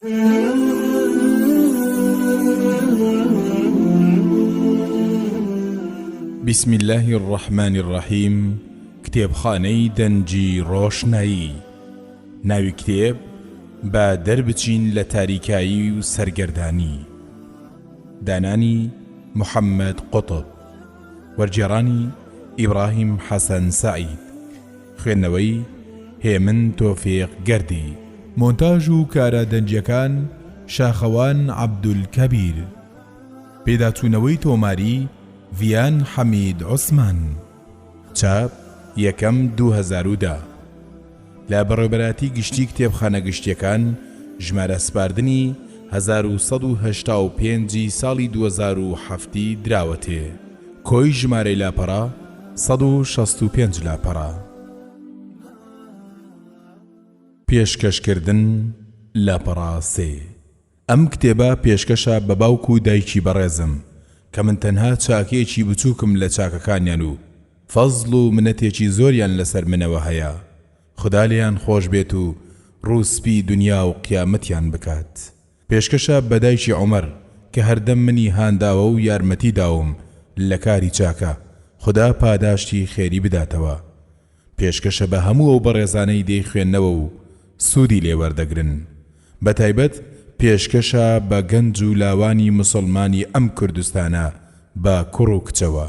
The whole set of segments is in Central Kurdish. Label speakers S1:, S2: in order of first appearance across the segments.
S1: بسم اللە الرحمن الرحیم کتێبخانەی دەنگی ڕۆشنایی ناوی کتێب با دەربچین لە تاریکایی و سەرگەردانی دانانی محەممەد قوتب وەرگێڕانی ئیبراهیم حەسەن سەعید خوێندنەوەی، هێمن تۆفیق گەردی. مۆنتاژ و کارە دەنگییەکان، شاخەوان عەبدولکەبیر. پێداچوونەوەی تۆماری، ڤیان حەمید عوسمان. چاپ، یەکەم 2010. لە بەڕێوەبەرایەتی گشتی کتێبخانە گشتییەکان، ژمارە سپاردنی، 1185 ی ساڵی 2007 ی دراوەتێ. کۆی ژمارەی لاپەڕە، 165 لاپەڕە. پێشکەشکردن، لاپەڕە سێ. ئەم کتێبە پێشکەشە بە باوک و دایکی بەڕێزم کە من تەنها چاکەیەکی بچووکم لە چاکەکانیان و فەزڵ و منەتێکی زۆریان لەسەر منەوە هەیە خودا لێیان خۆش بێت و ڕوو سپی دونیا و قیامەتیان بکات. پێشکەشە بە دایکی عومەر کە هەردەم منی هانداوە و یارمەتی داوم لە کاری چاکە خودا پاداشتی خێری بداتەوە. پێشکەشە بە هەموو ئەو بەڕێزانەی دەیخوێننەوە و سوودی لێ وەردەگرن. بەتایبەت پێشکەشە بە گەنج و لاوانی موسڵمانی ئەم کوردستانە بە کوڕ و کچەوە.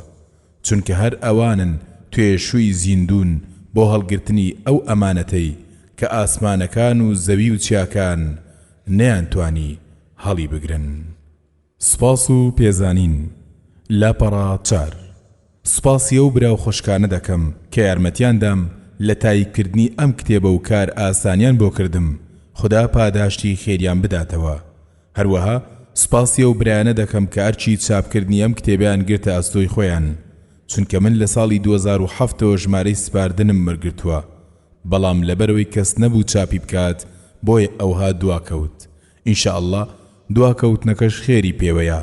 S1: چونکە هەر ئەوانن توێشووی زیندوون بۆ هەڵگرتنی ئەو ئەمانەتەی کە ئاسمانەکان و زەوی و چیاکان نەیانتوانی هەڵیبگرن. سوپاس و پێزانین، لاپەڕە چار. سوپاسی ئەو برا و خوشکانە دەکەم کە یارمەتیان دام لە تایپکردنی ئەم کتێبە و کار ئاسانیان بۆ کردم، خودا پاداشتی خێریان بداتەوە. هەروەها سوپاسی ئەو برایانە دەکەم کە ئەرکی چاپکردنی ئەم کتێبەیان گرتە ئەستۆی خۆیان، چونکە من لە ساڵی 2007 ەوە ژمارەی سپاردنم وەرگرتووە، بەڵام لەبەرئەوەی کەس نەبوو چاپی بکات بۆیە ئەوها دواکەوت. ان شاء اللە دواکەوتنەکەش خێری پێوەیە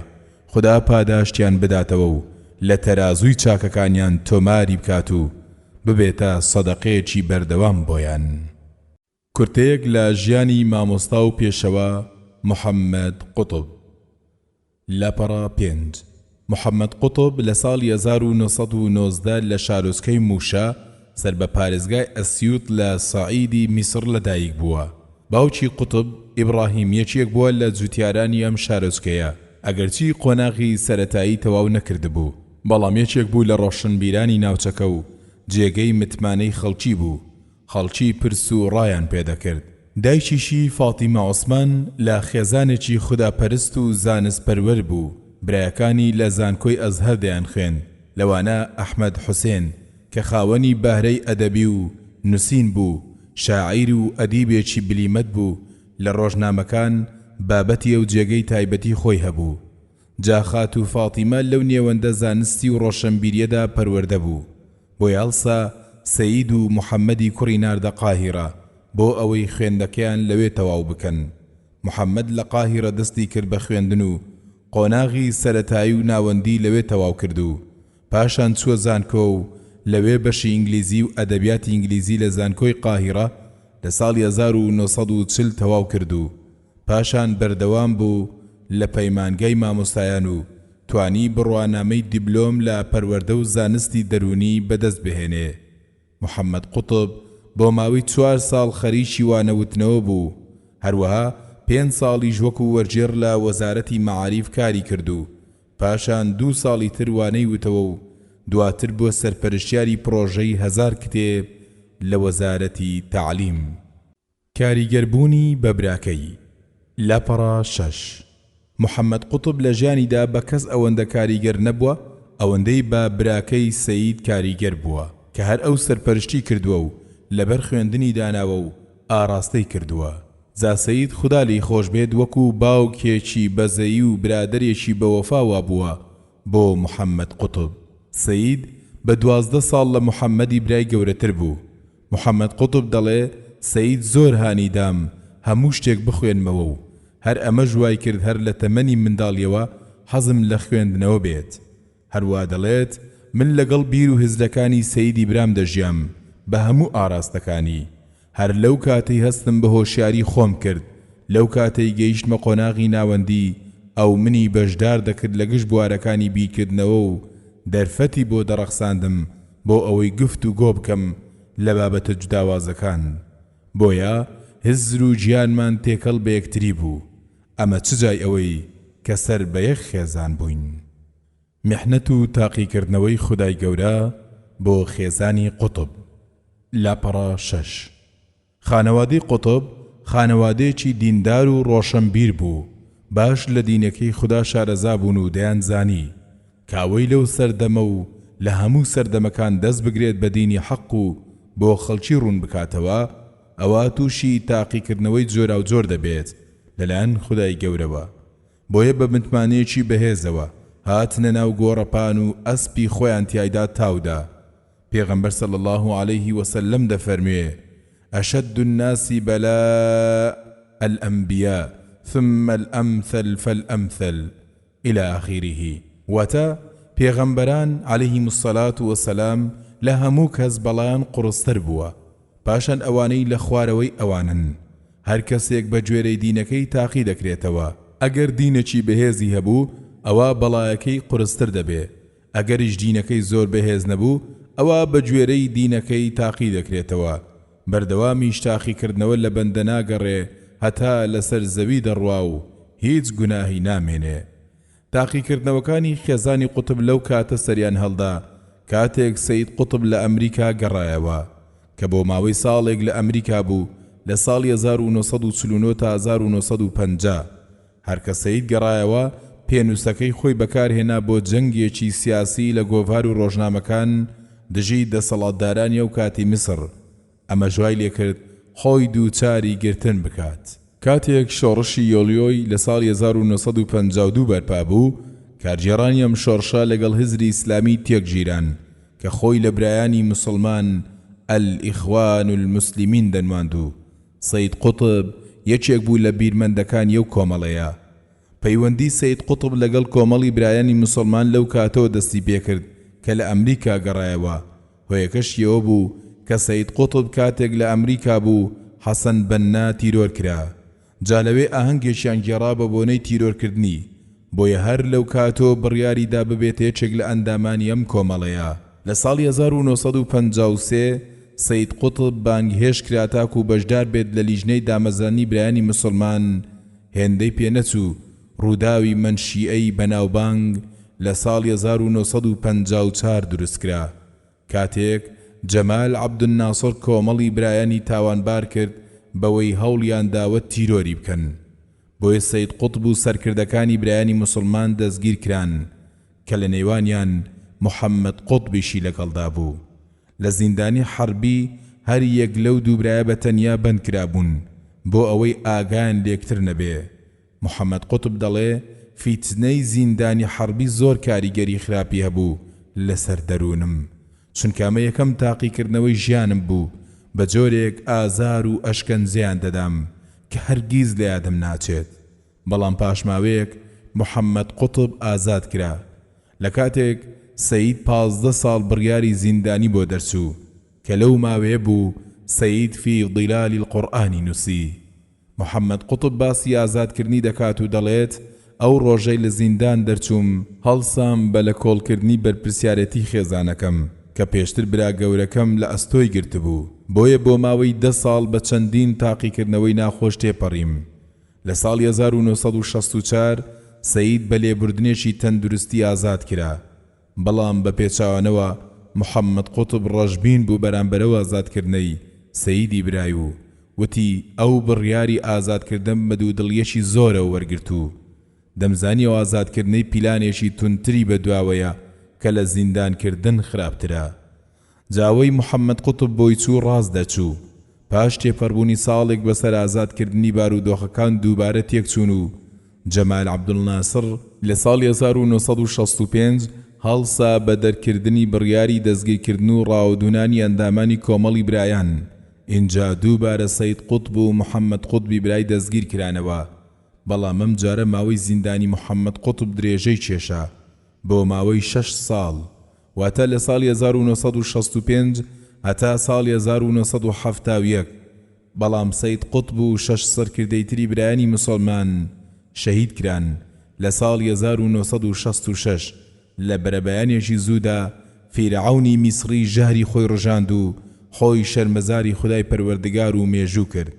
S1: خودا پاداشتیان بداتەوە و لە تەرازووی چاکەکانیان تۆماری بکات و ببێتە سەدەقەیەکی بەردەوام بۆیان. کورتەیەک لە ژیانی مامۆستا و پێشەوا محمد قوتب. لاپەڕە پێنج. محەمەد قوتب لە ساڵی 1919 لە شارۆچکەی موشە سەر بە پارێزگای ئەسیوط لە سەعیدی میسڕ لەدایک بووە. باوکی قوتب، ئیبڕاهیم یەکێک بووە لە جوتیارانی ئەم شارۆچکەیە، ئەگەرچی قۆناغی سەرەتایی تەواو نەکردبوو، بەڵام یەکێک بوو لە ڕۆشنبیرانی ناوچەکە و جێگەی متمانەی خەڵکی بوو، خەڵکی پرس و ڕایان پێدەکرد. دایکیشی فاتیمە عوسمان لە خێزانێکی خوداپەرست و زانست پەروەر بوو، برایەکانی لە زانکۆی ئەزهەر دەیانخوێند، لەوانە ئەحمەد حوسێن کە خاوەنی بەهرەی ئەدەبی و نوسین بوو، شاعیر و ئەدیبێکی بلیمەت بوو، لە ڕۆژنامەکان بابەتی ئەو جێگەی تایبەتی خۆی هەبوو. جا خاتوو فاتیمە لەو نێوەندە زانستی و ڕۆشەنبیریەدا پەروەردە بوو. بۆیە هەڵسا سەید و محەمەدی کوڕی ناردە قاهیرە بۆ ئەوەی خوێندەکەیان لەوێ تەواو بکەن. محەمەد لە قاهیرە دەستی کرد بە خوێندن و قۆناغی سەرەتایی و ناوەندی لەوێ تەواو کرد و پاشان چووە زانکۆ و لەوێ بەشی ئینگلیزی و ئەدەبیاتی ئینگلیزی لە زانکۆی قاهیرە لە ساڵی 1940 تەواو کرد و پاشان بەردەوام بوو لە پەیمانگای مامۆستایان و توانی بڕوانامەی دیبلۆم لە پەروەردە و زانستی دەروونی بەدەست بهێنێ. محەمەد قوتب بۆ ماوەی چوار ساڵ خەریکی وانەوتنەوە بوو، هەروەها پێنج ساڵیش وەکو وەرگێڕ لە وەزارەتی مەعاریف کاری کرد و پاشان دوو ساڵی تر وانەی وتەوە و دواتر بووە سەرپەرشتیاری پڕۆژەی هەزار کتێب لە وەزارەتی تەعلیم. کاریگەربوونی بە براکەی. لاپەڕە شەش. محەمەد قوتب لە ژیانیدا بە کەس ئەوەندە کاریگەر نەبووە ئەوەندەی بە براکەی سەید کاریگەر بووە کە هەر ئەو سەرپەرشتی کردووە و لەبەر خوێندنی داناوە و ئاڕاستەی کردووە جا سەید خودا لێی خۆش بێت وەکو باوکێکی بەزەیی و برادەرێکی بەوەفا وابووە بۆ محەمەد قوتب. سەید بە 12 ساڵ لە محەمەدی برای گەورەتر بوو. محەمەد قوتب دەڵێ، سەید زۆر هانی دام هەموو شتێک بخوێنمەوە و هەر ئەمەش وای کرد هەر لە تەمەنی منداڵیەوە حەزم لە خوێندنەوە بێت. هەروا دەڵێت، من لەگەڵ بیر و هزرەکانی سەیدی برام دەژیام بە هەموو ئاراستەکانی. هەر لەو کاتەی هەستم بە هۆشیاری خۆم کرد. لەو کاتەی گەیشتمە قۆناغی ناوەندی ئەو منی بەشدار دەکرد لە گشت بوارەکانی بیرکردنەوە و دەرفەتی بۆ دەڕەخساندم بۆ ئەوەی گفت و گۆ بکەم لە بابەتە جوداوازەکان بۆیە هزر و گیانمان تێکەڵ بە یەکتری بوو ئەمە چ جای ئەوەی کە سەر بە یەک خێزان بووین. میحنەت و تاقیکردنەوەی خودای گەورە بۆ خێزانی قوتب لاپەڕە شەش. خانەوادەی قوتب خانەوادەیەکی دیندار و ڕۆشەنبیر بوو، باش لە دینەکەی خودا شارەزا بوون و دەیانزانی کە ئەوەی لەو سەردەمە و لە هەموو سەردەمەکان دەست بگرێت بە دینی حەق و بۆ خەڵکی ڕوون بکاتەوە ئەوا تووشی تاقیکردنەوەی جۆراوجۆر دەبێت لەلایەن خودای گەورەوە بۆیە بە متمانەیەکی بەهێزەوە هاتنە ناو گۆڕەپان و ئەسپی خۆیان تیایدا تاودا. پێغەمبەر صلی اللە علیه وسلم دەفەرموێ، اشد الناس بلاء الانبیاء ثم الامثل فالامثل الی آخره، واتە، پێغەمبەران علیهم الصلوە والسلام لە هەموو کەس بەڵایان قوڕستر بووە، پاشان ئەوانەی لە خوارەوەی ئەوانن. هەر کەسێک بە گوێرەی دینەکەی تاقی دەکرێتەوە. ئەگەر دینێکی بەهێزی هەبوو ئەوا بەڵایەکەی قورستر دەبێ، ئەگەریش دینەکەی زۆر بەهێز نەبوو ئەوا بە گوێرەی دینەکەی تاقی دەکرێتەوە. بەردەوامیش تاقیکردنەوە لە بەندە ناگەڕێ هەتا لەسەر زەوی دەڕوا و هیچ گوناهی نامێنێ. تاقیکردنەوەکانی خێزانی قوتب لەو کاتە سەریان هەڵدا کاتێک سەید قوتب لە ئەمریکا گەڕایەوە کە بۆ ماوەی ساڵێک لە ئەمریکا بوو لە ساڵی 1949 تا 1950 هەر کە سەید گەڕایەوە پێنووسەکەی خۆی بەکارهێنا بۆ جەنگێکی سیاسی لە گۆڤار و ڕۆژنامەکان دژی دەسەڵاتدارانی ئەو کاتی میسڕ ئەمەش وای لێکرد خۆی دووچاری گرتن بکات. کاتێک شۆڕشی یۆلیۆی لە ساڵی 1952 بەرپا بوو، کارگێڕانی ئەم شۆڕشە لەگەڵ هزری ئیسلامی تێکگیران کە خۆی لە برایانی موسڵمان الاخوان المسلمین دەنواند و سەید قوتب یەکێک بوو لە بیرمەندەکانی ئەو کۆمەڵەیە. پەیوەندی سەید قوتب لەگەڵ کۆمەڵی برایانی موسڵمان لەو کاتەوە دەستی پێکرد کە لە ئەمریکا گەڕایەوە، هۆیەکەشی ئەوە بوو کە سەید قوتب کاتێک لە ئەمریکا بوو حەسەن بەننا تیرۆر کرا جا لەوێ ئاهەنگێکیان گێڕا بە بۆنەی تیرۆرکردنی بۆیە هەر لەو کاتەوە بڕیاری دا ببێتە یەکێک لە ئەندامانی ئەم کۆمەڵەیە. لە ساڵی 1953 سەید قوتب بانگهێشت کرا تاکوو بەشدار بێت لە لیژنەی دامەزراندنی برایانی موسڵمان هێندەی پێ نەچوو ڕووداوی مەنشیئەی بەناوبانگ لە ساڵی 1954 دروستکرا کاتێک جەمال عەبدولناسڕ کۆمەڵی برایانی تاوانبار کرد بەوەی هەوڵیان داوە تیرۆری بکەن بۆیە سەید قوتب و سەرکردەکانی برایانی موسڵمان دەستگیرکران کە لە نێوانیان محەمەد قوتبیشی لەگەڵدا بوو لە زیندانی حەربی هەر یەک لەو دوو برایە بە تەنیا بەند کرابوون بۆ ئەوەی ئاگایان لێکتر نەبێ محەمەد قوتب دەڵێ، فیتنەی زیندانی حەڕبی زۆر کاریگەری خراپی هەبوو لەسەر دەروونم، چونکە ئەمە یەکەم تاقیکردنەوەی ژیانم بوو، بە جۆرێک ئازار و ئەشکەنجەیان دەدام کە هەرگیز لە یادم ناچێت. بەڵام پاش ماوەیەک محەمەد قوتب ئازاد کرا، لە کاتێک سەید 15 ساڵ بڕیاری زیندانی بۆ دەرچوو، کە لەو ماوەیە بوو سەید فی ظلال القرآن ی نووسی. محەمەد قوتب باسی ئازادکردنی دەکات و دەڵێت، ئەو ڕۆژەی لە زیندان دەرچووم، هەڵسام بە لەکۆڵکردنی بەرپرسیارێتی خێزانەکەم کە پێشتر برا گەورەکەم لە ئەستۆی گرتبوو، بۆیە بۆ ماوەی دە ساڵ بە چەندین تاقیکردنەوەی ناخۆش تێپەڕیم. لە ساڵی 1964 سەید بە لێبوردنێکی تەندروستی ئازاد کرا، بەڵام بە پێچەوانەوە محەمەد قوتب ڕەشبین بوو بەرامبەر ئەو ئازادکردنەی سەیدی برای و وتی ئەو بڕیاری ئازادکردنم بە دوودڵییەکی زۆرەوە وەرگرت و دەمزانی ئەو ئازادکردنەی پیلانێکی توندتری بەدواوەیە کە لە زیندانکردن خراپترە. جا ئەوەی محەمەد قوتب بۆی چوو ڕاست دەرچوو. پاش تێپەڕبوونی ساڵێک بەسەر ئازادکردنی بارودۆخەکان دووبارە تێکچوون و جەمال عەبدولناسڕ، لە ساڵی 1965 هەڵسا بە دەرکردنی بڕیاری دەستگیرکردن و ڕاوەدوونانی ئەندامانی کۆمەڵی برایان، ئینجا دووبارە سەید قوتب و محەمەد قوتبی برای دەستگیرکرانەوە، بەڵام ئەمجارە ماوەی زیندانی محەمەد قوتب درێژەی کێشا بۆ ماوەی شەش ساڵ، واتە لە ساڵی 1965 هەتا ساڵی 1971. بەڵام سەید قوتب و شەش سەرکردەی تری برایانی موسڵمان شەهید کران لە ساڵی 1966 لە بەرەبەیانێکی زوودا فیرعەونی میسڕی ژەهری خۆی ڕژاند و خۆی شەرمەزاری خودای پەروەردگار و مێژوو کرد.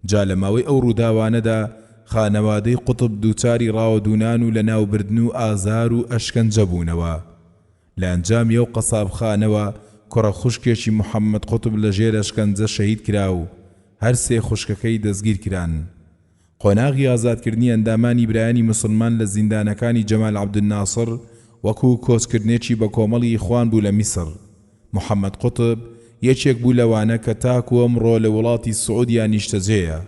S1: جا لە ماوەی ئەو ڕووداوانەدا خانەوادەی قوتب دووچاری ڕاوەدوونان و لەناوبردن و ئازار و ئەشکەنجە بوونەوە. لە ئەنجامی ئەو قەسابخانەوە کوڕە خوشکێکی محەمەد قوتب لە ژێر ئەشکەنجە شەهید کرا و هەر سێ خوشکەکەی دەستگیر کران. قۆناغی ئازادکردنی ئەندامانی برایانی موسڵمان لە زیندانەکانی جەمال عەبدولناسڕ وەکو کۆچکردنێکی بەکۆمەڵی ئیخوان بوو لە میسڕ. محەمەد قوتب یەکێک بوو لەوانە کە تاکو ئەمڕۆ لە وڵاتی سعودیا نیشتەجێیە.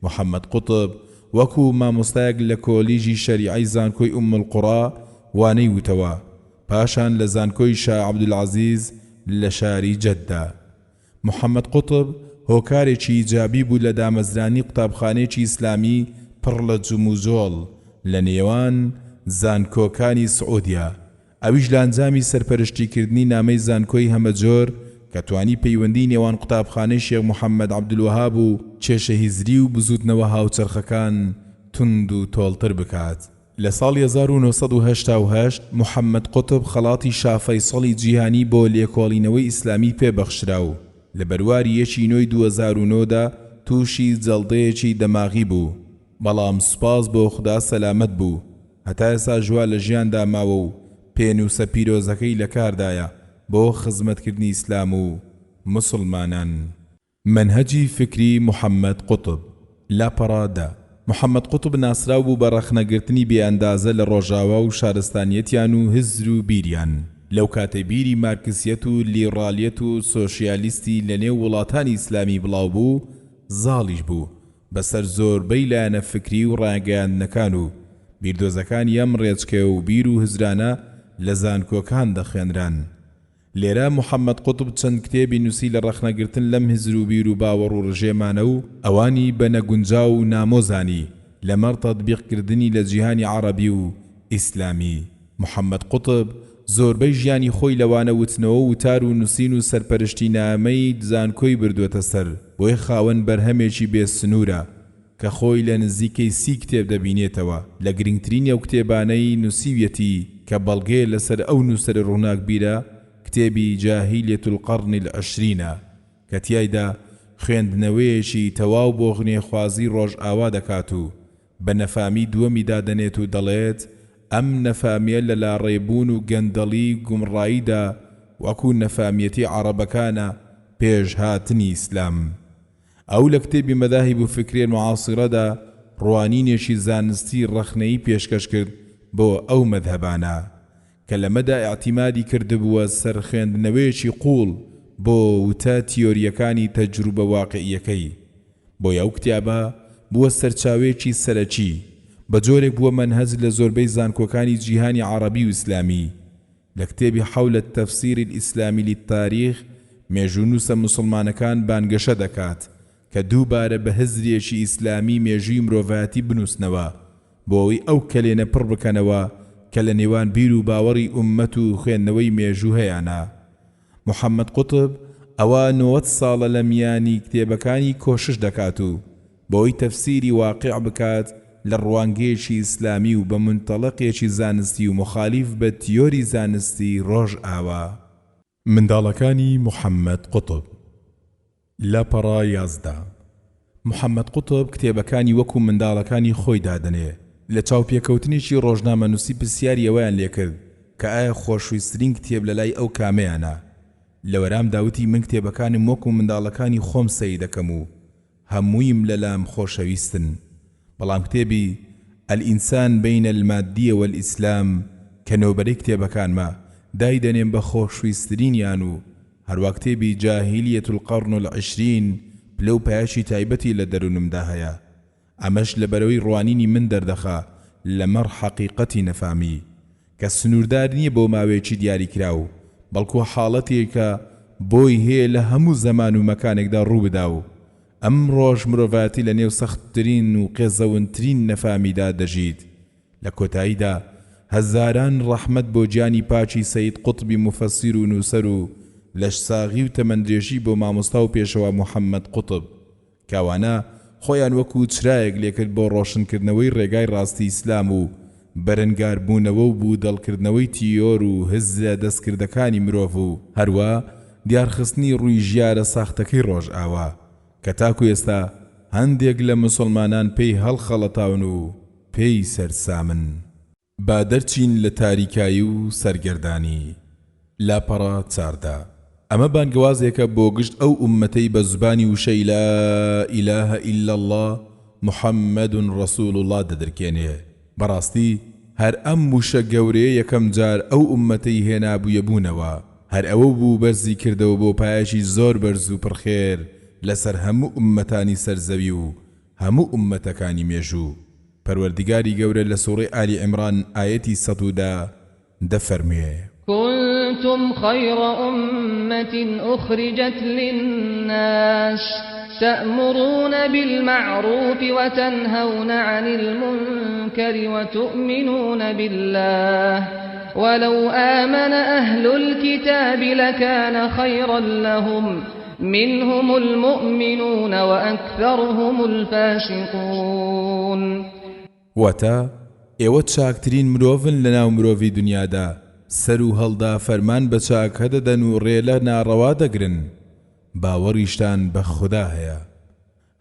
S1: محەمەد قوتب وەکو مامۆستایەک لە کۆلیژی شەریعەی زانکۆی ئوم القوڕا وانەی وتەوە، پاشان لە زانکۆی شا عەبدولعەزیز لە شاری جەددە. محەمەد قوتب هۆکارێکی ئیجابی بوو لە دامەزرانی قوتابخانەیەکی ئیسلامی پڕ لە جموجۆڵ لە نێوان زانکۆکانی سعودیا، ئەویش لە ئەنجامی سەرپەرشتیکردنی نامەی زانکۆی هەمەجۆر کە توانی پەیوەندیی نێوان قوتابخانەی شێخ محەمەد عەبدولوەهاب و کێشە هزری و بزووتنەوە هاوچەرخەکان توند و تۆڵتر بکات. لە ساڵی 1988 محەمەد قوتب خەڵاتی شا فەیسەڵی جیهانی بۆ لێکۆڵینەوەی ئیسلامی پێ بەخشرا و لە بەرواری یەکی نۆی 2009 دا تووشی جەڵدەیەکی دەماغی بوو بەڵام سوپاس بۆ خودا سەلامەت بوو هەتا ئێستاش وا لە ژیاندا ماوە و پێنووسە پیرۆزەکەی لە کاردایە بۆ خزمەتکردنی ئیسلام و موسڵمانان. مەنهەجی فیکری محەمەد قوتب، لاپەڕە دە. محەمەد قوتب ناسراو بوو بە ڕەخنەگرتنی بێ ئەندازە لە ڕۆژاوا و شارستانیەتیان و هزر و بیریان. لەو کاتەی بیری مارکسیەت و لیڕالیەت و سۆشیالیستی لە نێو وڵاتانی ئیسلامی بڵاو بوو، زاڵیش بوو بەسەر زۆربەی لایەنە فکری و ڕاگەیاندنەکان و بیردۆزەکانی ئەم ڕێچکە و بیر و هزرانە لە زانکۆکان دەخوێنران. لێرە محەمەد قوتب چەند کتێبی نوسی لە ڕەخنەگرتن لەم هزر و بیر و باوەڕ و ڕژێمانە و ئەوانی بە نەگونجاو و نامۆ زانی لەمەڕ تەتبیق کردنی لە جیهانی عەڕەبی و ئیسلامی. محەمەد قوتب زۆربەی ژیانی خۆی لە وانە وتنەوە و وتار و نوسین و سەرپەرشتی نامەی زانکۆی بردووەتە سەر، بۆیە خاوەن بەرهەمێکی بێ سنوورە کە خۆی لە نزیکەی سی کتێب دەبینێتەوە، لە گرنگترینی ئەو کتێبانەی نوسیویەتی کە بەڵگەیە لەسەر ئەو نوسەرە ڕووناکبیرە کتێبی جاهیلیە القرن العشرین ە کە تیایدا خوێندنەوەیەکی تەواو بۆ غنێخوازی ڕۆژئاوا دەکات و بە نەفامی دووەمی دادەنێت و دەڵێت ئەم نەفامیە لە لاڕێبوون و گەندەڵی گومڕاییدا وەکو نەفامیەتی عەڕەبەکانە پێش هاتنی ئیسلام. ئەو لە کتێبی مذاهب فکریە المعاصرە دا ڕوانینێکی زانستی ڕەخنەیی پێشکەش کرد بۆ ئەو مەزهەبانە، کە لەمەدا ئیعتیمادی کردبووە سەر خوێندنەوەیەکی قووڵ بۆ وتە تیۆرییەکانی تەجروبە واقیعییەکەی. بۆیە ئەو کتیابە بووە سەرچاوەیەکی سەرەکی، بە جۆرێک بووە مەنهەج لە زۆربەی زانکۆکانی جیهانی عەڕەبی و ئیسلامی. لە کتێبی حول التفسیر الاسلامی للتاریخ مێژوونووسە موسڵمانەکان بانگەشە دەکات کە دووبارە بە هزرێکی ئیسلامی مێژووی مرۆڤایەتی بنووسنەوە بۆ ئەوەی ئەو کەلێنە پڕ بکەنەوە کە لە نێوان بیر و باوەڕی ئوممەت و خوێندنەوەی مێژوو هەیانە. محەمەد قوتب ئەوا 90 ساڵە لە میانی کتێبەکانی کۆشش دەکات و بەوەی تەفسیری واقیع بکات لە ڕوانگەیەکی ئیسلامی و بە مونتەڵەقێکی زانستی و موخالیف بە تیۆری زانستی ڕۆژئاوا. منداڵەکانی محەمەد قوتب لاپەڕە 11 محەمەد قوتب کتێبەکانی وەکو منداڵەکانی خۆی دادەنێ، لە چاوپێکەوتنێکی ڕۆژنامەنووسی پرسیاری ئەوەیان لێکرد کە ئایا خۆشویسترین کتێب لەلای ئەو کامەیانە؟ لە وەرامدا وتی من کتێبەکانم وەکو منداڵەکانی خۆم سەیر دەکەم و هەموویم لەلام خۆشەویستن بەڵام کتێبی، الانسان بین المادیە والاسلام، کە نۆبەرەی کتێبەکانمە دایدەنێم بە خۆشویسترینیان و هەروا کتێبی، جاهیلیە القرن العشرین، پلە و پایەکی تایبەتی لە دەروونمدا هەیە ئەمەش لەبەرەوەی ڕوانینی من دەردەخا لەمەڕ حەقیقەتی نەفامی کە سنووردار نییە بۆ ماوەیەکی دیاریکراو، بەڵکو حاڵەتێکە بۆی هەیە لە هەموو زەمان و مەکانێکدا ڕووبدا و ئەمڕۆش مرۆڤایەتی لە نێو سەختترین و قێزەونترین نەفامیدا دەژیت. لە کۆتاییدا هەزاران ڕەحمەت بۆ گیانی پاکی سەید قوتبی موفەسیر و نووسەر و لەشساغی و تەمەندرێژی بۆ مامۆستا و پێشەوا محەمەد قوتب. کە ئەوانە خۆیان وەکو چرایەک لێکرد بۆ ڕۆشنکردنەوەی ڕێگای ڕاستی ئیسلام و بەرەنگاربوونەوە و بوودەڵکردنەوەی تیۆر و هزرە دەستکردەکانی مرۆڤ و هەروا دیارخستنی ڕووی ژیارە ساختەکەی ڕۆژئاوا کە تاکو ئێستا هەندێک لە موسڵمانان پێی هەڵخەڵەتاون و پێی سەرسامن. با دەرچین لە تاریکایی و سەرگەردانی. لاپەڕە 14. ئەمە بانگەوازێکە بۆ گشت ئەو ئوممەتەی بە زوبانی وشەی لا الە الا اللە محمد رسول اللە دەدرکێنێ. بەڕاستی هەر ئەم وشە گەورەیە یەکەم جار ئەو ئوممەتەی هێنابوویە بوونەوە. هەر ئەوە بوو بەرزی کردەوە بۆ پایەکی زۆر بەرز و پڕخێر لەسەر هەموو ئوممەتانی سەر زەوی و هەموو ئوممەتەکانی مێژوو. پەروەردگاری گەورە لە سوڕەی ئالی عیمڕان ئایەتی 110 دەفەرموێ.
S2: کنتم خیر امة اخرجت للناس تأمرون بالمعروف وتنهون عن المنکر وتؤمنون بالله ولو آمن أهل الكتاب لكان خيرا لهم منهم المؤمنون وأکثرهم الفاسقون.
S1: واتە، ئێوە چاکترین مرۆڤن لەناو مرۆڤی دونیادا، سەرو هەڵدا فەرمان بە چاکە دەدەن و ڕێ لە ناڕەوا دەگرن، باوەڕیشتان بە خودا هەیە.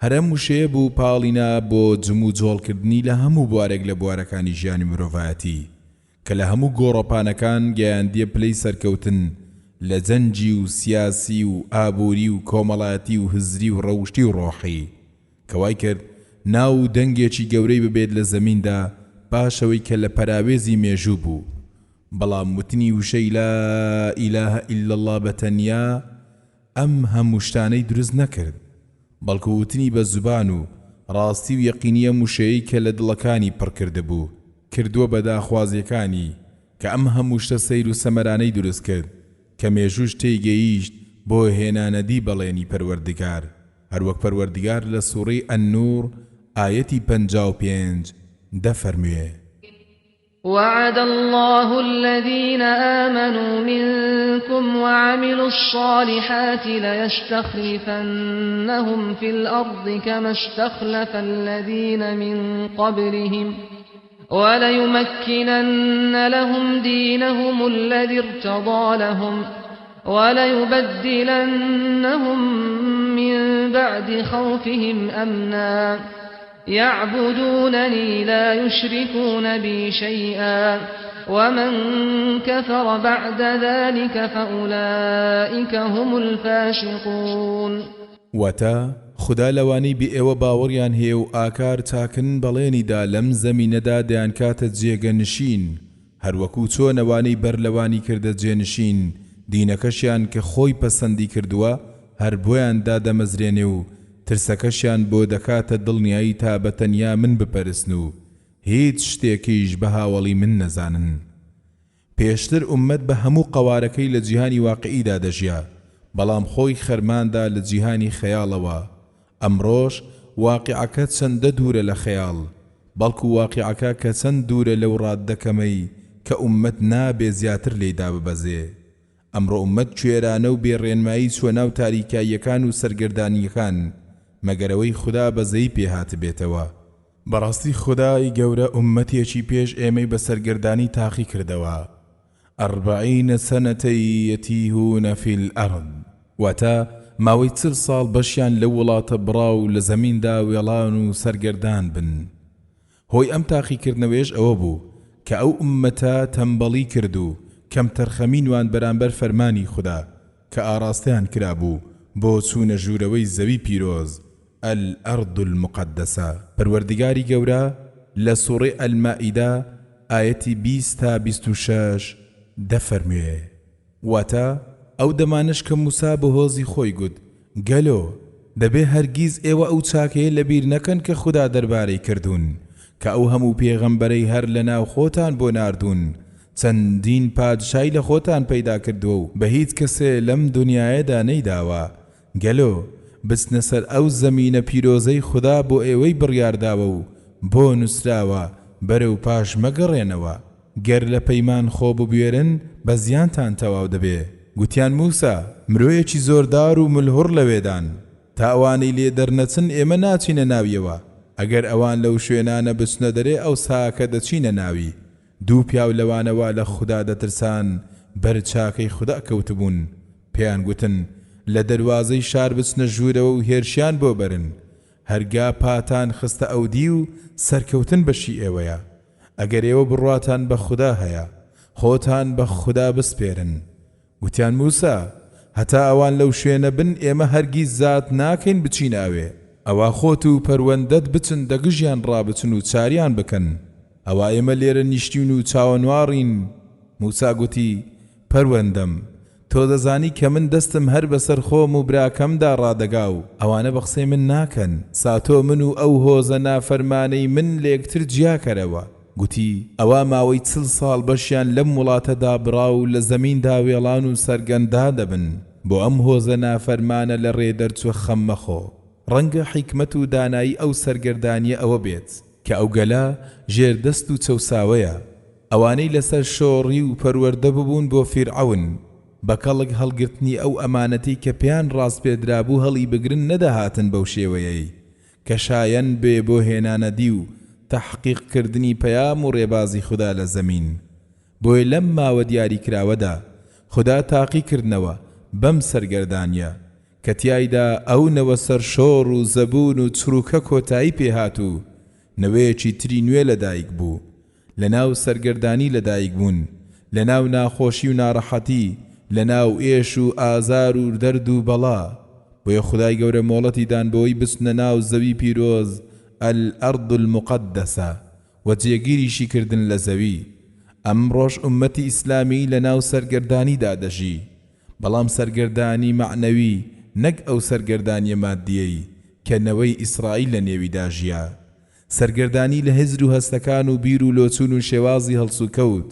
S1: هەر ئەم وشەیە بوو پاڵی نا بۆ جموجۆڵکردنی لە هەموو بوارێک لە بوارەکانی ژیانی مرۆڤایەتی، کە لە هەموو گۆڕەپانەکان گەیاندیە پلەی سەرکەوتن لە جەنگی و سیاسی و ئابووری و کۆمەڵایەتی و هزری و ڕەوشتی و ڕۆحی، کە وای کرد ناو و دەنگێکی گەورەی ببێت لە زەمیندا پاش ئەوەی کە لە پەراوێزی مێژوو بوو. بەڵام وتنی وشەی لا الە الا اللە بە تەنیا ئەم هەموو شتانەی دروست نەکرد، بەڵکو وتنی بە زوبان و ڕاستی و یەقینی ئەم وشەیەی کە لە دڵەکانی پڕ کردبوو، کردووە بە داخوازیەکانی، کە ئەم هەموو شتە سەیر و سەمەرانەی دروست کرد، کە مێژووش تێی گەیشت بۆ هێنانەدی بەڵێنی پەروەردگار، هەروەک پەروەردگار لە سوڕەی النور ئایەتی 55 دەفەرموێ.
S2: وعد اللە الذین آمنوا منکم وعملوا الصالحات ليستخلفنهم فی الأرض کما استخلف الذین من قبلهم وليمكنن لهم دينهم الذي ارتضى لهم وليبدلنهم من بعد خوفهم أمنا یعبدوننی لا یشرکون بی شیئا ومن کفر بعد ذلک فاولئک هم الفاسقون.
S1: واتە، خودا لەوانەی بە ئێوە باوەڕیان هەیە و ئاکار چاکن بەڵێنی دا لەم زەمینەدا دەیانکاتە جێگە نشین هەروەکو چۆن ئەوانەی بەر لەوانی کردە جێنشین دینەکەشیان کە خۆی پەسەندی کردووە هەر بۆیان دادەمەزرێنێ و ترسەکەشیان بۆ دەکاتە دڵنیایی تا بە تەنیا من بپەرستن و هیچ شتێکیش بە هاوەڵی من نەزانن. پێشتر ئوممەت بە هەموو قەوارەکەی لە جیهانی واقیعیدا دەژیا، بەڵام خۆی خەرماندا لە جیهانی خەیاڵەوە، ئەمڕۆش واقیعەکە چەندە دوورە لە خەیاڵ، بەڵکو واقیعەکە کە چەند دوورە لەو ڕاددە کەمەی کە ئوممەت نابێ زیاتر لێی داببەزێ. ئەمڕۆ ئوممەت کوێرانە و بێ ڕێنمایی چووە ناو تاریکاییەکان و سەرگەردانییەکان، مەگەر ئەوەی خودا بەزەیی پێ هاتبێتەوە. بەڕاستی خودای گەورە ئوممەتێکی پێش ئێمەی بە سەرگەردانی تاقی کردەوە، اربعین سنە یتیهون فی الارض، واتە، ماوەی چل ساڵ بەشیان لەو وڵاتە بڕا و لە زەمیندا وێڵان و سەرگەردان بن. هۆی ئەم تاقیکردنەوەیەش ئەوە بوو کە ئەو ئوممەتە تەمبەڵی کرد و کەمتەرخەمی نواند بەرامبەر فەرمانی خودا کە ئاڕاستەیان کرابوو بۆ چوونە ژوورەوەی زەوی پیرۆز، الارض المقدسە. پەروەردگاری گەورە لە سوڕەی المائدە ئایەتی 20 تا 26 دەفەرموێ. واتە، ئەو دەمانەش کە موسا بە هۆزی خۆی گوت، گەلۆ! دەبێ هەرگیز ئێوە ئەو چاکەیە لەبیر نەکەن کە خودا دەربارەی کردوون، کە ئەو هەموو پێغەمبەرەی هەر لە ناو خۆتان بۆ ناردوون، چەندین پادشای لە خۆتان پەیدا کردووە و بە هیچ کەسێ لەم دونیایەدا نەیداوە، گەلۆ! بچنە سەر ئەو زەمینە پیرۆزەی خودا بۆ ئێوەی بڕیار داوە و بۆ نووسراوە، بەرەو پاش مەگەڕێنەوە. گەر لە پەیمان خۆ ببوێرن بە زیانتان تەواو دەبێ. گوتیان موسا، مرۆیەکی زۆردار و ملهوڕ لەوێدان. تا ئەوانەی لێ دەرنەچن ئێمە ناچینە ناویەوە، ئەگەر ئەوان لەو شوێنانە بچنە دەرێ ئەوساکە دەچینە ناوی. دوو پیاو لەوانە وا لە خودا دەترسان بەر چاکەی خودا کەوتبوون، پێیان گوتن، لە دەروازەی شار بچنە ژوورەوە و هێرشیان بۆ بەرن، هەرگا پاتان خستە ئەودیو سەرکەوتن بەشی ئێوەیە. ئەگەر ئێوە بڕواتان بە خودا هەیە، خۆتان بە خودا بسپێرن. گوتیان موسا، هەتا ئەوان لەو شوێنە بن ئێمە هەرگیز زات ناکەین بچینە ئەوێ. ئەوا خۆت و پەروەندەت بچن دەگژیان ڕابچن و چاریان بکەن. ئەوا ئێمە لێرە نیشتوین و چاوەنواڕین. موسا گوتی، پەروەندەم، تۆ دەزانی کە من دەستم هەر بەسەر خۆم و براکەمدا ڕادەگا و ئەوانە بە قسەی من ناکەن. سا تۆ من و ئەو هۆزە نافەرمانەی من لە یەکتر جیا کەرەوە. گوتی، ئەوا ماوەی چل ساڵ بەشیان لەم وڵاتە دابڕاو و لە زەمیندا وێڵان و سەرگەندان دەبن. بۆ ئەم هۆزە نافەرمانە لە ڕێ دەرچووە خەم مەخۆ. ڕەنگە حیکمەت و دانایی ئەو سەرگەردانییە ئەوە بێت، کە ئەو گەلە ژێر دەست و چەوساوەیە، ئەوانەی لەسەر شۆڕی و پەروەردە ببوون بۆ فیرعەون، بە کەڵک هەڵگرتنی ئەو ئەمانەتەی کە پێیان ڕاسپێردرابوو هەڵیبگرن نەدەهاتن بەو شێوەیەی کە شایەن بێ بۆ هێنانەدی و تەحقیق کردنی پەیام و ڕێبازی خودا لە زەمین. بۆیە لەم ماوە دیاریکراوەدا خودا تاقی کردنەوە بەم سەرگەردانیە کە تیایدا ئەو نەوە سەرشۆڕ و زەبوون و چروکە کۆتایی پێ هات و نەوەیەکی تری نوێ لەدایک بوو لەناو سەرگەردانی لەدایک بوون لەناو ناخۆشی و ناڕەحەتی لەناو ئێش و ئازار و دەرد و بەڵا بۆیە خودای گەورە مۆڵەتی دان بەوەی بچنە ناو زەوی پیرۆز الارض المقدسە و جێگیریشی کردن لە زەوی. ئەمڕۆش ئوممەتی ئیسلامی لەناو سەرگەردانیدا دەژی، بەڵام سەرگەردانی مەعنەوی نەک ئەو سەرگەردانیە مادیەی کە نەوەی ئیسرائیل لە نێویدا ژیا. سەرگەردانی لە هزر و هەستەکان و بیر و لۆچون و شێوازی هەڵسوکەوت.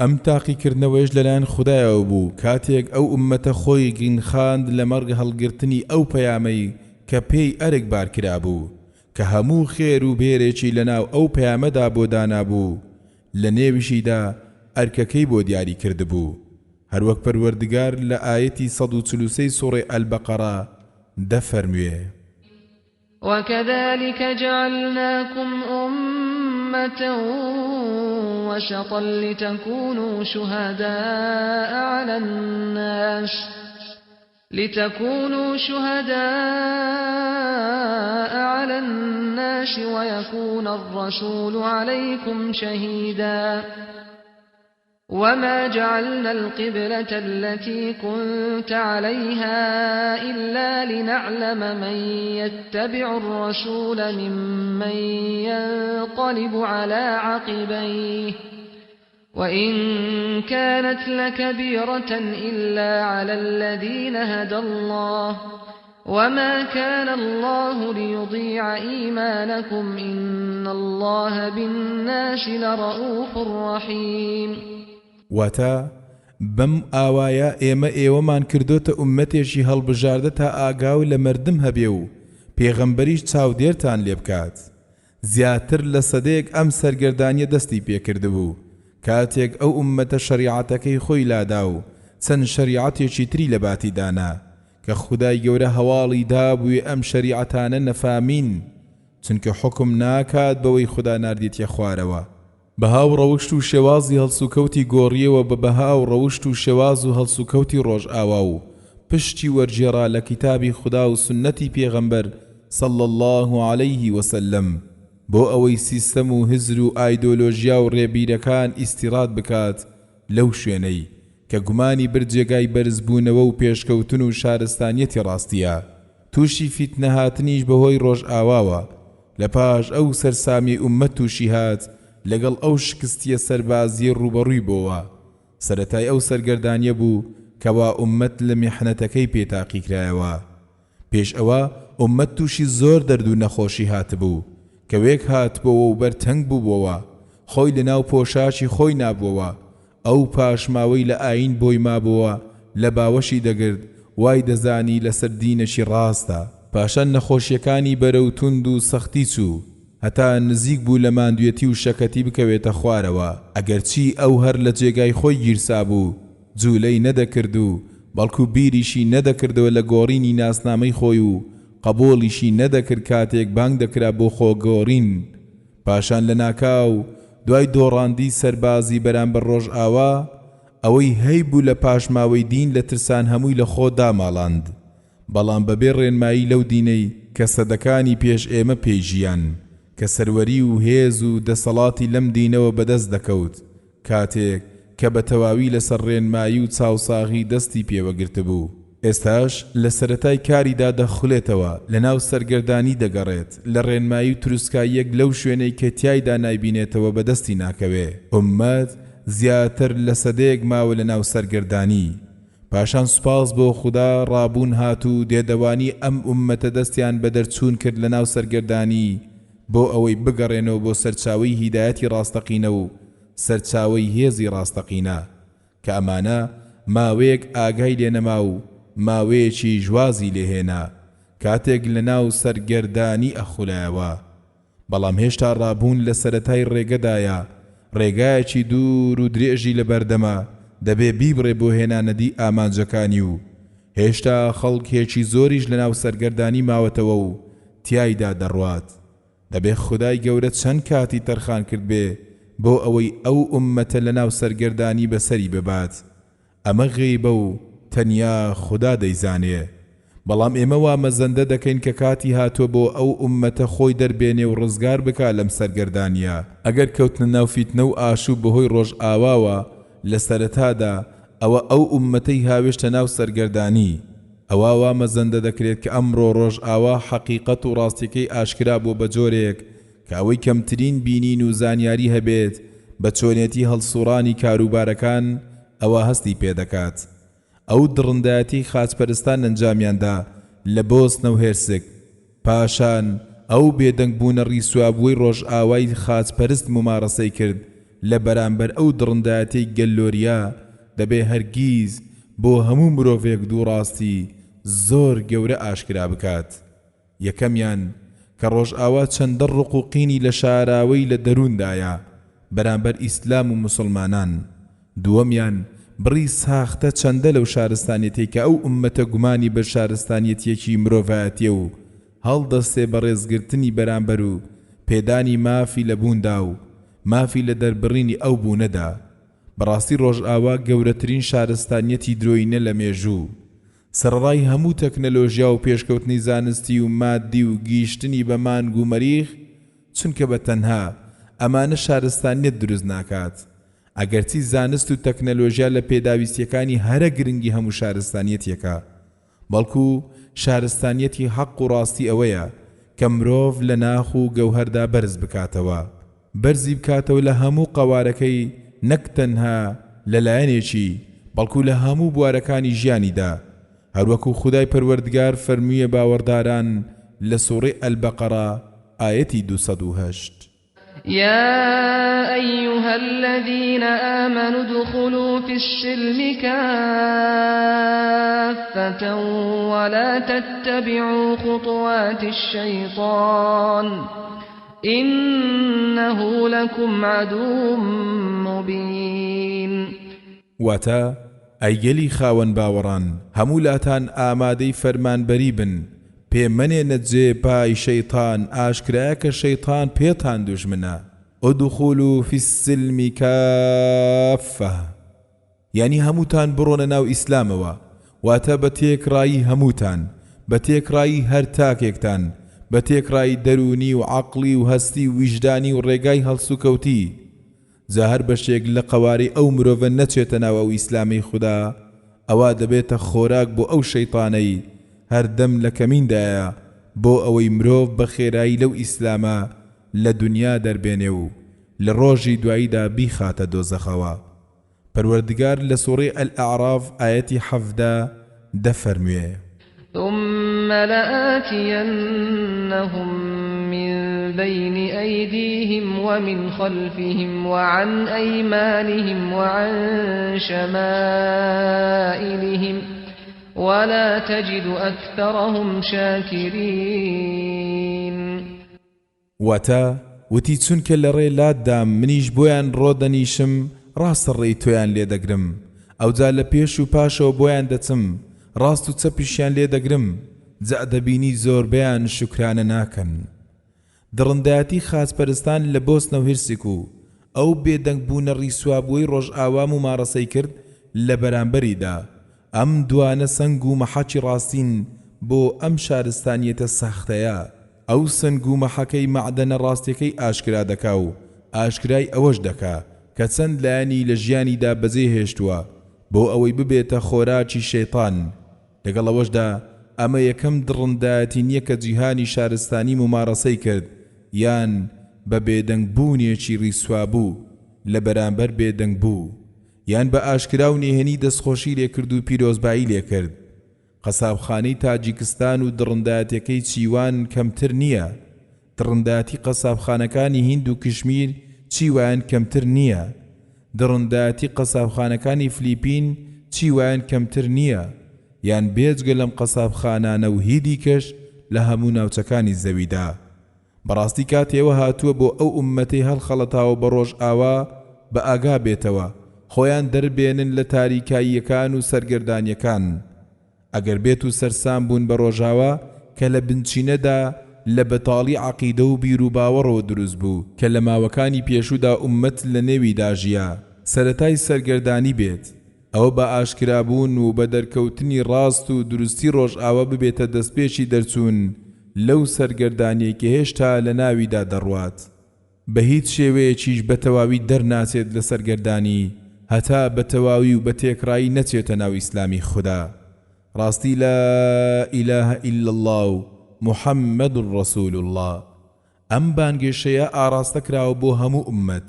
S1: ئەم تاقیکردنەوەیش لەلایەن خودایەوە بوو کاتێک ئەو ئوممەتە خۆی گینخاند لەمەڕ هەڵگرتنی ئەو پەیامەی کە پێی ئەرک بارکرابوو کە هەموو خێر و بێرێکی لەناو ئەو پەیامەدا بۆ دانابوو، لە نێویشیدا ئەرکەکەی بۆ دیاری کردبوو، هەروەک پەروەردگار لە ئایەتی 143 سوڕەی البقرە دەفەرموێ.
S2: وكذلك جعلناكم أمة وسطا لتكونوا شهداء على الناس لتكونوا شهداء على الناس ويكون الرسول عليكم شهيدا وما جعلنا القبلة التي كنت عليها إلا لنعلم من يتبع الرسول ممن ينقلب على عقبيه وإن كانت لكبيرة إلا على الذين هدى الله وما كان الله ليضيع إيمانكم إن الله بالناس لرؤوف رحيم.
S1: واتە، بەم ئاوایە ئێمە ئێوەمان کردۆتە ئوممەتێکی هەڵبژاردە تا ئاگاو لە مەردم هەبێ و پێغەمبەریش چاودێرتان لێ بکات. زیاتر لە سەدەیەک ئەم سەرگەردانیە دەستی پێکردبوو، کاتێک ئەو ئوممەتە شەریعەتەکەی خۆی لادا و چەند شەریعەتێکی تری لە باتی دانا، کە خودای گەورە هەواڵی دابووێ ئەم شەریعەتانە نەفامین، چونکە حوکم ناکات بەوەی خودا ناردیتیە خوارەوە. بەها و ڕەوشت و شێوازی هەڵسوکەوتی گۆڕیەوە بە بەها و ڕەوشت و شێواز و هەڵسوکەوتی ڕۆژئاوا و پشتی وەرگێڕا لە کیتابی خودا و سوننەتی پێغەمبەر صلی اللە علیه وسلم بۆ ئەوەی سیستەم و هزر و ئایدۆلۆژیا و ڕێبیرەکان ئیستیڕاد بکات لەو شوێنەی کە گومانی برد جێگای بەرزبوونەوە و پێشکەوتن و شارستانیەتی ڕاستیە تووشی فیتنە هاتنیش بەهۆی ڕۆژئاواوە لە پاش ئەو سەرسامیەی ئوممەت تووشی هات لەگەڵ ئەو شکستیە سەربازیەی ڕووبەڕووی بۆوە سەرەتای ئەو سەرگەردانیە بوو کەوا ئوممەت لە میحنەتەکەی پێ تاقیکرایەوە پێش ئەوە ئوممەت تووشی زۆر دەرد و نەخۆشی هاتبوو کە وێک هاتبۆوە و بەر تەنگ بووبۆوە خۆی لەناو پۆشاکی خۆی نابووەوە ئەو پاشماوەی لە ئایین بۆی مابۆوە لە باوەشی دەگرت وای دەزانی لەسەر دینەکی ڕاستە. پاشان نەخۆشیەکانی بەرەو توند و سەختی چوو هەتا نزیک بوو لە ماندوێتی و شەکەتی بکەوێتە خوارەوە ئەگەرچی ئەو هەر لە جێگای خۆی گیرسابوو جولەی نەدەکرد و بەڵکو بیریشی نەدەکردەوە لە گۆڕینی ناسنامەی خۆی و. قەبوڵیشی نەدەکرد کاتێک بانگ دەکرا بۆ خۆگۆڕین پاشان لەناکاو دوای دۆڕاندی سەربازی بەرامبەر ڕۆژئاوا ئەوەی هەیبوو لە پاشماوەی دین لە ترسان هەمووی لە خۆ داماڵاند بەڵام بەبێ ڕێنمایی لەو دینەی کە سەدەکانی پێش ئێمە پێی ژیان کە سەروەری و هێز و دەسەڵاتی لەم دینەوە بەدەست دەکەوت کاتێک کە بە تەواوی لەسەر ڕێنمایی و چاوساغی دەستی پێوە گرتبوو. ئێستاش لە سەرەتای کاریدا دەخولێتەوە، لەناو سەرگەردانی دەگەڕێت، لە ڕێنمایی و تروسکاییەک لەو شوێنەی کە تیایدا نایبینێتەوە بەدەستی ناکەوێ. ئوممەت زیاتر لە سەدەیەک ماوە لەناو سەرگەردانی. پاشان سوپاس بۆ خودا ڕابوون هات و دێدەوانی ئەم ئوممەتە دەستیان بە دەرچوون کرد لەناو سەرگەردانی بۆ ئەوەی بگەڕێنەوە بۆ سەرچاوەی هیدایەتی ڕاستەقینە و سەرچاوەی هێزی ڕاستەقینە کە ئەمانە ماوەیەک ئاگای لێ نەما و ماوەیەکیش وازی لێ هێنا کاتێک لەناو سەرگەردانی ئەخولایەوە. بەڵام هێشتا ڕابوون لە سەرەتای ڕێگەدایە، ڕێگایەکی دوور و درێژی لەبەردەمە، دەبێ بیبڕێ بۆ هێنانەدی ئامانجەکانی و هێشتا خەڵکێکی زۆریش لەناو سەرگەردانی ماوەتەوە و تیایدا دەڕوات. دەبێ خودای گەورە چەند کاتی تەرخان کردبێ بۆ ئەوەی ئەو ئوممەتە لەناو سەرگەردانی بەسەری ببات. ئەمە غەیبە و تەنیا خودا دەیزانێ. بەڵام ئێمە وا مەزەندە دەکەین کە کاتی هاتووە بۆ ئەو ئوممەتە خۆی دەربێنێ و ڕزگار بکا لەم سەرگەردانییە. ئەگەر کەوتنە ناو فیتنە و ئاشوب بەهۆی ڕۆژئاواوە لە سەرەتادا، ئەوە ئەو ئوممەتەی هاوێشتە ناو سەرگەردانی. ئەوا وا مەزەندە دەکرێت کە ئەمڕۆ ڕۆژئاوا حەقیقەت و ڕاستیەکەی ئاشکرا بووە بە جۆرێک کە ئەوەی کەمترین بینین و زانیاری هەبێت بە چۆنێتی هەڵسوڕانی کاروبارەکان ئەوا هەستی پێدەکات ئەو دڕندایەتیەی خاچپەرستان ئەنجامیاندا لە بۆسنە و هێرسک پاشان ئەو بێدەنگ بوونە ڕیسوابووەی ڕۆژئاوای خاچپەرست مومارەسەی کرد لە بەرامبەر ئەو دڕندایەتیەی گەللۆریا دەبێ هەرگیز بۆ هەموو مرۆڤێک دووڕاستی زۆر گەورە ئاشکرا بکات. یەکەمیان، کە ڕۆژئاوا چەندە ڕق و قینی لە شاراوەی لە دەرووندایە بەرامبەر ئیسلام و موسڵمانان. دووەمیان، بڕی ساختە چەندە لەو شارستانیەتەی کە ئەو ئوممەتە گومانی بە شارستانیەتیەکی مرۆڤایەتیە و هەڵدەستێ بە ڕێزگرتنی بەرامبەر و پێدانی مافی لە بووندا و مافی لە دەربڕینی ئەو بوونەدا. بەڕاستی ڕۆژئاوا گەورەترین شارستانیەتی درۆینە لە مێژوو. سەرەڕای هەموو تەکنەلۆژیا و پێشکەوتنی زانستی و ماددی و گیشتنی بە مانگ و مەریخ، چونکە بە تەنها ئەمانە شارستانیەت دروست ناکات. ئەگەرچی زانست و تەکنەلۆژیا لە پێداویستیەکانی هەرە گرنگی هەموو شارستانیەتێکە، بەڵکو شارستانیەتی حەق و ڕاستی ئەوەیە کە مرۆڤ لە ناخ و گەوهەردا بەرز بکاتەوە. بەرزی بکاتەوە لە هەموو قەوارەکەی نەک تەنها لە لایەنێکی بەڵکو لە هەموو بوارەکانی ژیانیدا هەروەکو خودای پەروەردگار فەرموویە باوەڕداران لە سوڕەی البقرە ئایەتی 208.
S2: يا أيها الذين آمنوا ادخلوا في السلم كافة ولا تتبعوا خطوات الشيطان انه لکم عدو مبین.
S1: واتە، ئەی گەلی خاوەن باوەڕان هەموو لاتان ئامادەی فەرمانبەری بن، پێ مەنێنە جێ پای شەیتان ئاشکرایە کە شەیتان پێتان دوژمنە، ادخلوا فی السلم کافە. یانی هەمووتان بڕۆنە ناو ئیسلامەوە، واتە بە تێکڕایی هەمووتان، بە تێکڕایی هەر تاکێکتان، بە تێکڕایی دەروونی و عەقڵی و هەستی و ویژدانی و ڕێگای هەڵسوکەوتی. جا هەر بەشێک لە قەوارەی ئەو مرۆڤە نەچێتە ناو ئەو ئیسلامەی خودا، ئەوا دەبێتە خۆراک بۆ ئەو شەیتانەی هەردەم لە کەمیندایە بۆ ئەوەی مرۆڤ بە خێرایی لەو ئیسلامە لە دونیا دەربێنێ و لە ڕۆژی دواییدا بیخاتە دۆزەخەوە. پەروەردگار لە سوڕەی الاعراف ئایەتی 17 دەفەرموێ.
S2: ثم لآتینهم من بین ایدیهم ومن خلفهم وعن ایمانهم وعن شمائلهم ولا تجد اکثرهم شاکرین.
S1: واتە، وتی چونکە لە ڕێ لات دام منیش بۆیان ڕۆدەنیشم ڕاستە ڕێی تۆیان لێ دەگرم ئەوجا لە پێش و پاشەوە بۆیان دەچم ڕاست و چەپیشیان لێ دەگرم. جا دەبینی زۆربەیان شوکرانە ناکەن. دڕندایەتی خاچپەرستان لە بۆسنە و هیرسیک و ئەو بێدەنگ بوونە ڕیسوابووەی ڕۆژئاوا مومارەسەی کرد لە بەرامبەریدا، ئەم دوانە سەنگ و مەحەکی ڕاستین بۆ ئەم شارستانیەتە ساختەیە. ئەو سەنگ و مەحەکەی مەعدەنە ڕاستیەکەی ئاشکرا دەکا و ئاشکرای ئەوەش دەکا کە چەند لایەنی لە ژیانیدا بەجێ هێشتووە بۆ ئەوەی ببێتە خۆراکی شەیتان لەگەڵ ئەوەشدا ئەمە یەکەم دڕندایەتی نیە کە جیهانی شارستانی مومارەسەی کرد یان بە بێدەنگ بوونێکی ڕیسوابوو لە بەرامبەر بێدەنگ بوو یان بە ئاشکرا و نهێنی دەستخۆشی لێکرد و پیرۆزبایی لێکرد. قەسابخانەی تاجیکستان و دڕندایەتیەکەی چیوان کەمتر نیە، دڕندایەتی قەسابخانەکانی هیند و کشمیر چیوایان کەمتر نیە، دڕندایەتی قەسابخانەکانی فلیپین چیوایان کەمتر نیە، یان بێجگە لەم قەسابخانانە و هی دیکەش لە هەموو ناوچەکانی زەویدا. بەڕاستی کاتی ئەوە هاتووە بۆ ئەو ئوممەتەی هەڵخەڵەتاوە بە ڕۆژئاوا بە ئاگا بێتەوە، خۆیان دەربێنن لە تاریکاییەکان و سەرگەردانیەکان. ئەگەر بێتو سەرسام بوون بە ڕۆژاوا کە لە بنچینەدا لە بەتاڵی عەقیدە و بیروباوەڕەوە دروست بوو، کە لە ماوەکانی پێشوودا ئوممەت لە نێویدا ژیا، سەرەتای سەرگەردانی بێت، ئەوە بە ئاشکرابوون و بە دەرکەوتنی ڕاست و دروستی ڕۆژئاوا ببێتە دەستپێکی دەرچوون لەو سەرگەردانیەی کە هێشتا لە ناویدا دەڕوات. بە هیچ شێوەیەکیش بە تەواوی دەرناچێت لە سەرگەردانی هەتا بە تەواوی و بە تێکڕایی نەچێتە ناو ئیسلامی خودا ڕاستی لا الە الا اللە و محمد رسول اللە ئەم بانگێشەیە ئاڕاستە کراوە بۆ هەموو ئوممەت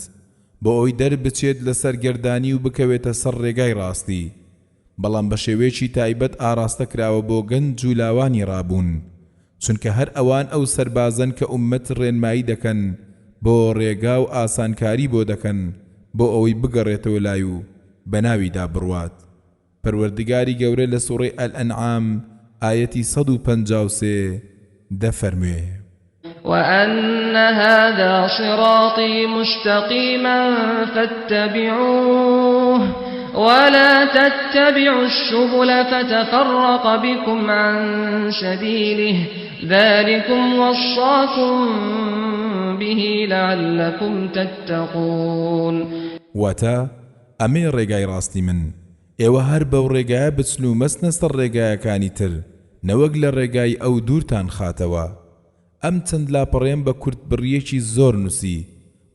S1: بۆ ئەوەی دەربچێت لە سەرگەردانی و بکەوێتە سەر ڕێگای ڕاستی بەڵام بە شێوەیەکی تایبەت ئاڕاستە کراوە بۆ گەنج و لاوانی ڕابوون چونکە هەر ئەوان ئەو سەربازەن کە ئوممەت ڕێنمایی دەکەن بۆ ڕێگا و ئاسانکاری بۆ دەکەن بۆ ئەوەی بگەڕێتەوە لای و بەناویدا بڕوات پەروەردگاری گەورە لە سوڕەی الانعام ئایەتی 153 دەفەرموێ.
S2: وأن هذا صراطي مستقيما فاتبعوه ولا تتبعوا السبل فتفرق بكم عن سبيله ذلكم وصاكم به لعلكم تتقون.
S1: واتە، ئەمەیە ڕێگای ڕاستی من، ئێوە هەر بەو ڕێگایە بچن و مەچنە سەر ڕێگایەکانی تر، نەوەک لە ڕێگای ئەو دوورتان خاتەوە. ئەم چەند لاپەڕەیەم بە کورتبڕییەکی زۆر نووسی،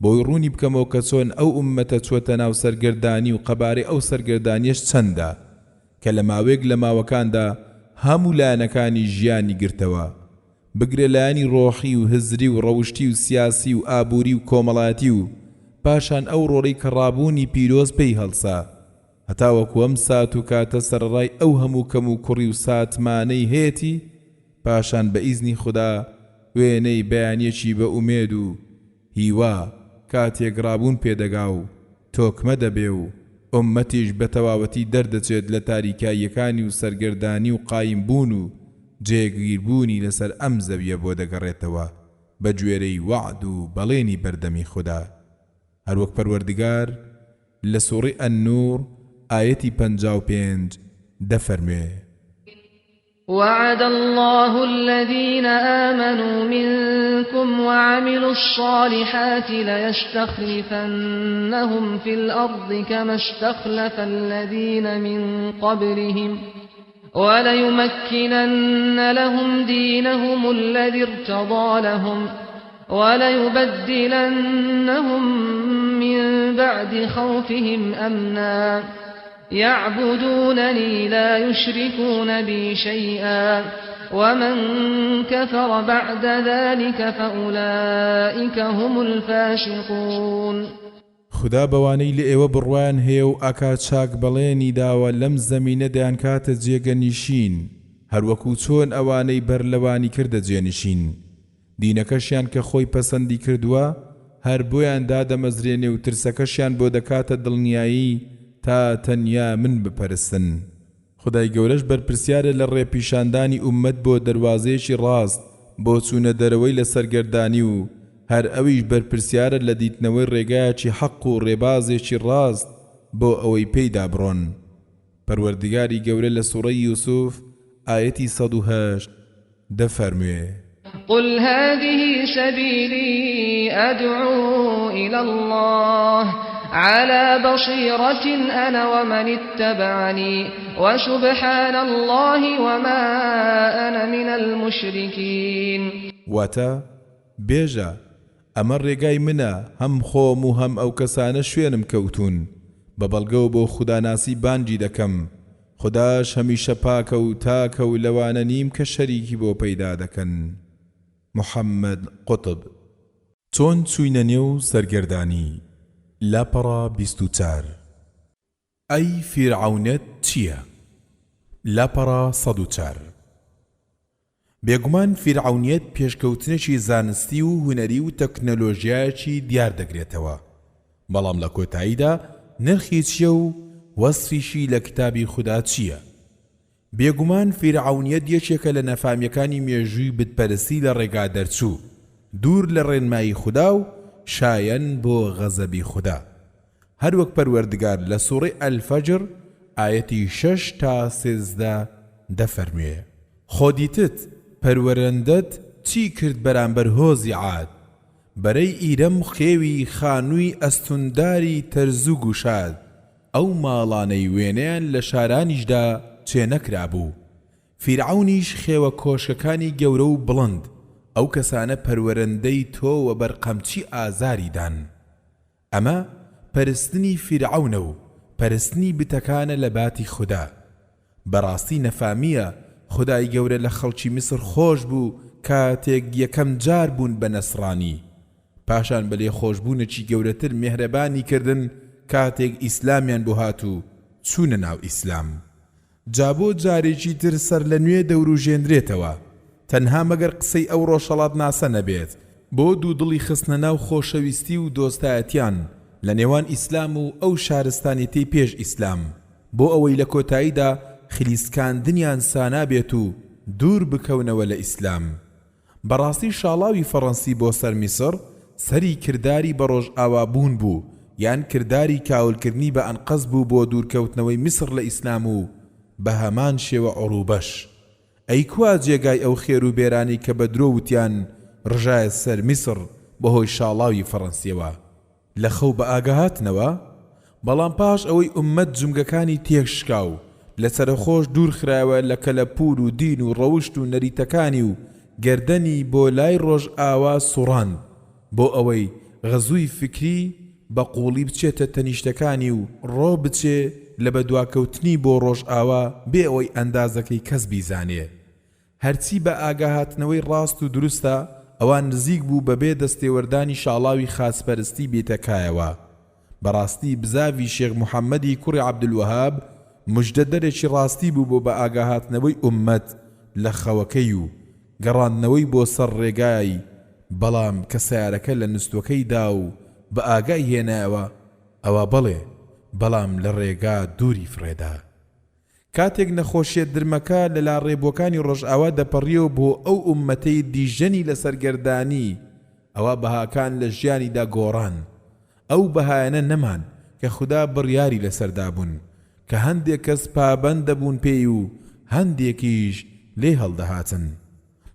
S1: بۆی ڕوونی بکەمەوە کە چۆن ئەو ئوممەتە چووەتە ناو سەرگەردانی و قەبارەی ئەو سەرگەردانییەش چەندە، کە لە ماوەیەک لە ماوەکاندا هەموو لایەنەکانی ژیانی گرتەوە. بگرە لایەنی ڕۆحی و هزری و ڕەوشتی و سیاسی و ئابووری و کۆمەڵایەتی و پاشان ئەو ڕۆڵەی کە ڕابوونی پیرۆز پێی هەڵسا هەتاوەکو ئەم سات و کاتە سەرەڕای ئەو هەموو کەم و کوڕی و ساتمانەی هەیەتی پاشان بە ئیزنی خودا وێنەی بەیانیەکی بە ئومێد و هیوا کاتێک ڕابوون پێدەگا و تۆکمە دەبێ و ئوممەتیش بە تەواوەتی دەردەچێت لە تاریکاییەکانی و سەرگەردانی و قایم بوون و جێگیر بوونی لەسەر ئەم زەویە بۆ دەگەڕێتەوە بە گوێرەی وەعد و بەڵێنی بەردەمی خودا هەروەک پەروەردگار لە سوڕی النور ئایەتی 55 دەفەرموێ.
S2: وعد اللە الذین آمنوا منکم وعملوا الصالحات ليستخلفنهم فی الأرض کما استخلف الذین من قبلهم وليمکنن لهم دینهم الذی ارتضی لهم وليبدلنهم من بعد خوفهم أمنا يعبدونني لا يشركون بي شيئا ومن كفر بعد ذلك فأولئك هم الفاسقون.
S1: خودا بەوانەی لە ئێوە بڕوایان هەیە و ئاکا چاک بەڵێنی داوە لەم زەمینە دەیانکاتە جێگە نیشین هەروەکو چۆن ئەوانەی بەر لەوانی کردە جێنشین دینەکەشیان کە خۆی پەسەندی کردووە هەر بۆیان دادەمەزرێنێ و ترسەکەشیان بۆ دەکاتە دڵنیایی تا تەنیا من بپەرستن. خودای گەورەش بەرپرسیارە لە ڕێ پیشاندانی ئوممەت بۆ دەروازەیەکی ڕاست بۆ چوونە دەرەوەی لە سەرگەردانی و هەر ئەویش بەرپرسیارە لە دیتنەوەی ڕێگایەکی حەق و ڕێبازێکی ڕاست بۆ ئەوەی پێیدا بڕۆن. پەروەردگاری گەورە لە سوڕەی یوسف ئایەتی 108. دەفەرموێ.
S2: قل هذه سبیلی ادعو الی اللە علی بصیرة انا ومن اتبعنی وسبحان اللە وما انا من المشرکین.
S1: واتە، بێژە، ئەمە ڕێگای منە هەم خۆم و هەم ئەو کەسانە شوێنم کەوتوون، بە بەڵگەوە بۆ خوداناسی بانگی دەکەم، خوداش هەمیشە پاکە و تاکە و لەوانە نیم کە شەریکی بۆ پەیدا دەکەن. محمد قوتب. چۆن چووینە نێو سەرگەردانی؟ لاپەڕە 24. ئەی فیرعەونیەت چییە؟ لاپەڕە 104. بێگومان فیرعەونیەت پێشکەوتنێکی زانستی و هونەری و تەکنەلۆژیایەکی دیار دەگرێتەوە، بەڵام لە کۆتاییدا نرخی چییە و وەسفیشی لە کتابی خودا چییە؟ بێگومان فیرعەونیەت یەکێکە لە نەفامیەکانی مێژووی بتپەرستی لە ڕێگا دەرچوو، دوور لە ڕێنمایی خودا و شایەن بۆ غەزەبی خودا. هەروەک پەروەردگار لە سوڕەی الفجر ئایەتی شەش تا 13 دەفەرموێ. خۆ دیتت پەروەرندەت چی کرد بەرامبەر هۆزی عاد، بەرەی ئیرەم خێوی خانووی ئەستونداری تەرزو گوشاد، ئەو ماڵانەی وێنەیان لە شارانیشدا چێ نەکرابوو، فیرعەونیش خێوە کۆشکەکانی گەورە و بڵند، ئەو کەسانە پەروەرندەی تۆ وەبەر قەمچی ئازاری دان. ئەمە پەرستنی فیرعەونە و پەرستنی بتەکانە لە باتی خودا. بەڕاستی نەفامیە خودای گەورە لە خەڵکی میسر خۆش بوو کاتێک یەکەم جار بوون بە نەسڕانی پاشان بە لێخۆشبوونێکی گەورەتر مێهرەبانی کردن کاتێک ئیسلامیان بۆ هات و چوونە ناو ئیسلام. جا بۆ جارێکی تر سەرلەنوێ دەوروژێنرێتەوە، تەنها مەگەر قسەی ئەو ڕۆژهەڵاتناسە نەبێت، بۆ دوودڵی خستنە ناو خۆشەویستی و دۆستایەتیان لە نێوان ئیسلام و ئەو شارستانیەتەی پێش ئیسلام، بۆ ئەوەی لە کۆتاییدا خلیسکاندنیان سانا بێت و دوور بکەونەوە لە ئیسلام. بەڕاستی شاڵاوی فەڕەنسی بۆ سەر میسڕ سەری کرداری بە ڕۆژئاوا بوون بوو یان کرداری کاولکردنی بە ئەنقەست بوو بۆ دوورکەوتنەوەی میسڕ لە ئیسلام و بە هەمان شێوە عروبەش. ئەی کوا جێگای ئەو خێر و بێرانەی کە بە درۆ وتیان ڕژایە سەر میسڕ بەهۆی شاڵاوی فەڕەنسیەوە؟ لە خەو بە ئاگا هاتنەوە؟ بەڵام پاش ئەوەی ئوممەت جومگەکانی تێک شکا و لە سەرەخۆش دوور خرایەوە لە کەلەپوور و دین و ڕەوشت و نەریتەکانی و گەردەنی بۆ لای ڕۆژئاوا سوڕاند بۆ ئەوەی غەزووی فیکری بە قووڵی بچێتە تەنیشتەکانی و ڕۆ بچێ لە بەدواکەوتنی بۆ ڕۆژئاوا بێ ئەوەی ئەندازەکەی کەس بیزانێ هەرچی بە ئاگاهاتنەوەی ڕاست و دروستە، ئەوا نزیک بوو بەبێ دەستێوەردانی شاڵاوی خاچپەرستی بێتە کایەوە. بەڕاستی بزاڤی شێخ محەمەدی کوڕی عەبدولوەهاب مژدەدەرێکی ڕاستی بوو بۆ بەئاگاهاتنەوەی ئوممەت لە خەوەکەی و گەڕاندنەوەی بۆ سەر ڕێگای، بەڵام کە سەیارەکە لە نوستوەکەی دا و بەئاگای هێنایەوە، ئەوا بەڵێ، بەڵام لە ڕێگا دووری فڕێدا. کاتێک نەخۆشیە درمەکە لە لاڕێبووەکانی ڕۆژئاوا دەپەڕیەوە بۆ ئەو ئوممەتەی دیژەنی لەسەرگەردانی، ئەوا بەهاکان لە ژیانیدا گۆڕان. ئەو بەهایانە نەمان کە خودا بڕیاری لەسەر دابوون، کە هەندێک کەس پابەند دەبوون پێی و هەندێکیش لێی هەڵدەهاتن.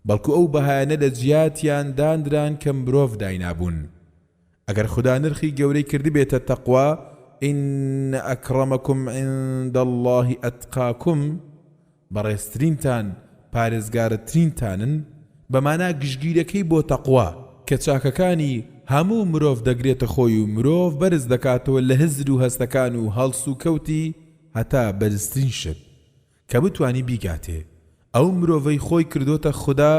S1: بەڵکو ئەو بەهایانە لە جیاتیان داندران کە مرۆڤ داینابوون. ئەگەر خودا نرخی گەورەی کردبێتە تەقوا، ان اکرمکم عند اللە اتقاکم، بەڕێزترینتان پارێزگارترینتانن، بە مانا گشتگیرەکەی بۆ تەقوا، کە چاکەکانی هەموو مرۆڤ دەگرێتە خۆی و مرۆڤ بەرز دەکاتەوە لە هزر و هەستەکان و هەڵسوکەوتی هەتا بەرزترین شت. کە بتوانی بیگاتێ. ئەو مرۆڤەی خۆی کردۆتە خودا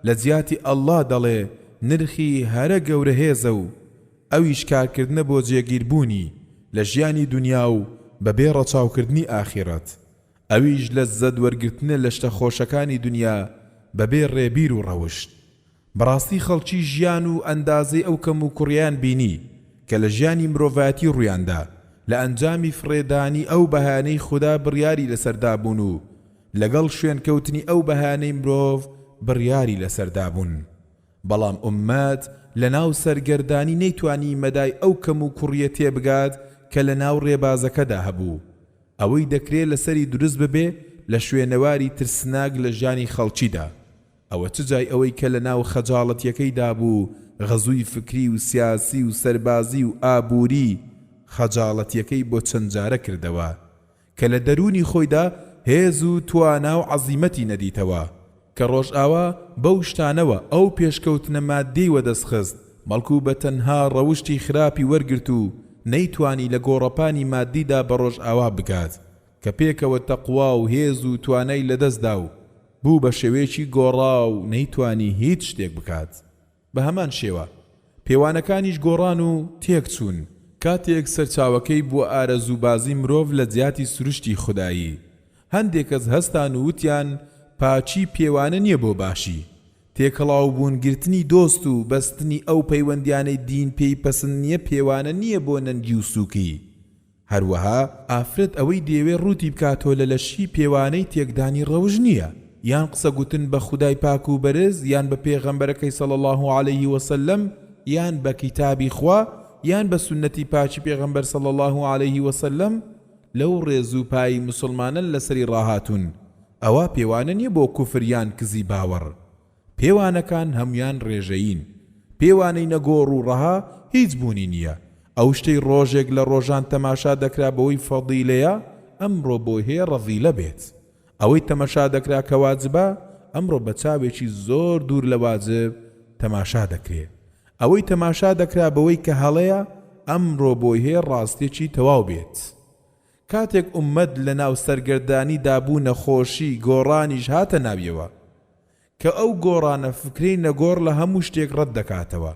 S1: لە جیاتی اللە دەڵێ نرخی هەرە گەورە هێزە و ئەویش کارکردنە بۆ جێگیر بوونی لە ژیانی دونیا و بەبێ ڕەچاوکردنی ئاخیڕەت ئەویش لەززەت وەرگرتنە لە شتە خۆشەکانی دونیا بەبێ ڕێبیر و ڕەوشت. بەڕاستی خەڵکی ژیان و ئەندازەی ئەو کەموکوڕییان بینی کە لە ژیانی مرۆڤایەتی ڕوویاندا لە ئەنجامی فڕێدانی ئەو بەهایانەی خودا بڕیاری لەسەر دابوون و لەگەڵ شوێنکەوتنی ئەو بەهایانەی مرۆڤ بڕیاری لەسەر دابوون بەڵام ئوممەت لەناو سەرگەردانی نەیتوانی مەدای ئەو کەموکوڕییە تێبگات کە لەناو ڕێبازەکەدا هەبوو ئەوەی دەکرێ لەسەری دروست ببێ لە شوێنەواری ترسناک لە ژیانی خەڵکیدا. ئەوە چ جای ئەوەی کە لە ناو خەجاڵەتیەکەیدا بوو غەزووی فکری و سیاسی و سەربازی و ئابووری خەجاڵەتیەکەی بۆ چەند جارە کردەوە کە لە دەروونی خۆیدا هێز و توانا و عەزیمەتی نەدیتەوە کە ڕۆژئاوا بەو شتانەوە ئەو پێشکەوتنە مادیەی وەدەست خست بەڵکو بە تەنها ڕەوشتی خراپی وەرگرت و نەیتوانی لە گۆڕەپانی مادیدا بە ڕۆژئاوا بگات کە پێکەوە تەقوا و هێز و توانای لەدەست دا و بوو بە شێوەیەکی گۆڕاو نەیتوانی هیچ شتێک بکات. بە هەمان شێوە پێوانەکانیش گۆڕان و تێکچوون کاتێک سەرچاوەکەی بووە ئارەزووبازی مرۆڤ لە جیاتی سروشتی خودایی. هەندێ کەس هەستان و وتیان پاکی پێوانە نیە بۆ باشی. تێکەڵاوبوون گرتنی دۆست و بەستنی ئەو پەیوەندیانەی دین پێی پەسند نیە پێوانە نیە بۆ نەنگی و سووکی. هەروەها ئافرەت ئەوەی دەیەوێ ڕووتی بکاتەوە لە لەشی پێوانەی تێکدانی ڕەوشت نییە، یان قسە گوتن بە خودای پاک و بەرز یان بە پێغەمبەرەکەی صلی اللە علیه وسلم یان بە کیتابی خوا یان بە سوننەتی پاکی پێغەمبەر صلی اللە علیه وسلم لەو ڕێز و پایی موسڵمانان لەسەری ڕاهاتوون ئەوە پێوانە نییە بۆ کوفر یان کزی باوەڕ. پێوانەکان هەموویان ڕێژەیین. پێوانەی نەگۆڕ و ڕەها هیچ بوونی نییە. ئەو شتەی ڕۆژێک لە ڕۆژان تەماشا دەکرا بەوەی فەزیلەیە، ئەمڕۆ بۆی هەیە ڕەزیلە بێت. ئەوەی تەمەشا دەکرا کە واجبە، ئەمڕۆ بە چاوێکی زۆر دوور لە واجب تەماشا دەکرێ. ئەوەی تەماشا دەکرا بەوەی کە هەڵەیە، ئەمڕۆ بۆی هەیە ڕاستییەکی تەواو بێت. کاتێک ئوممەت لەناو سەرگەردانیدا بوو نەخۆشی گۆڕانیش هاتە ناویەوە. کە ئەو گۆڕانە فکرەی نەگۆڕ لە هەموو شتێک ڕەت دەکاتەوە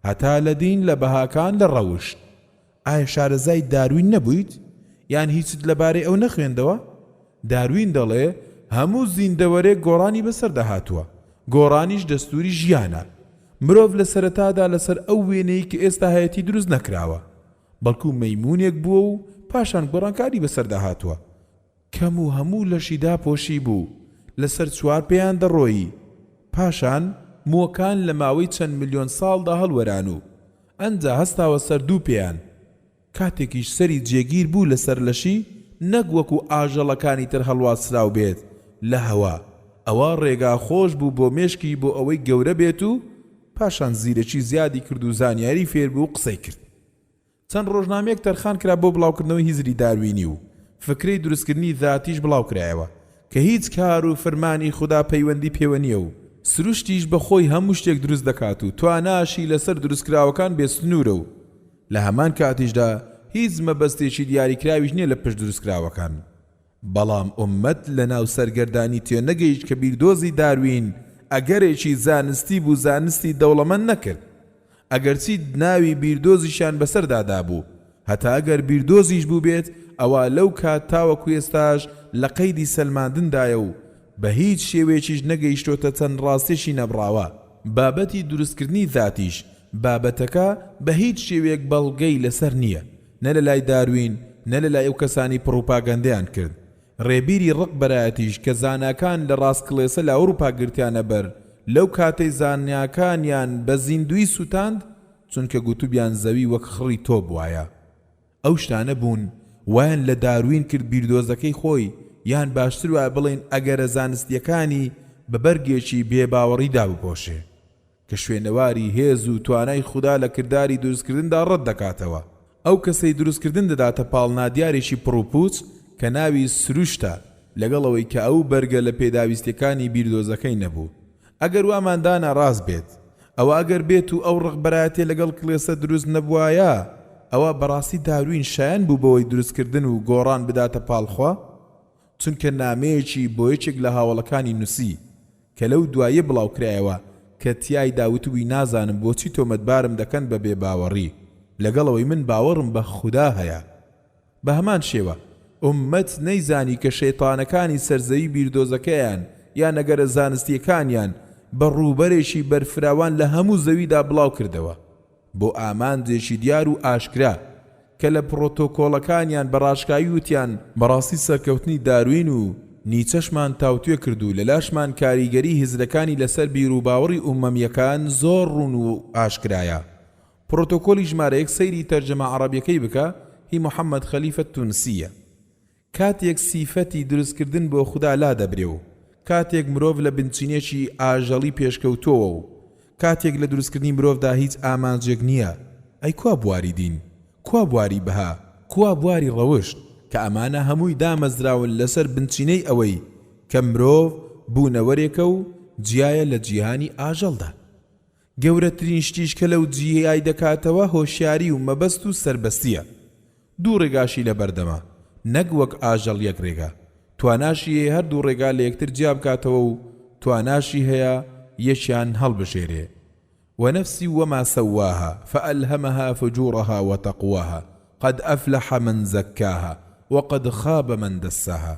S1: هەتا لە دین لە بەهاکان لە ڕەوشت. ئایا شارەزای داروین نەبوویت؟ یان هیچت لەبارەی ئەو نەخوێندەوە؟ داروین دەڵێ هەموو زیندەوەرێک گۆڕانی بەسەردا هاتووە، گۆڕانیش دەستووری ژیانە. مرۆڤ لە سەرەتادا لەسەر ئەو وێنەی کە ئێستا هەیەتی دروست نەکراوە، بەڵکو مەیموونێک بووە و پاشان گۆڕانکاری بەسەردا هاتووە. کەم و هەموو لەشی داپۆشیبوو، لەسەر چوارپێیان دەڕۆیی. پاشان مووەکان لە ماوەی چەند ملیۆن ساڵدا هەڵوەران و ئەنجا هەستاوە سەر دوو پێیان. کاتێکیش سەری جێگیر بوو لەسەر لەشی، نەک وەکو ئاژەڵەکانی تر هەڵواسراو بێت لە هەوا، ئەوا ڕێگا خۆش بوو بۆ مێشکی بۆ ئەوەی گەورە بێت و پاشان زیرەکی زیادی کرد و زانیاری فێر بوو و قسەی کرد. چەند ڕۆژنامەیەک تەرخان کرا بۆ بڵاوکردنەوەی هزری داروینی و فکرەی دروستکردنی زاتیش بڵاوکرایەوە کە هیچ کار و فرمانی خودا پەیوەندی پێوە نییە و سروشتیش بە خۆی هەموو شتێک دروست دەکات و تواناشی لەسەر دروستکراوەکان بێ سنوورە و لە هەمان کاتیشدا هیچ مەبەستێکی دیاریکراویش نییە لە پشت دروستکراوەکان. بەڵام ئوممەت لەناو سەرگەردانی تێنەگەیشت کە بیردۆزی داروین ئەگەرێکی زانستی بوو زانستی دەوڵەمەند نەکرد ئەگەرچی ناوی بیردۆزیشیان بەسەردا دابوو هەتا ئەگەر بیردۆزیش بووبێت ئەوا لەو کات تاوەکو ئێستاش لە قەیدی سەلماندندایە و بەهیچ شێوەیەکیش نەگەیشتۆتە چەند ڕاستیەکی نەبڕاوە. بابەتی دروستکردنی زاتیش بابەتەکە بەهیچ شێوەیەک بەڵگەی لەسەر نییە نە لە لای داروین نە لە لای ئەو کەسانەی پڕوپاگەندەیان کرد. ڕێبیری ڕق بەرایەتیش کە زاناکان لە ڕاست کڵێسە لە ئەوروپا گرتیانە بەر لەو کاتەی زاناکانیان بە زیندووی سوتاند چونکە گوتبیان زەوی وەک خڕی تۆپ وایە. ئەو شتانە بوون وایان لە داروین کرد بیردۆزەکەی خۆی یان باشتر وایە بڵێین ئەگەرە زانستییەکانی بە بەرگێکی بێ باوەڕی دابپۆشێ. کە شوێنەواری هێز و توانای خودا لە کرداری دروستکردندا ڕەت دەکاتەوە. ئەو کەسەی دروستکردن دەداتە پاڵ نادیارێکی پڕوپووچ کە ناوی سروشتە، لەگەڵ ئەوەی کە ئەو بەرگە لە پێداویستیەکانی بیردۆزەکەی نەبوو. ئەگەر وامان دانا ڕاست بێت، ئەوە ئەگەر بێت و ئەو ڕقبەرایەتیە لەگەڵ کڵێسە دروست نەبوایە، ئەوا بەڕاستی داروین شایەن بوو بەوەی دروستکردن و گۆڕان بداتە پاڵ خوا؟ چونکە نامەیەکی بۆ یەکێک لە هاوەڵەکانی نوسی کە لەو دواییە بڵاوکرایەوە کە تیایدا وتبووی نازانم بۆچی تۆمەتبارم دەکەن بە بێباوەڕی لەگەڵ ئەوەی من باوەڕم بە خودا هەیە. بە هەمان شێوە ئوممەت نەیزانی کە شەیتانەکانی سەرزەوی بیردۆزەکەیان یان ئەگەرە زانستییەکانیان بە ڕووبەرێکی بەرفراوان لە هەموو زەویدا بڵاوکردەوە. بۆ ئامانجێکی دیار و ئاشکرا، کە لە پڕۆتۆکۆڵەکانیان بە ڕاشکاوی وتیان، بەڕاستی سەرکەوتنی داروین و نیچەشمان تاوتوێ کرد و لەلاشمان کاریگەری هزرەکانی لەسەر بیروباوەڕی ئومەمیەکان زۆر ڕوون و ئاشکرایە. پڕۆتۆکۆلی ژمارە یەک سەیری تەرجەمە عەڕەبیەکەی بکە هی محەمەد خەلیفە تونسیە. کاتێک سیفەتی دروستکردن بۆ خودا لادەبرێ و. کاتێک مرۆڤ لە بنچینەیەکی ئاژەڵی پێشکەوتووەوە و کاتێک لە دروستکردنی مرۆڤدا هیچ ئامانجێک نییە، ئەی کوا بواری دین؟ کوا بواری بەها؟ کوا بواری ڕەوشت؟ کە ئەمانە هەمووی دامەزراون لەسەر بنچینەی ئەوەی کە مرۆڤ بوونەوەرێکە و جیایە لە جیهانی ئاژەڵدا. گەورەترین شتیش کە لەو جیای دەکاتەوە هۆشیاری و مەبەست و سەربەستییە. دوو ڕێگاشی لەبەردەمە، نەک وەک ئاژەڵ یەک ڕێگا. تواناشی هەیە هەردوو ڕێگا لە یەکتر جیا بکاتەوە و تواناشی هەیە یەکیان هەڵبژێرێ. ونفس وما سواها فألهمها فجورها وتقواها قد أفلح من زکاها وقد خاب من دساها.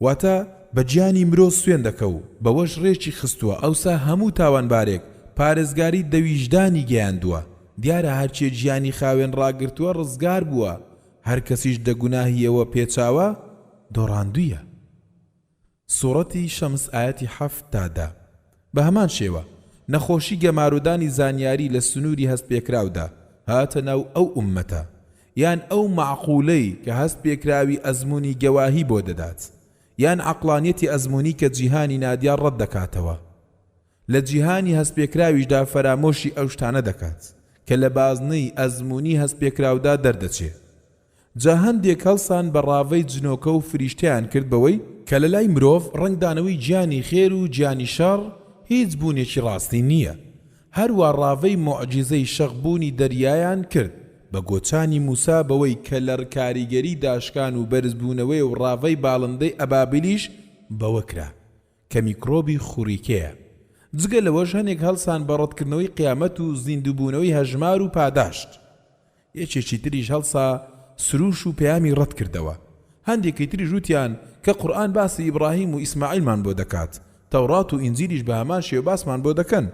S1: واتە، بە گیانی مرۆ سوێند دەکە و بەوەش ڕێکی خستووە ئەوسا هەموو تاوانبارێک پارێزگاری دە ویژدانی گەیاندووە، دیارە هەرکێ گیانی خاوێن ڕاگرتووە ڕزگار بووە، هەر کەسیش دە گوناهیەوە پێچاوە دۆڕاندوویە. سوڕەتی شەمس ئایەتی حەفت تا دە. بە هەمان شێوە، نەخۆشی گەمارۆدانی زانیاری لە سنووری هەستپێکراودا، هاتە ناو ئەو ئوممەتە، یان ئەو مەعقولەی کە هەستپێکراوی ئەزموونی گەواهی بۆ دەدات، یان عەقڵانیەتی ئەزموونی کە جیهانی نادیار ڕەت دەکاتەوە. لە جیهانی هەستپێکراویشدا فەرامۆشی ئەو شتانە دەکات، کە لە بازنەی ئەزموونی هەستپێکراودا دەردەچێ. جا هەندێک هەڵسان بە ڕاڤەی جنۆکە و فریشتەیان کرد بەوەی، کە لەلای مرۆڤ ڕەنگدانەوەی گیانی خێر و گیانی شەڕ هیچ بوونێکی ڕاستی نییە، هەروا ڕاڤەی موعجیزەی شەق بوونی دەریایان کرد بە گۆچانی موسا بەوەی کە لە کاریگەری داشکان و بەرز بوونەوەی و ڕاڤەی باڵندەی ئەبابیلیش بەوە کرا کە میکرۆبی خوریکەیە. جگە لەوەش هەنێک هەڵسان بە ڕەتکردنەوەی قیامەت و زیندووبوونەوەی هەژمار و پاداشت. یەکێکی تریش هەڵسا سروش و پەیامی ڕەت کردەوە. هەندێکی تریش وتیان کە قورئان باسی ئیبڕاهیم و ئیسماعیلمان بۆ دەکات، تەوڕات و ئینجیلیش بە هەمان شێوە باسمان بۆ دەکەن.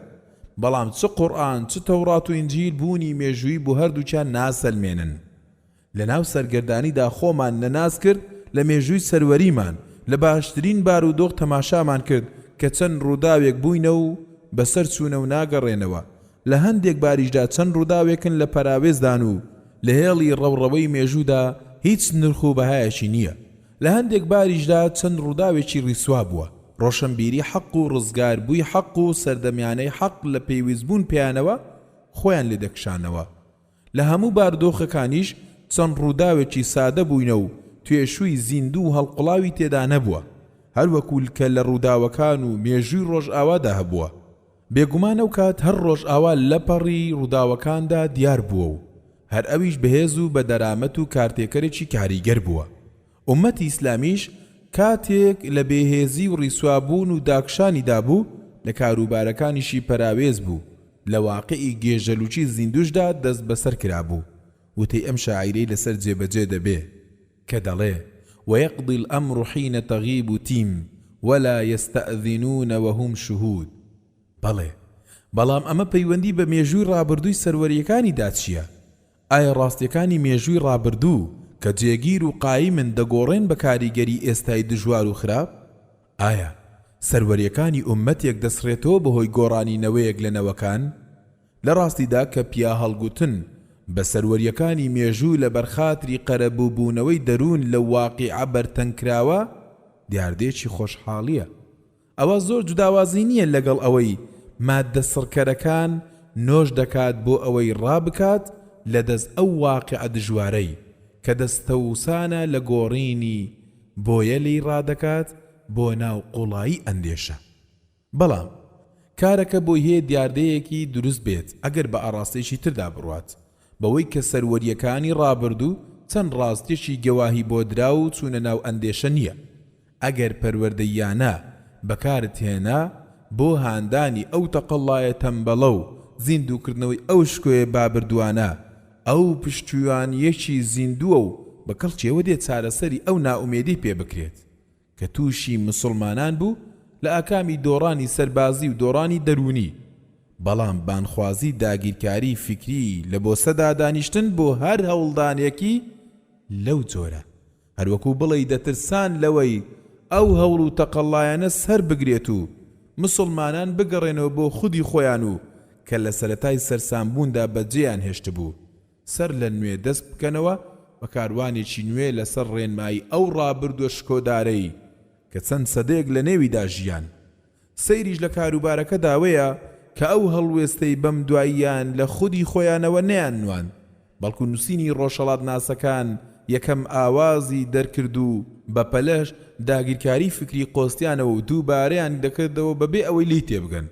S1: بەڵام چ قورئان چ تەوڕات و ئینجیل بوونی مێژوویی بۆ هەردووکیان ناسەلمێنن. لەناو سەرگەردانیدا خۆمان نەناس کرد لە مێژووی سەروەریمان، لە باشترین بارودۆخ تەماشامان کرد کە چەند ڕووداوێک بووینە و بەسەر چوونە و ناگەڕێنەوە، لە هەندێک باریشدا چەند ڕووداوێکن لە پەراوێزدان و لە هێڵی ڕەوڕەوەی مێژوودا هیچ نرخ و بەهایەکی نییە، لە هەندێک باریشدا چەند ڕووداوێکی ڕیسوا بووە، ڕۆشنبیری حەق و ڕزگاربووی حەق و سەردەمیانەی حەق لە پەیوەستبوون پێیانەوە خۆیان لێ دەکشانەوە. لە هەموو بارودۆخەکانیش چەند ڕووداوێکی سادە بووینە و توێشووی زیندوو و هەڵقوڵاوی تێدا نەبووە، هەر وەکوو کە لە ڕووداوەکان و مێژووی ڕۆژئاوادا هەبووە. بێگومان ئەو کات هەر ڕۆژئاوا لەپەڕی ڕووداوەکاندا دیار بووە و هەر ئەویش بەهێز و بە دەرامەت و کارتێکەرێکی کاریگەر بووە. ئوممەتی ئیسلامیش کاتێک لە بێهێزی و ڕیسوابوون و داکشانیدا بوو، لە کاروبارەکانیشی پەراوێز بوو، لە واقیعی گێژەلووکی زیندووشدا دەستبەسەر کرابوو. وتەی ئەم شاعیرەی لەسەر جێبەجێ دەبێ کە دەڵێ، ویقضی الامر حین تغیب تیم ولا یستاذنون وهم شهود. بەڵێ، بەڵام ئەمە پەیوەندی بە مێژووی ڕابردووی سەروەرییەکانیدا چییە؟ ئایا ڕاستیەکانی مێژووی ڕابردوو کە جێگیر و قایمن دەگۆڕێن بە کاریگەری ئێستای دژوار و خراپ؟ ئایا سەروەریەکانی ئوممەتێک دەسڕێتەوە بەهۆی گۆڕانی نەوەیەک لە نەوەکان؟ لە ڕاستیدا کە پیاهەڵگوتن بە سەروەریەکانی مێژوو لەبەرخاتری قەرەبووبوونەوەی دەروون لە واقیعە بەرتەنگکراوە دیاردەیەکی خۆشحاڵیە. ئەوە زۆر جوداوازی نییە لەگەڵ ئەوەی ماددە سڕکەرەکان نۆش دەکات بۆ ئەوەی ڕابکات لە دەست ئەو واقیعە دژوارەی کە دەستەوسانە لە گۆڕینی بۆیە لێی ڕادەکات بۆ ناو قوڵایی ئەندێشە. بەڵام کارەکە بۆی هەیە دیاردەیەکی دروست بێت ئەگەر بە ئاڕاستەیەکی تردا بڕوات بەوەی کە سەروەرییەکانی ڕابردوو چەند ڕاستیەکی گەواهی بۆ دراو و چوونە ناو ئەندێشە نییە ئەگەر پەروەردەییانە بەکارت هێنا بۆ هاندانی ئەو تەقەڵایە تەمبەڵە و زیندووکردنەوەی ئەو شکۆیە بابردووانە، ئەو پشتیوانییەکی زیندووە و بە کەڵکیەوە دێت چارەسەری ئەو نائومێدیەی پێ بکرێت کە تووشی مسوڵمانان بوو لە ئاکامی دۆڕانی سەربازی و دۆڕانی دەروونی، بەڵام بانخوازی داگیرکاری فیکری لە بۆسەدا دانیشتن بۆ هەر هەوڵدانێکی لەو جۆرە. هەروەکو بڵێی دەترسان لەوەی ئەو هەوڵ و تەقەڵایانە سەر بگرێت و مسوڵمانان بگەڕێنەوە بۆ خودی خۆیان و کە لە سەرەتای سەرسامبووندا بەجێیان هێشتبوو سەر لە نوێ دەست بکەنەوە بە کاروانێکی نوێ لەسەر ڕێنمایی ئەو ڕابردووە شکۆدارەی. کە چەند سەدەیەک لە نێویدا ژیان. سەیریش لە کاروبارەکەدا ئەوەیە کە ئەو هەڵوێستەی بەم دواییان لە خودی خۆیانەوە نەیاننواند، بەڵکو نووسینی ڕۆژهەڵاتناسەکان یەکەم ئاوازی دەرکرد و بە پەلەش داگیرکاری فیکری قۆستیانەوە و دووبارەیان دەکردەوە بەبێ ئەوەی لێی تێبگەن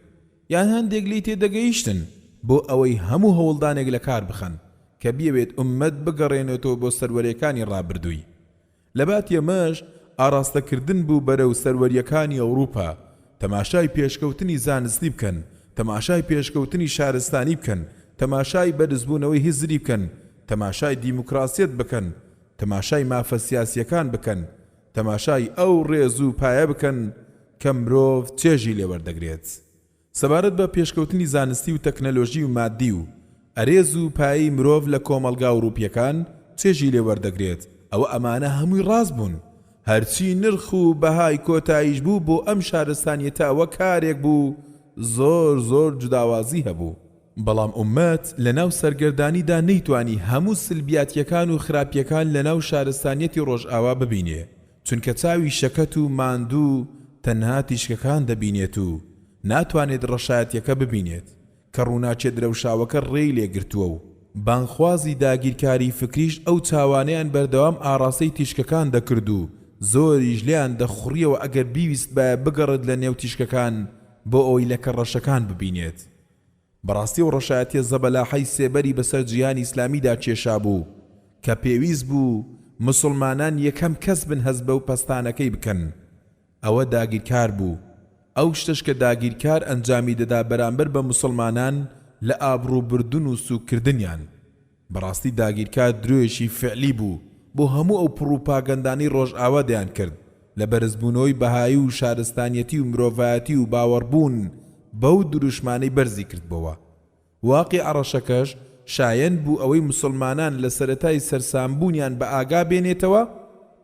S1: یان هەندێک لێی تێدەگەیشتن بۆ ئەوەی هەموو هەوڵدانێک لەکار بخەن کە بیەوێت ئوممەت بگەڕێنێتەوە بۆ سەروەریەکانی ڕابردووی. لەباتی ئەمەش ئاڕاستەکردن بوو بەرەو سەروەرییەکانی ئەوروپا، تەماشای پێشکەوتنی زانستی بکەن، تەماشای پێشکەوتنی شارستانی بکەن، تەماشای بەرزبوونەوەی هزری بکەن، تەماشای دیموکراسیەت بکەن، تەماشای مافە سیاسییەکان بکەن، تەماشای ئەو ڕێز و پایە بکەن کە مرۆڤ چێژی لێوەردەگرێت. سەبارەت بە پێشکەوتنی زانستی و تەکنەلۆژی و ماددی و ئەرێز و پایەی مرۆڤ لە کۆمەڵگا ئەوروپیەکان چێژی لێ وەردەگرێت، ئەوە ئەمانە هەمووی ڕاست بوون. هەرچی نرخ و بەهای کۆتاییش بوو بۆ ئەم شارستانیەتە ئەوە کارێک بوو زۆر زۆر جوداوازی هەبوو. بەڵام ئوممەت لەناو سەرگەردانیدا نەیتوانی هەموو سلبیاتیەکان و خراپیەکان لەناو شارستانیەتی ڕۆژئاوا ببینێ، چونکە چاوی شەکەت و ماندوو تەنها تیشکەکان دەبینێت و ناتوانێت ڕەشایەتیەکە ببینێت کە ڕووناکیە درەوشاوەکە ڕێی لێ گرتووە و بانگخوازی داگیرکاری فکریش ئەو چاوانەیان بەردەوام ئاڕاستەی تیشکەکان دەکرد و زۆریش لێیان دەخوڕیەوە ئەگەر بیویستبایە بگەڕێت لە نێو تیشکەکان بۆ ئەوەی لەکە ڕەشەکان ببینێت. بەڕاستی ئەو ڕەشایەتیە زەبەلاحەی سێبەری بەسەر جیهانی ئیسلامیدا کێشابوو کە پێویست بوو موسڵمانان یەکەم کەس بن هەست بەو پەستانەکەی بکەن ئەوە داگیرکار بوو ئەو شتەش کە داگیرکار ئەنجامی دەدا بەرامبەر بە موسڵمانان لە ئابڕوو بردن و سوک کردنیان بەڕاستی داگیرکار درۆیەکی فعلی بوو بۆ هەموو ئەو پڕوپاگەندانەی ڕۆژئاوا دەیانکرد لە بەرزبوونەوەی بەهایی و شارستانیەتی و مرۆڤایەتی و باوەڕبوون بەو دروشمانەی بەرزی کردبۆوە. واقیعە ڕەشەکەش شایەن بوو ئەوەی موسڵمانان لە سەرەتای سەرسامبوونیان بە ئاگا بێنێتەوە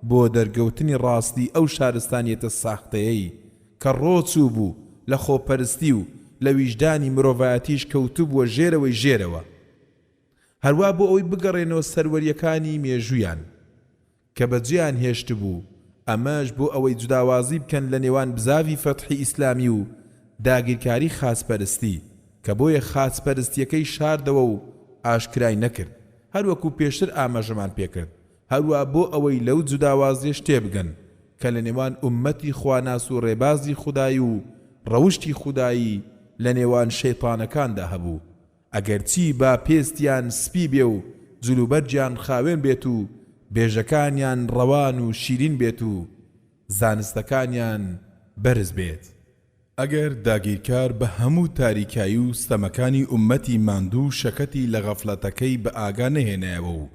S1: بۆ دەرگەوتنی ڕاستی ئەو شارستانیەتە ساختەیەی کە ڕۆچووبوو لە خۆپەرستی و لە ویژدانی مرۆڤایەتیش کەوتبووە ژێرەوەی ژێرەوە. هەروا بۆ ئەوەی بگەڕێنەوە سەروەرییەکانی مێژوویان کە بەجێیان هێشتبوو، ئەمەش بۆ ئەوەی جوداوازی بکەن لە نێوان بزاڤی فەتحی ئیسلامی و داگیرکاری خاچپەرستی، کە بۆیە خاچپەرستییەکەی شاردەوە و ئاشکرای نەکرد، هەروەکو پێشتر ئاماژەمان پێکرد، هەروا بۆ ئەوەی لەو جوداوازیەش تێبگەن کە لە نێوان ئوممەتی خواناس و ڕێبازی خودایی و ڕەوشتی خودایی لە نێوان شەیتانەکاندا هەبوو، ئەگەرچی با پێستیان سپی بێ و جلوبەرگیان خاوێن بێت و بێژەکانیان ڕەوان و شیرین بێت و زانستەکانیان بەرز بێت. ئەگەر داگیرکار بە هەموو تاریکایی و ستەمەکانی ئوممەتی ماندوو و شەکەتی لە غەفلەتەکەی بە ئاگا نەهێنایەوە و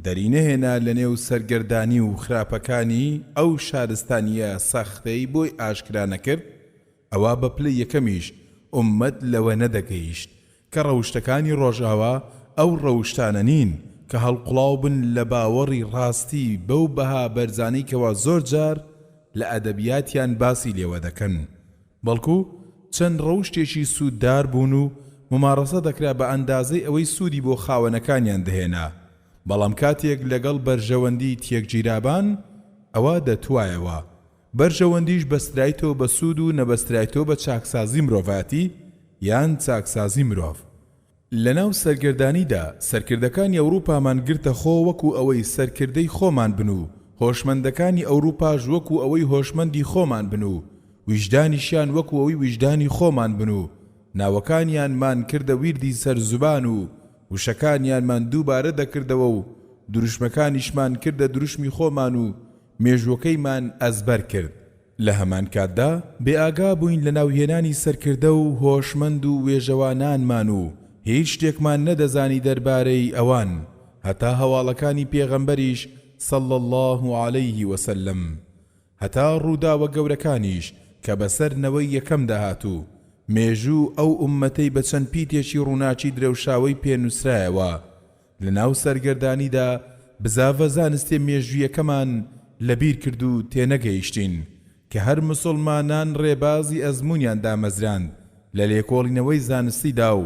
S1: دەرینەهێنا لە نێو سەرگەردانی و خراپەکانی ئەو شارستانییە ساختەی بۆی ئاشکرا نەکرد، ئەوا بە پلەی یەکەمیش ئوممەت لەوە نەدەگەیشت کە ڕەوشتەکانی ڕۆژئاوا ئەو ڕەوشتانە نین کە هەڵقوڵاو بن لە باوەڕی ڕاستی بەو بەها بەرزانەی کەوا زۆر جار لە ئەدەبیاتیان باسی لێوە دەکەن بەڵکو چەند ڕەوشتێکی سووددار بوون و مومارەسە دەکرا بە ئەندازەی ئەوەی سوودی بۆ خاوەنەکانیان دەهێنا بەڵام کاتێک لەگەڵ بەرژەوەندی تێکگیرابان ئەوا دەتوایەوە بەرژەوەندیش بەسترایتەوە بە سوود و نەبەسترایتەوە بە چاکسازی مرۆڤایەتی یان چاکسازی مرۆڤ. لەناو سەرگەردانیدا سەرکردەکانی ئەوروپامان گرتە خۆ وەکو ئەوەی سەرکردەی خۆمان بن و هۆشمەندەکانی ئەوروپاش وەکو ئەوەی هۆشمەندی خۆمان بن و ویژدانیشیان وەکو ئەوەی ویژدانی خۆمان بن و ناوەکانیانمان کردە ویردی سەر زوبان و وشەکانیانمان دووبارە دەکردەوە و دروشمەکانیشمان کردە دروشمی خۆمان و مێژووەکەیمان ئەزبەر کرد. لە هەمان کاتدا بێ ئاگا بووین لە ناوهێنانی سەرکردە و هۆشمەند و وێژەوانانمان و هیچ شتێکمان نەدەزانی دەربارەی ئەوان هەتا هەواڵەکانی پێغەمبەریش صلی اللە علیه وسلم هەتا ڕووداوە گەورەکانیش کە بەسەر نەوەی یەکەمدا هات و مێژوو ئەو ئوممەتەی بە چەند پیتێکی ڕووناکی درەوشاوەی پێ نووسرایەوە لەناو سەرگەردانیدا بزاڤە زانستیە مێژوویەکەمان لەبیر کرد و تێنەگەیشتین کە هەر مسوڵمانان ڕێبازی ئەزموونیان دامەزراند لە لێکۆڵینەوەی زانستیدا و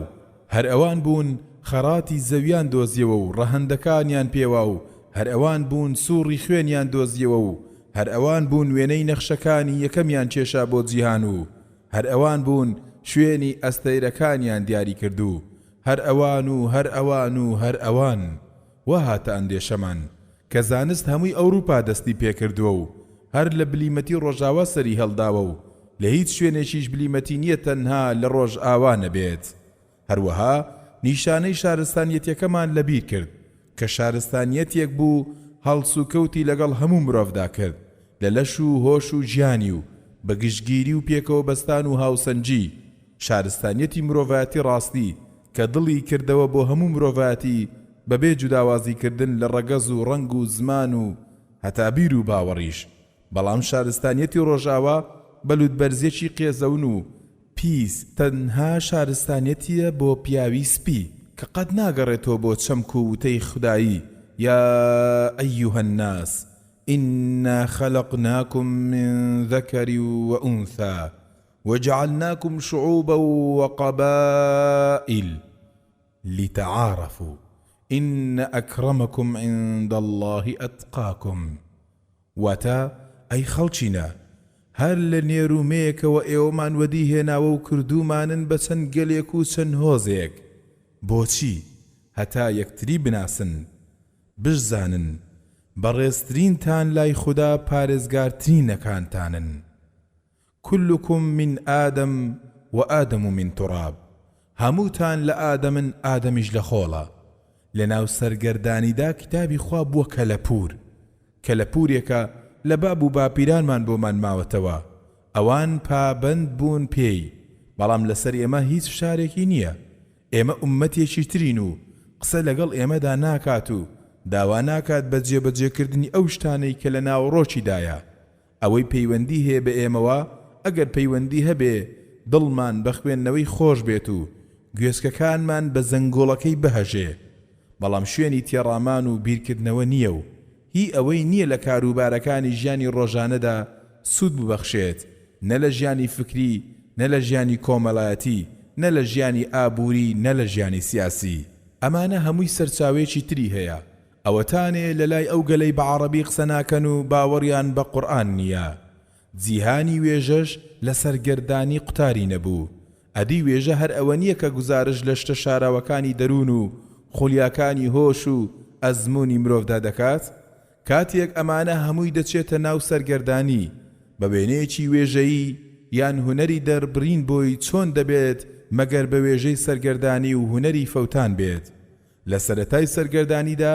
S1: هەر ئەوان بوون خەڕاتی زەویان دۆزیەوە و ڕەهەندەکانیان پێوا و هەر ئەوان بوون سوڕی خوێنیان دۆزیەوە و. هەر ئەوان بوون وێنەی نەخشەکانی یەکەمیان کێشا بۆ جیهان و هەر ئەوان بوون شوێنی ئەستێرەکانیان دیاری کرد و هەر ئەوان و هەر ئەوان و هەر ئەوان. وا هاتە ئەندێشەمان کە زانست هەمووی ئەوروپا دەستی پێکردووە و هەر لە بلیمەتی ڕۆژاوا سەری هەڵداوە و لە هیچ شوێنێکیش بلیمەتی نییە تەنها لە ڕۆژئاوا نەبێت. هەروەها نیشانەی شارستانیەتەکەمان لە بیر کرد کە شارستانیەتێک بوو هەڵسوکەوتی لەگەڵ هەموو مرۆڤدا کرد لە لەش و هۆش و گیانی و بە گشتگیری و پێکەوەبەستان و هاوسەنگی، شارستانیەتی مرۆڤایەتی ڕاستی کە دڵی کردەوە بۆ هەموو مرۆڤایەتی بەبێ جوداوازی کردن لە ڕەگەز و ڕەنگ و زمان و هەتا بیر و باوەڕیش. بەڵام شارستانیەتی ڕۆژئاوا بە لوتبەرزیەکی قێزەون و پیس تەنها شارستانیەتیە بۆ پیاوی سپی کە قەت ناگەڕێتەوە بۆ چەمک و وتەی خودایی یا ایها الناس انا خلقناکم من ذکر و انثی وجعلناکم شعوبا وقبائل لتعارفوا ان اکرمکم عند اللە اتقاکم واتە، ئەی خەڵکینە، هەر لە نێر و مێیەکەوە ئێوەمان وەدی هێناوە و کردوومانن بە چەند گەلێک و چەند هۆزێک، بۆچی؟ هەتا یەکتری بناسن، بشزانن، بەڕێزترینتان لای خودا پارێزگارترینەکانتانن. کلکم من آدم و آدم من تراب، هەمووتان لە ئادەمن ئادەمیش لە خۆڵە. لەناو سەرگەردانیدا کیتابی خوا بووە کەلەپوور. کەلەپوورێکە لە باب و باپیرانمان بۆمان ماوەتەوە. ئەوان پابەند بوون پێی، بەڵام لەسەر ئێمە هیچ فشارێکی نییە. ئێمە ئوممەتێکی ترین و قسە لەگەڵ ئێمەدا ناکات و داوا ناکات بە جێبەجێکردنی ئەو شتانەی کە لە ناوەڕۆکیدایە. ئەوەی پەیوەندی هەیە بە ئێمەوە، ئەگەر پەیوەندی هەبێ، دڵمان بە خوێندنەوەی خۆش بێت و گوێچکەکانمان بە زەنگوڵەکەی بهەژێ، بەڵام شوێنی تێڕامان و بیرکردنەوە نییە و هی ئەوەی نییە لە کاروبارەکانی ژیانی ڕۆژانەدا سوود ببەخشێت، نە لە ژیانی فکری، نە لە ژیانی کۆمەڵایەتی، نە لە ژیانی ئابووری، نە لە ژیانی سیاسی. ئەمانە هەمووی سەرچاوەیەکی تری هەیە، ئەوەتانێ لەلای ئەو گەلەی بە عەڕەبی قسە ناکەن و باوەڕیان بە قورئان نییە. جیهانی وێژەش لە سەرگەردانی قوتاری نەبوو. ئەدی وێژە هەر ئەوە نییە کە گوزارشت لە شتە شاراوەکانی دەروون و خولیاکانی هۆش و ئەزموونی مرۆڤدا دەکات؟ کاتێک ئەمانە هەمووی دەچێتە ناو سەرگەردانی، بە وێنەیەکی وێژەیی یان هونەری دەربڕین بۆی چۆن دەبێت مەگەر بە وێژەی سەرگەردانی و هونەری فەوتان بێت؟ لە سەرەتای سەرگەردانیدا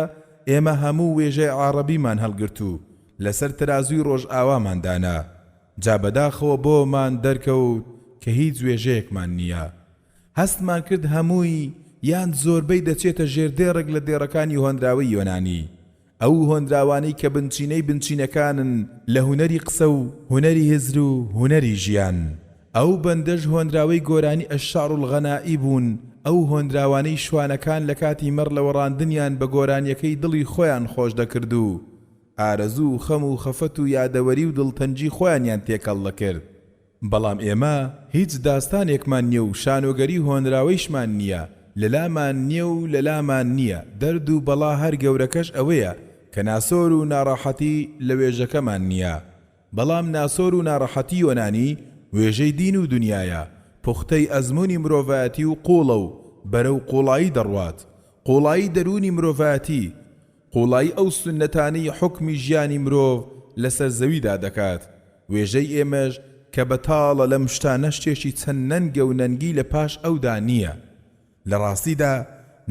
S1: ئێمە هەموو وێژەی عاڕەبیمان هەڵگرت و لەسەر تەرازووی ڕۆژئاوامان دانا، جا بەداخەوە بۆمان دەرکەوت کە هیچ وێژەیەکمان نییە. هەستمان کرد هەمووی یان زۆربەی دەچێتە ژێر دێڕێک لە دێڕەکانی هۆنراوەی یۆنانی. ئەو هۆنراوانەی کە بنچینەی بنچینەکانن لە هونەری قسە و هونەری هزر و هونەری ژیان. ئەو بەندەش هۆنراوەی گۆرانی الشعر الغنائی بوون، ئەو هۆنراوانەی شوانەکان لە کاتی مەڕ لەوەڕاندنیان بە گۆرانیەکەی دڵی خۆیان خۆش دەکرد و ئارەزوو و خەم و خەفەت و یادەوەری و دڵتەنگی خۆیانیان تێکەڵ دەکرد. بەڵام ئێمە هیچ داستانێکمان نیە و شانۆگەری هۆنراوەیشمان نیە، لەلامان نیە و لەلامان نیە، دەرد و بەڵا هەر گەورەکەش ئەوەیە کە ناسۆر و ناڕەحەتی لە وێژەکەمان نیە. بەڵام ناسۆر و ناڕەحەتی یۆنانی وێژەی دین و دونیایە، پوختەی ئەزموونی مرۆڤایەتی و قووڵە و بەرەو قووڵایی دەڕوات، قووڵایی دەروونی مرۆڤایەتی، قووڵایی ئەو سوننەتانەی حوکمی ژیانی مرۆڤ لەسەر زەویدا دەکات، وێژەی ئێمەش کە بەتاڵە لەم شتانە شتێکی چەند نەنگە و نەنگی لە پاش ئەودا نییە. لە ڕاستیدا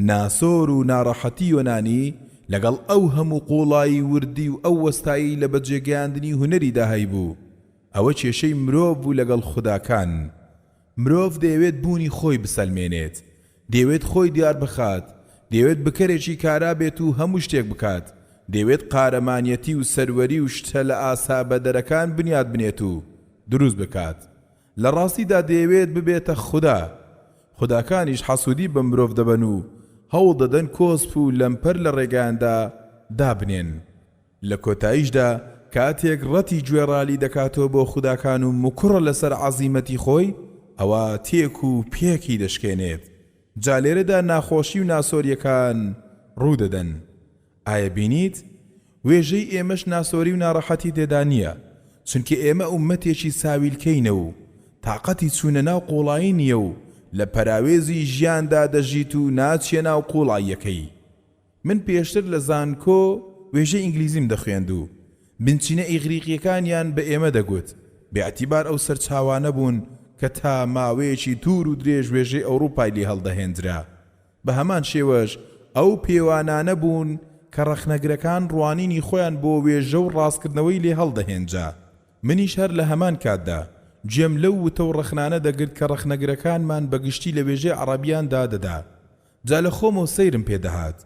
S1: ناسۆر و ناڕەحەتی یۆنانی لەگەڵ ئەو هەموو قووڵایی وردی و ئەو وەستایی لە بەجێگەیاندنی هونەریدا هەیبوو، ئەوە کێشەی مرۆڤ بوو لەگەڵ خوداکان. مرۆڤ دەیەوێت بوونی خۆی بسەلمێنێت، دەیەوێت خۆی دیار بخات، دەیەوێت بکەرێکی کارا بێت و هەموو شتێک بکات، دەیەوێت قارەمانیەتی و سەروەری و شتە لە ئاسا بەدەرەکان بنیات بنێت و دروست بکات. لە ڕاستیدا دەیەوێت ببێتە خودا. خوداکانیش حەسوودی بە مرۆڤ دەبەن و هەوڵ دەدەن کۆسپ و لەمپەر لە ڕێگایاندا دابنێن. لە کۆتاییشدا کاتێک ڕەتی گوێڕالی دەکاتەوە بۆ خوداکان و مکوڕە لەسەر عەزیمەتی خۆی، ئەوا تێک و پێکی دەشکێنێت. جا لێرەدا ناخۆشی و ناسۆرییەکان ڕوو دەدەن. ئایا بینیت؟ وێژەی ئێمەش ناسۆری و ناڕەحەتی تێدا نییە، چونکە ئێمە ئوممەتێکی ساویلکەینە و تاقەتی چوونە ناو قووڵایی نییە و لە پەراوێزی ژیاندا دەژیت و ناچیە ناو قووڵاییەکەی. من پێشتر لە زانکۆ وێژەی ئینگلیزیم دەخوێند و بنچینە ئیغریقییەکانیان بە ئێمە دەگوت، بێ ئیعتیبار ئەو سەرچاوانە بوون کە تا ماوەیەکی دوور و درێژ وێژەی ئەوڕوپای لێ هەڵدەهێنجرا. بە هەمان شێوەش ئەو پێوانانە بوون کە ڕەخنەگرەکان ڕوانینی خۆیان بۆ وێژە و ڕاستکردنەوەی لێ هەڵدەهێنجا. منیش هەر لە هەمان کاتدا گوێم لەو وتە و ڕەخنانە دەگرت کە ڕەخنەگرەکانمان بە گشتی لە وێژەی عەڕەبیاندا دەدا. جا لە خۆمەوە سەیرم پێ دەهات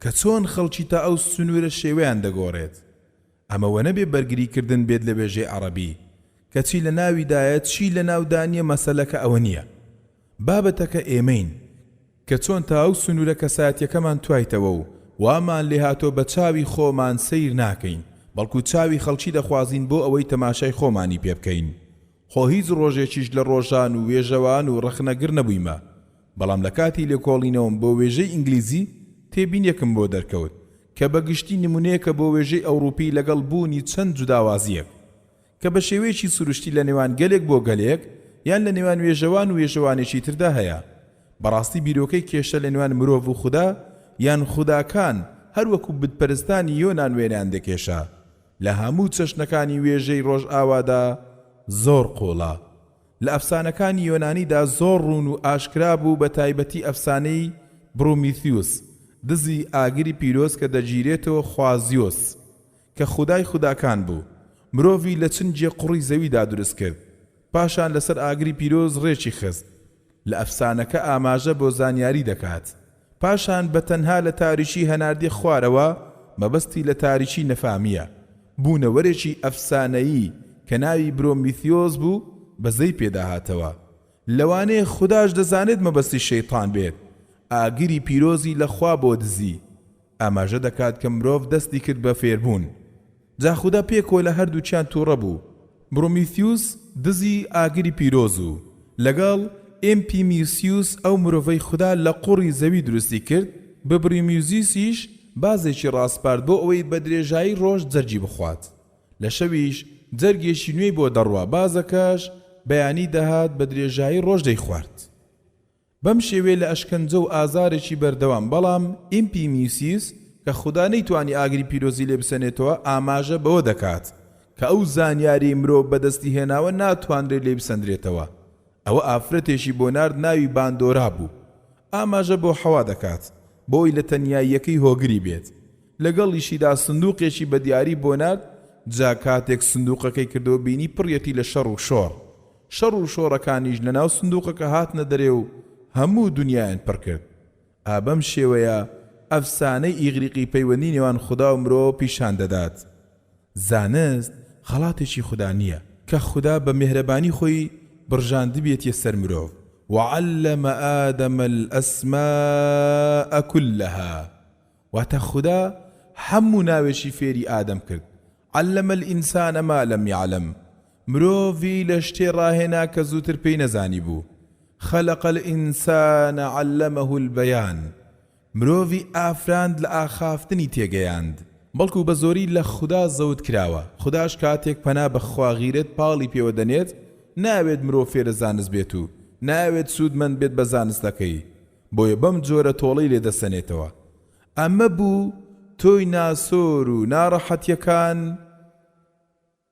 S1: کە چۆن خەڵکی تا ئەو سنوورە شێوەیان دەگۆڕێت. ئەمە وەنەبێ بەرگری کردن بێت لە وێژەی عەڕەبی، کە چی لە ناویدایە چی لە ناودا نییە مەسەلەکە ئەوە نییە. بابەتەکە ئێمەین، کە چۆن تا ئەو سنوورە کەسایەتیەکەمان توایتەوە و وامان لێهاتووە بە چاوی خۆمان سەیر ناکەین، بەڵکو چاوی خەڵکی دەخوازین بۆ ئەوەی تەماشای خۆمانی پێ بکەین. خۆ هیچ ڕۆژێکیش لە ڕۆژان و وێژەوان و ڕەخنەگر نەبوویمە، بەڵام لە کاتی لێکۆڵینەوەم بۆ وێژەی ئینگلیزی تێبینیەکم بۆ دەرکەوت کە بە گشتی نمونەیەکە بۆ وێژەی ئەوڕوپی لەگەڵ بوونی چەند جوداوازیەک کە بە شێوەیەکی سروشتی لە نێوان گەلێک بۆ گەلێک یان لە نێوان وێژەوان و وێژەوانێکی تردا هەیە. بەڕاستی بیرۆکەی کێشە لە نێوان مرۆڤ و خودا یان خوداکان هەر وەکو بتپەرستانی یۆنان وێنەیان دەکێشا لە هەموو چەشنەکانی وێژەی ڕۆژئاوادا زۆر قووڵە. لە ئەفسانەکانی یۆنانیدا زۆر ڕوون و ئاشکرا بوو بە تایبەتی ئەفسانەی بڕومیثیوس دزی ئاگری پیرۆز کە دەگیرێتەوە خوازیۆس کە خودای خوداکان بوو مرۆڤی لە چنگێ قوڕی زەویدا دروست کرد پاشان لەسەر ئاگری پیرۆز ڕێکی خست لە ئەفسانەکە ئاماژە بۆ زانیاری دەکات پاشان بە تەنها لە تاریکی هەناردیە خوارەوە مەبەستی لە تاریکی نەفامیە بوونەوەرێکی ئەفسانەیی کە ناوی برۆمیثیۆس بوو بەزەی پێدا هاتەوە لەوانەیە خوداش دەزانێت مەبەستی شەیتان بێت ئاگری پیرۆزی لە خوا بۆ دزی ئاماژە دەکات کە مرۆڤ دەستی کرد بە فێربوون جا خودا پێکەوە لە هەردووکیان توڕە بوو. بڕۆمیثیوس دزی ئاگری پیرۆز و لەگەڵ ئێمپیمیوسیوس ئەو مرۆڤەی خودا لە قوڕی زەوی دروستی کرد، ببڕیمیوزیسیش بازێکی ڕاسپارد بۆ ئەوەی بە درێژایی ڕۆژ جەرگی بخوات. لە شەویش جەرگێکی نوێی بۆ دەڕوا، بازەکەش بەیانی دەهات بە درێژایی ڕۆژ دەیخوارد. بەم شێوەیە لە ئەشکەنجە و ئازارێکی بەردەوام، بەڵام ئیمپیمیوسیس کە خودا نەیتوانی ئاگری پیرۆزی لێ بسەنێتەوە ئاماژە بەوە دەکات کە ئەو زانیاریەی مرۆڤ بەدەستی هێناوە ناتوانرێت لێی بسەندرێتەوە ئەوە ئافرەتێکی بۆ نارد ناوی باندۆرا بوو ئاماژە بۆ حەوا دەکات بۆی لە تەنیاییەکەی هۆگری بێت لەگەڵیشیدا سندوقێکی بە دیاری بۆ نارد جا کاتێک سندوقەکەی کردەوە بینی پڕیەتی لە شەڕ و شۆڕ شەڕ و شۆڕەکانیش لە ناو سندوقەکە هاتنە دەرێ و هەموو دونیایان پڕ کرد. ئا بەم شێوەیە ئەفسانەی ئیغریقی پەیوەندی نێوان خودا و مرۆ پیشان دەدات. زانست خەڵاتێکی خودا نییە کە خودا بە مێهرەبانی خۆی بڕژاندبێتیە سەر مرۆڤ، وعلم آدم الاسماء کلها، واتە خودا هەموو ناوێکی فێری ئادەم کرد، علم الانسان ما لم یعلم، مرۆڤی لە شتێ ڕاهێنا کە زووتر پێی نەزانیبوو، خلق الانسان علمه البیان، مرۆڤی ئافراند لە ئاخافتنی تێگەیاند. بەڵکو بە زۆری لە خودا زەوت کراوە، خوداش کاتێک پەنا بە خوا غیرەت پاڵی پێوە دەنێت، نایەوێت مرۆڤ فێرە زانست بێت و نایەوێت سوودمەند بێت بە زانستەکەی، بۆیە بەم جۆرە تۆڵەی لێ دەسەنێتەوە. ئەمە بوو تۆی ناسۆر و ناڕەحەتیەکان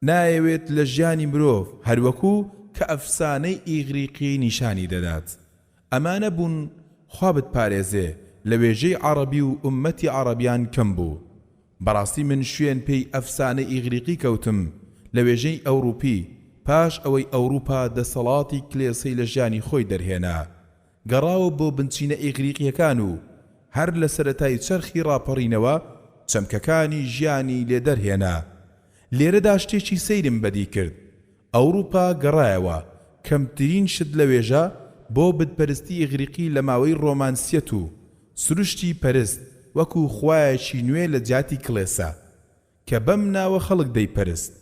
S1: نایەوێت لە ژیانی مرۆڤ هەروەکو کە ئەفسانەی ئیغریقی نیشانی دەدات. ئەمانە بوون خوا بتپارێزێ لە وێژەی عەڕەبی و ئوممەتی عەڕەبیان کەم بوو. بەڕاستی من شوێن پێی ئەفسانەی ئیغریقی کەوتم لە وێژەی ئەوڕوپی پاش ئەوەی ئەوڕوپا دەسەڵاتی کلێسەی لە ژیانی خۆی دەرهێنا گەڕاوە بۆ بنچینە ئیغریقییەکان و هەر لە سەرەتای چەرخی ڕاپەڕینەوە چەمکەکانی ژیانی لێ دەرهێنا. لێرەدا شتێکی سەیرم بەدی کرد. ئەوروپا گەڕایەوە، کەمترین شت لە وێژە، بۆ بتپەرستی ئیغریقی لە ماوەی ڕۆمانسیەت و سروشتی پەرست وەکو خوایەکی نوێ لە جیاتی کڵێسا. کە بەم ناوە خەڵک دەیپەرست.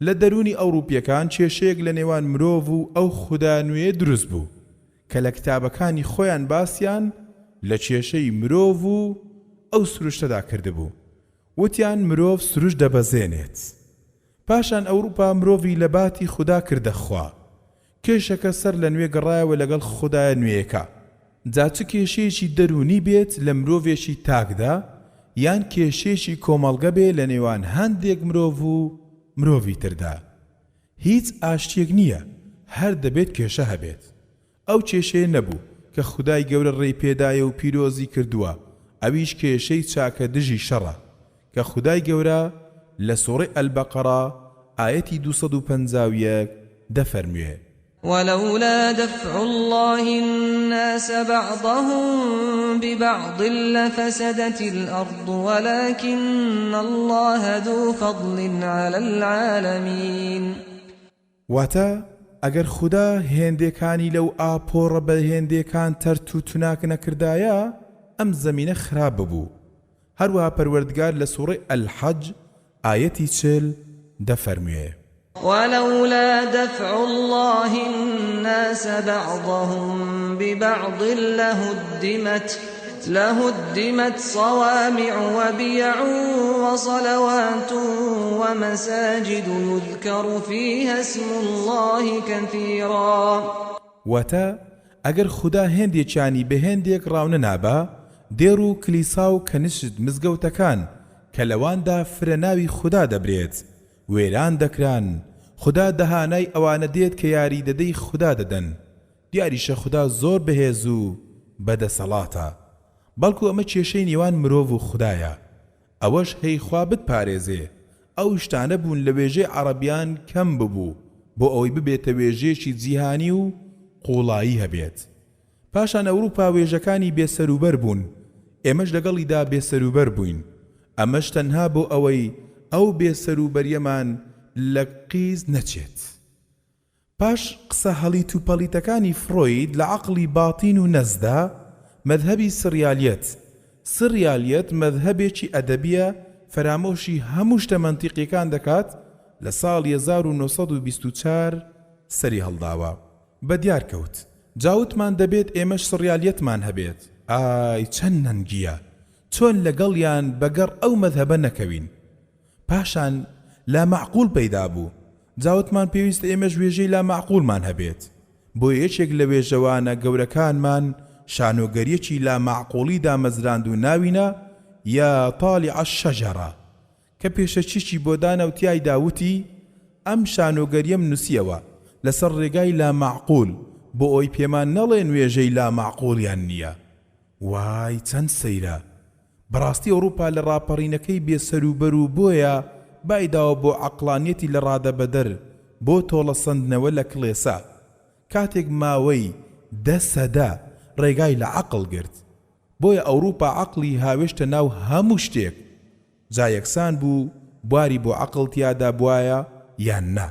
S1: لە دەروونی ئەوڕوپییەکان کێشەیەک لە نێوان مرۆڤ و ئەو خودا نوێیە دروست بوو، کە لە کتابەکانی خۆیان باسیان لە کێشەی مرۆڤ و ئەو سروشتەدا کردبوو. وتیان مرۆڤ سروشت دەبەزێنێت. پاشان ئەوروپا مرۆڤی لە باتی خودا کردە خوا. کێشەکە سەر لە نوێ گەڕایەوە لەگەڵ خودایە نوێیەکە. جا چ کێشەیەکی دەروونی بێت لە مرۆڤێکی تاکدا یان کێشەیەکی کۆمەڵگە بێ لە نێوان هەندێک مرۆڤ و مرۆڤی تردا. هیچ ئاشتیەک نییە، هەر دەبێت کێشە هەبێت. ئەو کێشەیە نەبوو، کە خودای گەورە ڕێی پێدایە و پیرۆزی کردووە، ئەویش کێشەی چاکە دژی شەڕە، کە خودای گەورە لە سوڕەی البقرە ئایەتی 251 دەفەرموێ.
S2: ولولا دفع اللە الناس بعضهم ببعض لفسدت الارض ولکن اللە ذو فضل علی العالمین.
S1: واتە، ئەگەر خودا هێندێکانی لەو ئاپۆڕە بە هێندێکان تەرت و توناک نەکردایە ئەم زەمینە خراپ ببوو. هەروەها پەروەردگار لە سوڕەی الحج ئایەتی 40 دەفەرموێ.
S2: ولولا دفع اللە الناس بعضهم ببعض لهدمت لهدمت صوامع وبیع وصلوات ومساجد یذکر فیها اسم اللە کثیرا.
S1: واتە، ئەگەر خودا هێندێکیانی بە هێندێک ڕاونەنابا، دێڕ و کلیسا و کەنیشت مزگەوتەکان کە لەواندا فرە ناوی خودا دەبرێت وێران دەکران، خودا دەهانای ئەوانە دێت کە یاریدەدەی خودا دەدەن، دیاریشە خودا زۆر بەهێز و بەدەسەڵاتە. بەڵکو ئەمە کێشەی نێوان مرۆڤ و خودایە. ئەوەش هەی خوا بتپارێزێ ئەو شتانە بوون لە وێژەی عەڕەبیان کەم ببوو بۆ ئەوەی ببێتە وێژەیەکی جیهانی و قووڵایی هەبێت. پاشان ئەوروپا وێژەکانی بێ سەروبەر بوون، ئێمەش لەگەڵیدا بێ سەروبەر بووین. ئەمەش تەنها بۆ ئەوەی ئەو بێ سەروبەریەمان لە قیز نەچێت. پاش قسە هەڵیت و پەڵیتەکانی فرۆید لە عەقڵی باتین و نەستدا، مەزهەبی سڕیالیەت، سڕیالیەت مەزهەبێکی ئەدەبیە فەرامۆشی هەموو شتە مەنتیقیەکان دەکات، لە ساڵی 1924 سەری هەڵداوە. بەدیار کەوت. جا وتمان دەبێت ئێمەش سڕیالیەتمان هەبێت. ئای چەند نەنگیە! چۆن لەگەڵیان بەگەڕ ئەو مەزهەبە نەکەوین؟ پاشان لامەعقول پەیدا بوو، جا وتمان پێویستە ئێمەش وێژەی لامەعقولمان هەبێت، بۆیە یەکێک لە وێژەوانە گەورەکانمان شانۆگەرییەکی لامەعقولی دامەزراند و ناوی نا، یا طالع الشجرە، کە پێشەکیی بۆ دانا و تیایدا وتی، ئەم شانۆگەرییەم نووسییەوە لەسەر ڕێگای لامەعقول، بۆ ئەوەی پێمان نەڵێن وێژەی لامەعقولیان نییە. وای چەند سەیرە! بەڕاستی ئەوڕوپا لە ڕاپەڕینەکەی بێ سەروبەر و بۆیە بای داوە بۆ عەقڵانیەتی لە ڕادەبەدەر بۆ تۆڵە سەندنەوە لە کڵێسا کاتێک ماوەی دە سەدە ڕێگای لە عەقڵ گرت بۆیە ئەوڕوپا عەقڵی هاوێشتە ناو هەموو شتێک جا یەکسان بوو بواری بۆ عەقڵ تیادا بوایە یان نا.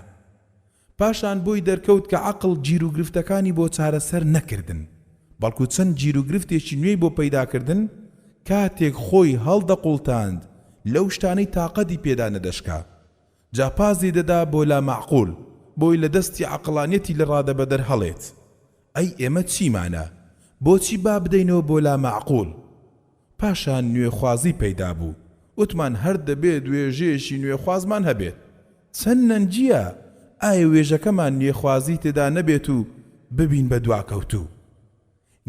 S1: پاشان بۆی دەرکەوت کە عەقڵ گیروگرفتەکانی بۆ چارەسەر نەکردن، بەڵکو چەند گیروگرفتێکی نوێی بۆ پەیداکردن، کاتێک خۆی هەڵدەقوڵتاند لەو شتانەی تاقەتی پێدا نەدەشکا، جا پازی دەدا بۆ لامەعقول، بۆی لە دەستی عەقڵانیەتی لەڕادەبەدەر هەڵێت. ئەی ئێمە چیمانە؟ بۆچی با بدەینەوە بۆ لامەعقول؟ پاشان نوێخوازی پەیدا بوو، وتمان هەر دەبێت وێژەیەکی نوێخوازمان هەبێت. چەند نەنگییە ئایا وێژەکەمان نوێخوازی تێدا نەبێت و ببین بە دواکەوتوو.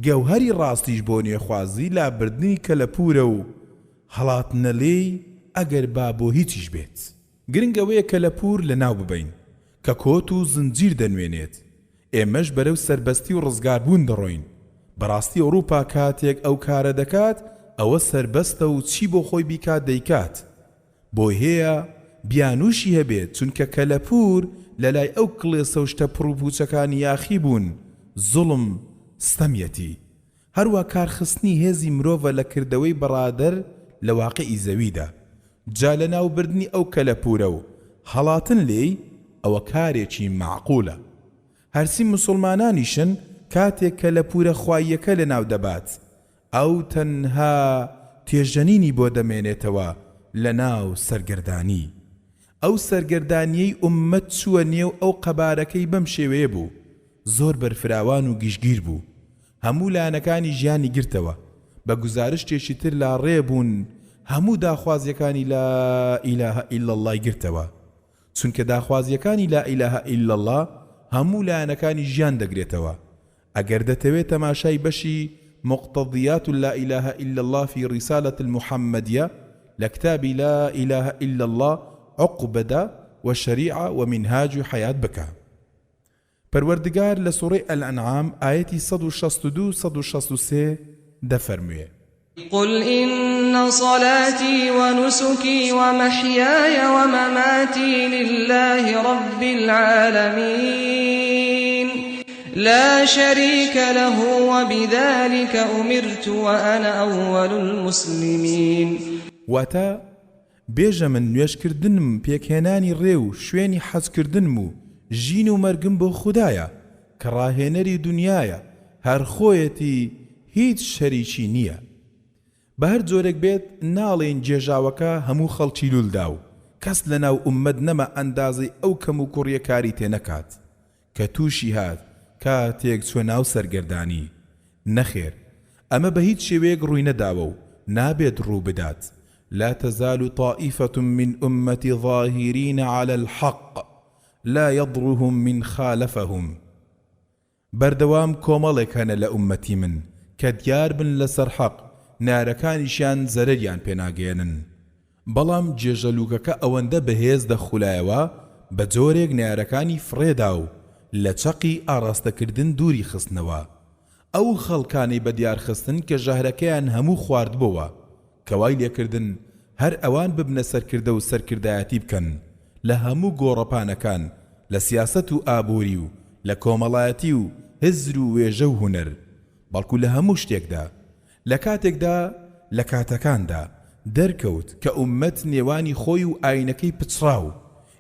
S1: گەوهەری ڕاستیش بۆ نوێخوازی لابردنی کەلەپوورە و هەڵاتنە لێی ئەگەر با بۆ هیچیش بێت. گرنگ ئەوەیە کەلەپوور لەناو ببەین کە کۆت و زنجیر دەنوێنێت. ئێمەش بەرەو سەربەستی و ڕزگاربوون دەڕۆین. بەڕاستی ئەوڕوپا کاتێک ئەو کارە دەکات ئەوە سەربەستە و چی بۆ خۆی بیکات دەیکات. بۆی هەیە بیانووشی هەبێت چونکە کەلەپوور لەلای ئەو کڵێسە و شتە پڕوپووچەکانی یاخی بوون، زوڵم، ستەمیەتی. هەروا کارخستنی هێزی مرۆڤە لە کردەوەی بەڕادەر لە واقیعی زەویدا. جا لەناوبردنی ئەو کەلەپوورە و هەڵاتن لێی ئەوە کارێکی مەعقولە. هەرچی موسوڵمانانیشن کاتێک کەلەپوورە خواییەکە لەناو دەبات ئەو تەنها تێژەنینی بۆ دەمێنێتەوە لەناو سەرگەردانی. ئەو سەرگەردانییەی ئوممەت چووە نێو ئەو قەبارەکەی بەم شێوەیە بوو، زۆر بەرفراوان و گشتگیر بوو، هەموو لایەنەکانی ژیانی گرتەوە، بە گوزارشتێکی تر لاڕێ بوون. هەموو داخوازیەکانی لا الە الا اللە ی گرتەوە، چونکە داخوازیەکانی لا الە الا اللە هەموو لایەنەکانی ژیان دەگرێتەوە، ئەگەر دەتەوێ تەماشای بەشی، مقتضیات لا الە الا اللە فی رسالە المحمدیە، لە کتابی لا الە الا اللە عقبدە و شریعە و منهاج حیات بکە. پەروەردگار لە سوڕەی الانعام ئایەتی 162 163 دەفەرموێ.
S2: قل إن صلاتي ونسكي ومحياي ومماتي لله رب العالمين لا شريك له وبذلك أمرت وأنا أول المسلمين.
S1: واتە، بێژە من نوێژکردنم پێکهێنانی ڕێ و شوێنی حەجکردنم و ژین و مەرگم بۆ خودایە کە ڕاهێنەری دونیایە هەر خۆیەتی هیچ شەریکی نییە. بە هەر جۆرێک بێت ناڵێین گێژاوەکە هەموو خەڵکی لول دا و کەس لە ناو ئوممەت نەما ئەندازەی ئەو کەموکوڕیە کاری تێ نەکات کە تووشی هات کاتێک چوە ناو سەرگەردانی. نەخێر ئەمە بە هیچ شێوەیەک ڕووی نەداوە و نابێت ڕوو بدات، لا تزال طائفە من امتی ظاهرین علی الحق لا یضرهم من خالفهم. بەردەوام کۆمەڵێک هەنە لە ئوممەتی من کە دیار بن لەسەر حەق، نەیارەکانیشیان زەرەریان پێ ناگەیەنن. بەڵام گێژەلووکەکە ئەوەندە بەهێز دەخولایەوە بە جۆرێک نەیارەکانی فڕێدا و لە چەقی ئاڕاستەکردن دووری خستنەوە. ئەو خەڵکانەی بەدیارخستن کە ژەهرەکەیان هەموو خواردبۆوە، کە وای لێکردن هەر ئەوان ببنە سەرکردە و سەرکردایەتی بکەن لە هەموو گۆڕەپانەکان لە سیاسەت و ئابووری و لە کۆمەڵایەتی و هزر و وێژە و هونەر بەڵکو لە هەموو شتێکدا لە کاتێکدا لە کاتەکاندا دەرکەوت کە ئوممەت نێوانی خۆی و ئاینەکەی پچڕا و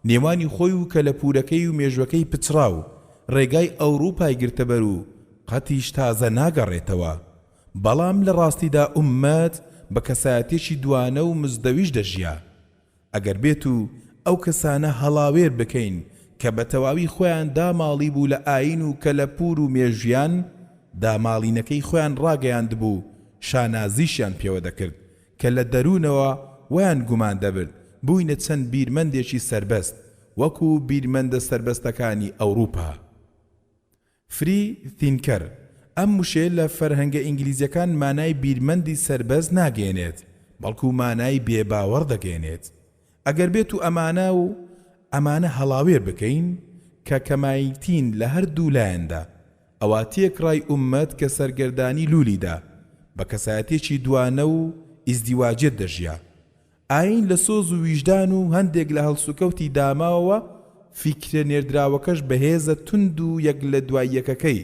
S1: نێوانی خۆی و کەلەپوورەکەی و مێژوەکەی پچڕا و ڕێگای ئەوڕوپای گرتەبەر و قەتیش تازە ناگەڕێتەوە بەڵام لە ڕاستیدا ئوممەت بە کەسایەتیەکی دوانە و مزدەویش دەژیا. ئەگەر بێت و ئەو کەسانە هەڵاوێر بکەین کە بە تەواوی خۆیان داماڵیبوو لە ئایین و کەلەپوور و مێژوویان، داماڵینەکەی خۆیان ڕاگەیاندبوو شانازیشیان پێوە دەکرد کە لە دەروونەوە وایان گومان دەبرد بووینە چەند بیرمەندێکی سەربەست وەکوو بیرمەندە سەربەستەکانی ئەوڕوپا. فری ثینکەر، ئەم وشەیە لە فەرهەنگە ئینگلیزیەکان مانای بیرمەندی سەربەست ناگەیەنێت، بەڵکو مانای بێ باوەڕ دەگەیەنێت. ئەگەر بێتو ئەمانە و ئەمانە هەڵاوێر بکەین، کە کەمایتین لە هەردوو لایەندا، ئەوا تێکڕای ئوممەت کە سەرگەردانی لولی دا، بە کەسایەتیەکی دوانە و ئیزدیواجیەت دەژیا. ئایین لە سۆز و ویژدان و هەندێک لە هەڵسوکەوتی داماوەوە، فیکرە نێردراوەکەش بە هێزە توند و یەک لە دوای یەکەکەی،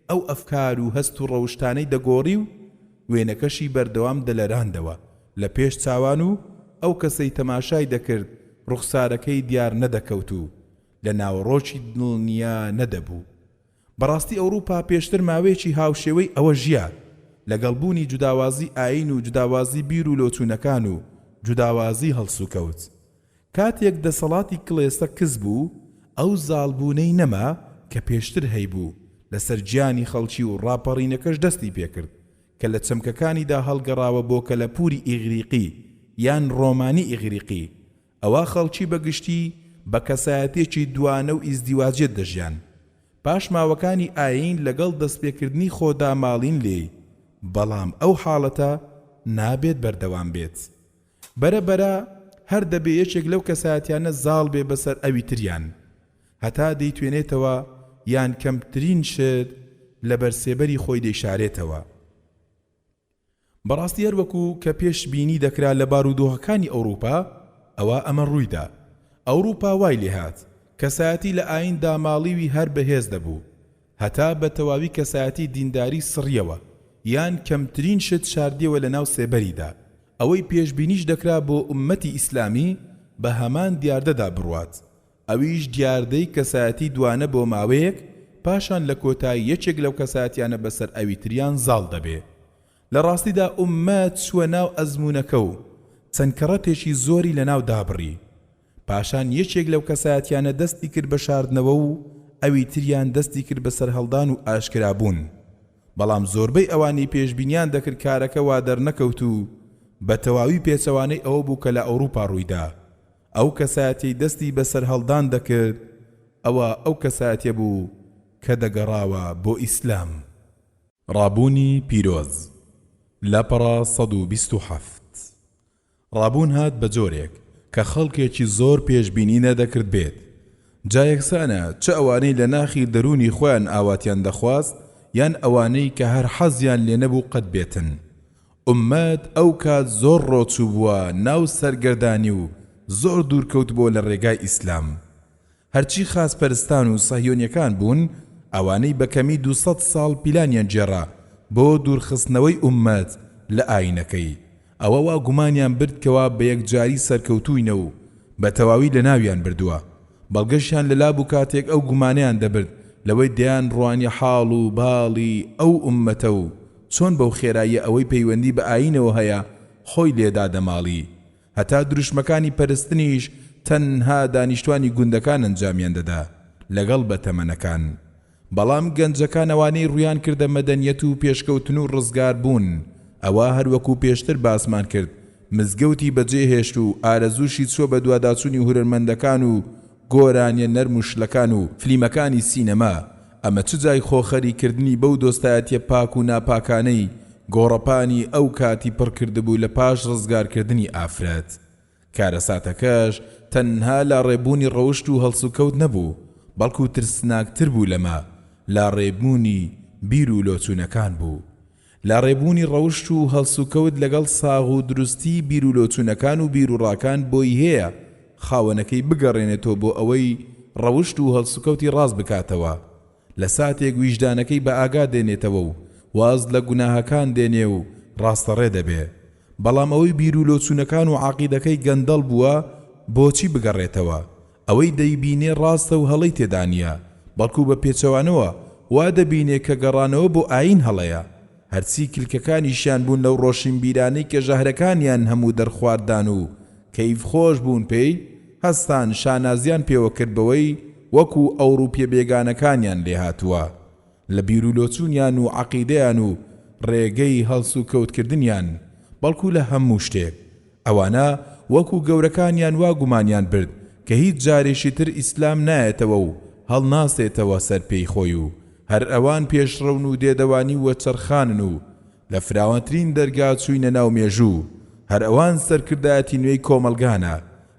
S1: ئەو ئەفکار و هەست و ڕەوشتانەی دەگۆڕی و وێنەکەشی بەردەوام دەلەراندەوە لە پێش چاوان و ئەو کەسەی تەماشای دەکرد ڕوخسارەکەی دیار نەدەکەوت و لە ناوەڕۆکی دڵنیا نەدەبوو. بەڕاستی ئەوڕوپا پێشتر ماوەیەکی هاوشێوەی ئەوە ژیا، لەگەڵ بوونی جوداوازی ئایین و جوداوازی بیر و لۆچوونەکان و جوداوازی هەڵسوکەوت. کاتێک دەسەڵاتی کڵێسە کز بوو، ئەو زاڵبوونەی نەما کە پێشتر هەیبوو لەسەر گیانی خەڵکی و ڕاپەڕینەکەش دەستی پێکرد کە لە چەمکەکانیدا هەڵگەڕاوە بۆ کەلەپووری ئیغریقی یان ڕۆمانی ئیغریقی ئەوا خەڵکی بە گشتی بە کەسایەتیەکی دوانە و ئیزدیواجیەت دەژیان. پاشماوەکانی ئایین لەگەڵ دەستپێکردنی خۆداماڵین لێی، بەڵام ئەو حاڵەتە نابێت بەردەوام بێت. بەرە بەرە هەر دەبێ یەکێک لەو کەسایەتیانە زاڵ بێ بەسەر ئەوی تریان. هەتا دەیتوێنێتەوە یان کەمترین شت لەبەر سێبەری خۆی دەیشارێتەوە. بەڕاستی هەر وەکو کە پێش بینی دەکرا لە بارودۆخەکانی ئەوڕوپا ئەوا ئەمە ڕوویدا. ئەوڕوپا وای لێهات کەسایەتی لە ئایین داماڵیوی هەر بەهێز دەبوو هەتا بە تەواوی کەسایەتی دینداری سڕیەوە یان کەمترین شت شاردیەوە لە ناو سێبەریدا. ئەوەی پێشبینیش دەکرا بۆ ئوممەتی ئیسلامی بە هەمان دیاردەدا بڕوات ئەویش دیاردەی کەسایەتی دوانە بۆ ماوەیەک، پاشان لە کۆتایی یەکێک لەو کەسایەتیانە بەسەر ئەوی تریان زاڵ دەبێ. لە ڕاستیدا ئوممەت چووە ناو ئەزموونەکە و چەند کەڕەتێکی زۆری لەناو دابڕی. پاشان یەکێک لەو کەسایەتیانە دەستی کرد بە شاردنەوە و ئەوی تریان دەستی کرد بە سەرهەڵدان و ئاشکرابوون. بەڵام زۆربەی ئەوانەی پێشبینیان دەکرد کارەکە وا دەرنەکەوت و. بە تەواوی پێچەوانەی ئەوە بوو کە لە ئەوروپا ڕوویدا. ئەو کەسایەتیەی دەستی بە سەرهەڵدان دەکرد ئەوە ئەو کەسایەتیە بوو کە دەگەڕاوە بۆ ئیسلام. ڕابوونی پیرۆز، لاپەڕە 127. ڕابوون هات بە جۆرێک کە خەڵکێکی زۆر پێشبینی نەدەکرد بێت. جا یەکسانە چ ئەوانەی لە ناخی دەروونی خۆیان ئاواتیان دەخواست یان ئەوانەی کە هەر حەزیان لێ نەبوو قەت بێتن. ئوممەت ئەو کات زۆر ڕۆچووبووە ناو سەرگەردانی و زۆر دوور کەوتبۆوە لە ڕێگای ئیسلام. هەرچی خاچپەرستان و سەهیۆنیەکان بوون، ئەوانەی بە کەمی 200 ساڵ پیلانیان گێڕا بۆ دوورخستنەوەی ئوممەت لە ئایینەکەی، ئەوە وا گومانیان برد کەوا بە یەکجاری سەرکەوتووینە و بە تەواوی لەناویان بردووە. بەڵگەشیان لەلا بوو کاتێک ئەو گومانەیان دەبرد لەوەی دەیان ڕوانیە حاڵ و باڵی ئەو ئوممەتە و چۆن بەو خێراییە ئەوەی پەیوەندی بە ئایینەوە هەیە خۆی لێ دادەماڵی هەتا دروشمەکانی پەرستنیش تەنها دانیشتوانی گوندەکان ئەنجامیان دەدا لەگەڵ بەتەمەنەکان. بەڵام گەنجەکان ئەوانەی ڕوویان کردە مەدەنیەت و پێشکەوتن و ڕزگار بوون ئەوا هەروەکو پێشتر باسمان کرد مزگەوتی بەجێ هێشت و ئارەزووشی چووە بەدواداچوونی هورەرمەندەکان و گۆرانیە نەرم و شلەکان و فلیمەکانی سینەما ئەمە چ جای خۆ خەریک کردنی بەو دۆستایەتیە پاک و ناپاکانەی گۆڕەپانی ئەو کاتی پڕ کردبوو لە پاش ڕزگار کردنی ئافرەت. کارەساتەکەش تەنها لاڕێبوونی ڕەوشت و هەڵسوکەوت نەبوو، بەڵکو ترسناکتر بوو لەمە، لاڕێبوونی بیر و لۆچوونەکان بوو. لاڕێبوونی ڕەوشت و هەڵسوکەوت لەگەڵ ساغ و دروستی بیر و لۆچوونەکان و بیروڕاکان بۆی هەیە خاوەنەکەی بگەڕێنێتەوە بۆ ئەوەی ڕەوشت و هەڵسوکەوتی ڕاست بکاتەوە لە ساتێک ویژدانەکەی بە ئاگا دێنێتەوە و واز لە گوناهەکان دێنێ و ڕاستەڕێ دەبێ. بەڵام ئەوەی بیرولۆچوونەکان و عەقیدەکەی گەندەڵ بووە بۆچی بگەڕێتەوە؟ ئەوەی دەیبینێ ڕاستە و هەڵەی تێدا نییە، بەڵکو بە پێچەوانەوە وا دەبینێ کە گەڕانەوە بۆ ئایین هەڵەیە. هەرچی کلکەکانیشیان بوون لەو ڕۆشینبیرانەی کە ژەهرەکانیان هەموو دەرخوارد دان و کەیف خۆش بوون پێی، هەستان شانازیان پێوە کرد بەوەی وەکو ئەوڕوپیە بێگانەکانیان لێهاتووە لە بیرولۆچوونیان و عەقیدەیان و ڕێگەی هەڵسوکەوتکردنیان، بەڵکو لە هەموو شتێک. ئەوانە وەکو گەورەکانیان وا گومانیان برد کە هیچ جارێکی تر ئیسلام نایەتەوە و هەڵناسێتەوە سەر پێی خۆی و هەر ئەوان پێشڕەون و دێدەوانی وەچەرخانن و لە فراوانترین دەرگا چووینە ناو مێژوو هەر ئەوان سەرکردایەتی نوێی کۆمەڵگانە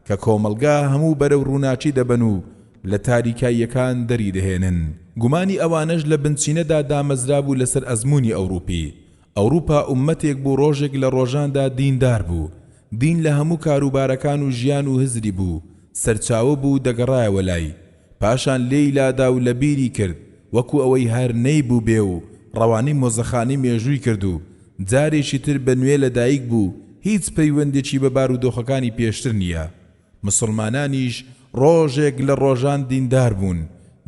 S1: کە کۆمەڵگا هەموو بەرەو ڕووناکی دەبەن و لە تاریکاییەکان دەری دەهێنن. گومانی ئەوانەش لە بنچینەدا دامەزرابوو لەسەر ئەزموونی ئەوڕوپی. ئەوڕوپا ئوممەتێک بوو ڕۆژێک لە ڕۆژاندا دیندار بوو. دین لە هەموو کاروبارەکان و ژیان و هزری بوو، سەرچاوە بوو دەگەڕایەوە لای. پاشان لێی لادا و لە بیری کرد وەکو ئەوەی هەر نەیبووبێ و ڕەوانەی مۆزەخانەی مێژووی کرد و جارێکی تر بە نوێ لە دایک بوو هیچ پەیوەندێکی بە بارودۆخەکانی پێشتر نییە. مسوڵمانانیش ڕۆژێک لە ڕۆژان دیندار بوون،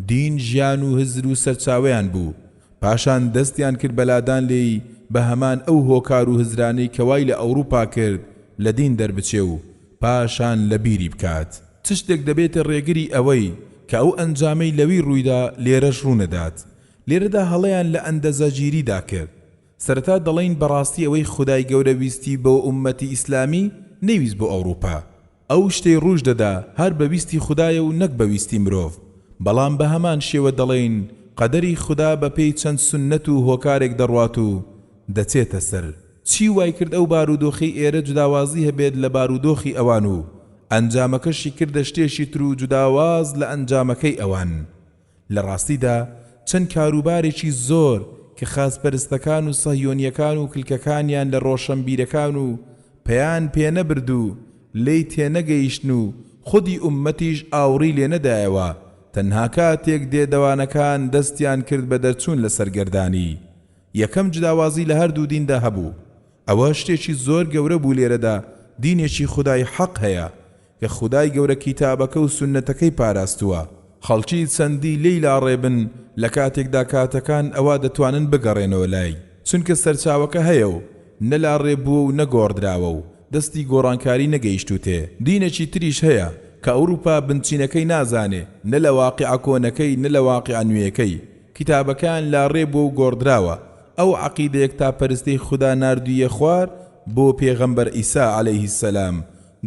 S1: دین ژیان و هزر و سەرچاوەیان بوو، پاشان دەستیان کرد بە لادان لێی بە هەمان ئەو هۆکار و هزرانەی کە وای لە ئەوروپا کرد لە دین دەربچێ و پاشان لە بیری بکات. چ شتێک دەبێتە ڕێگری ئەوەی کە ئەو ئەنجامەی لەوی ڕوویدا لێرەش ڕوونەدات؟ لێرەدا هەڵەیان لە ئەندەزەگیریدا کرد. سەرەتا دەڵێین بەڕاستی ئەوەی خودای گەورە ویستی بۆ ئوممەتی ئیسلامی نەیویست بۆ ئەوڕوپا. ئەو شتەی ڕووش دەدا هەر بە ویستی خودایە و نەک بە ویستی مرۆڤ. بەڵام بە هەمان شێوە دەڵێین قەدەری خودا بە پێی چەند سوننەت و هۆکارێک دەڕوات و دەچێتە سەر. چی وای کرد ئەو بارودۆخەی ئێرە جوداوازی هەبێت لە بارودۆخی ئەوان و ئەنجامەکەشی کردە شتێکی تر و جوداواز لە ئەنجامەکەی ئەوان؟ لە ڕاستیدا چەند کاروبارێکی زۆر کە خاچپەرستەکان و سەهیۆنیەکان و کلکەکانیان لە ڕۆشەنبیرەکان و پەیان پێنەبرد و لێی تێنەگەیشتن و خودی ئوممەتیش ئاوڕی لێنەدایەوە تەنها کاتێک دێدەوانەکان دەستیان کرد بە دەرچوون لە سەرگەردانی یەکەم جوداوازی لە هەردوو دیندا هەبوو ئەوە شتێکی زۆر گەورە بوو لێرەدا دینێکی خودای حەق هەیە کە خودای گەورە کیتابەکە و سوننەتەکەی پاراستووە، خەڵکی چەندی لێی لاڕێ بن لە کاتێکدا کاتەکان ئەوا دەتوانن بگەڕێنەوە لای، چونکە سەرچاوەکە هەیە و نە لاڕێ بووە و نە گۆڕدراوە و دەستی گۆڕانکاری نەگەیشتووتێ. دینێکی تریش هەیە کە ئەوروپا بنچینەکەی نازانێ نە لە واقیعە کۆنەکەی نە لە واقیعە نوێیەکەی، کیتابەکەیان لاڕێ بووە و گۆڕدراوە، ئەو عەقیدە یەکتاپەرستەی خودا ناردوویە خوار. بۆ پێغەمبەر عیسا علیە السلام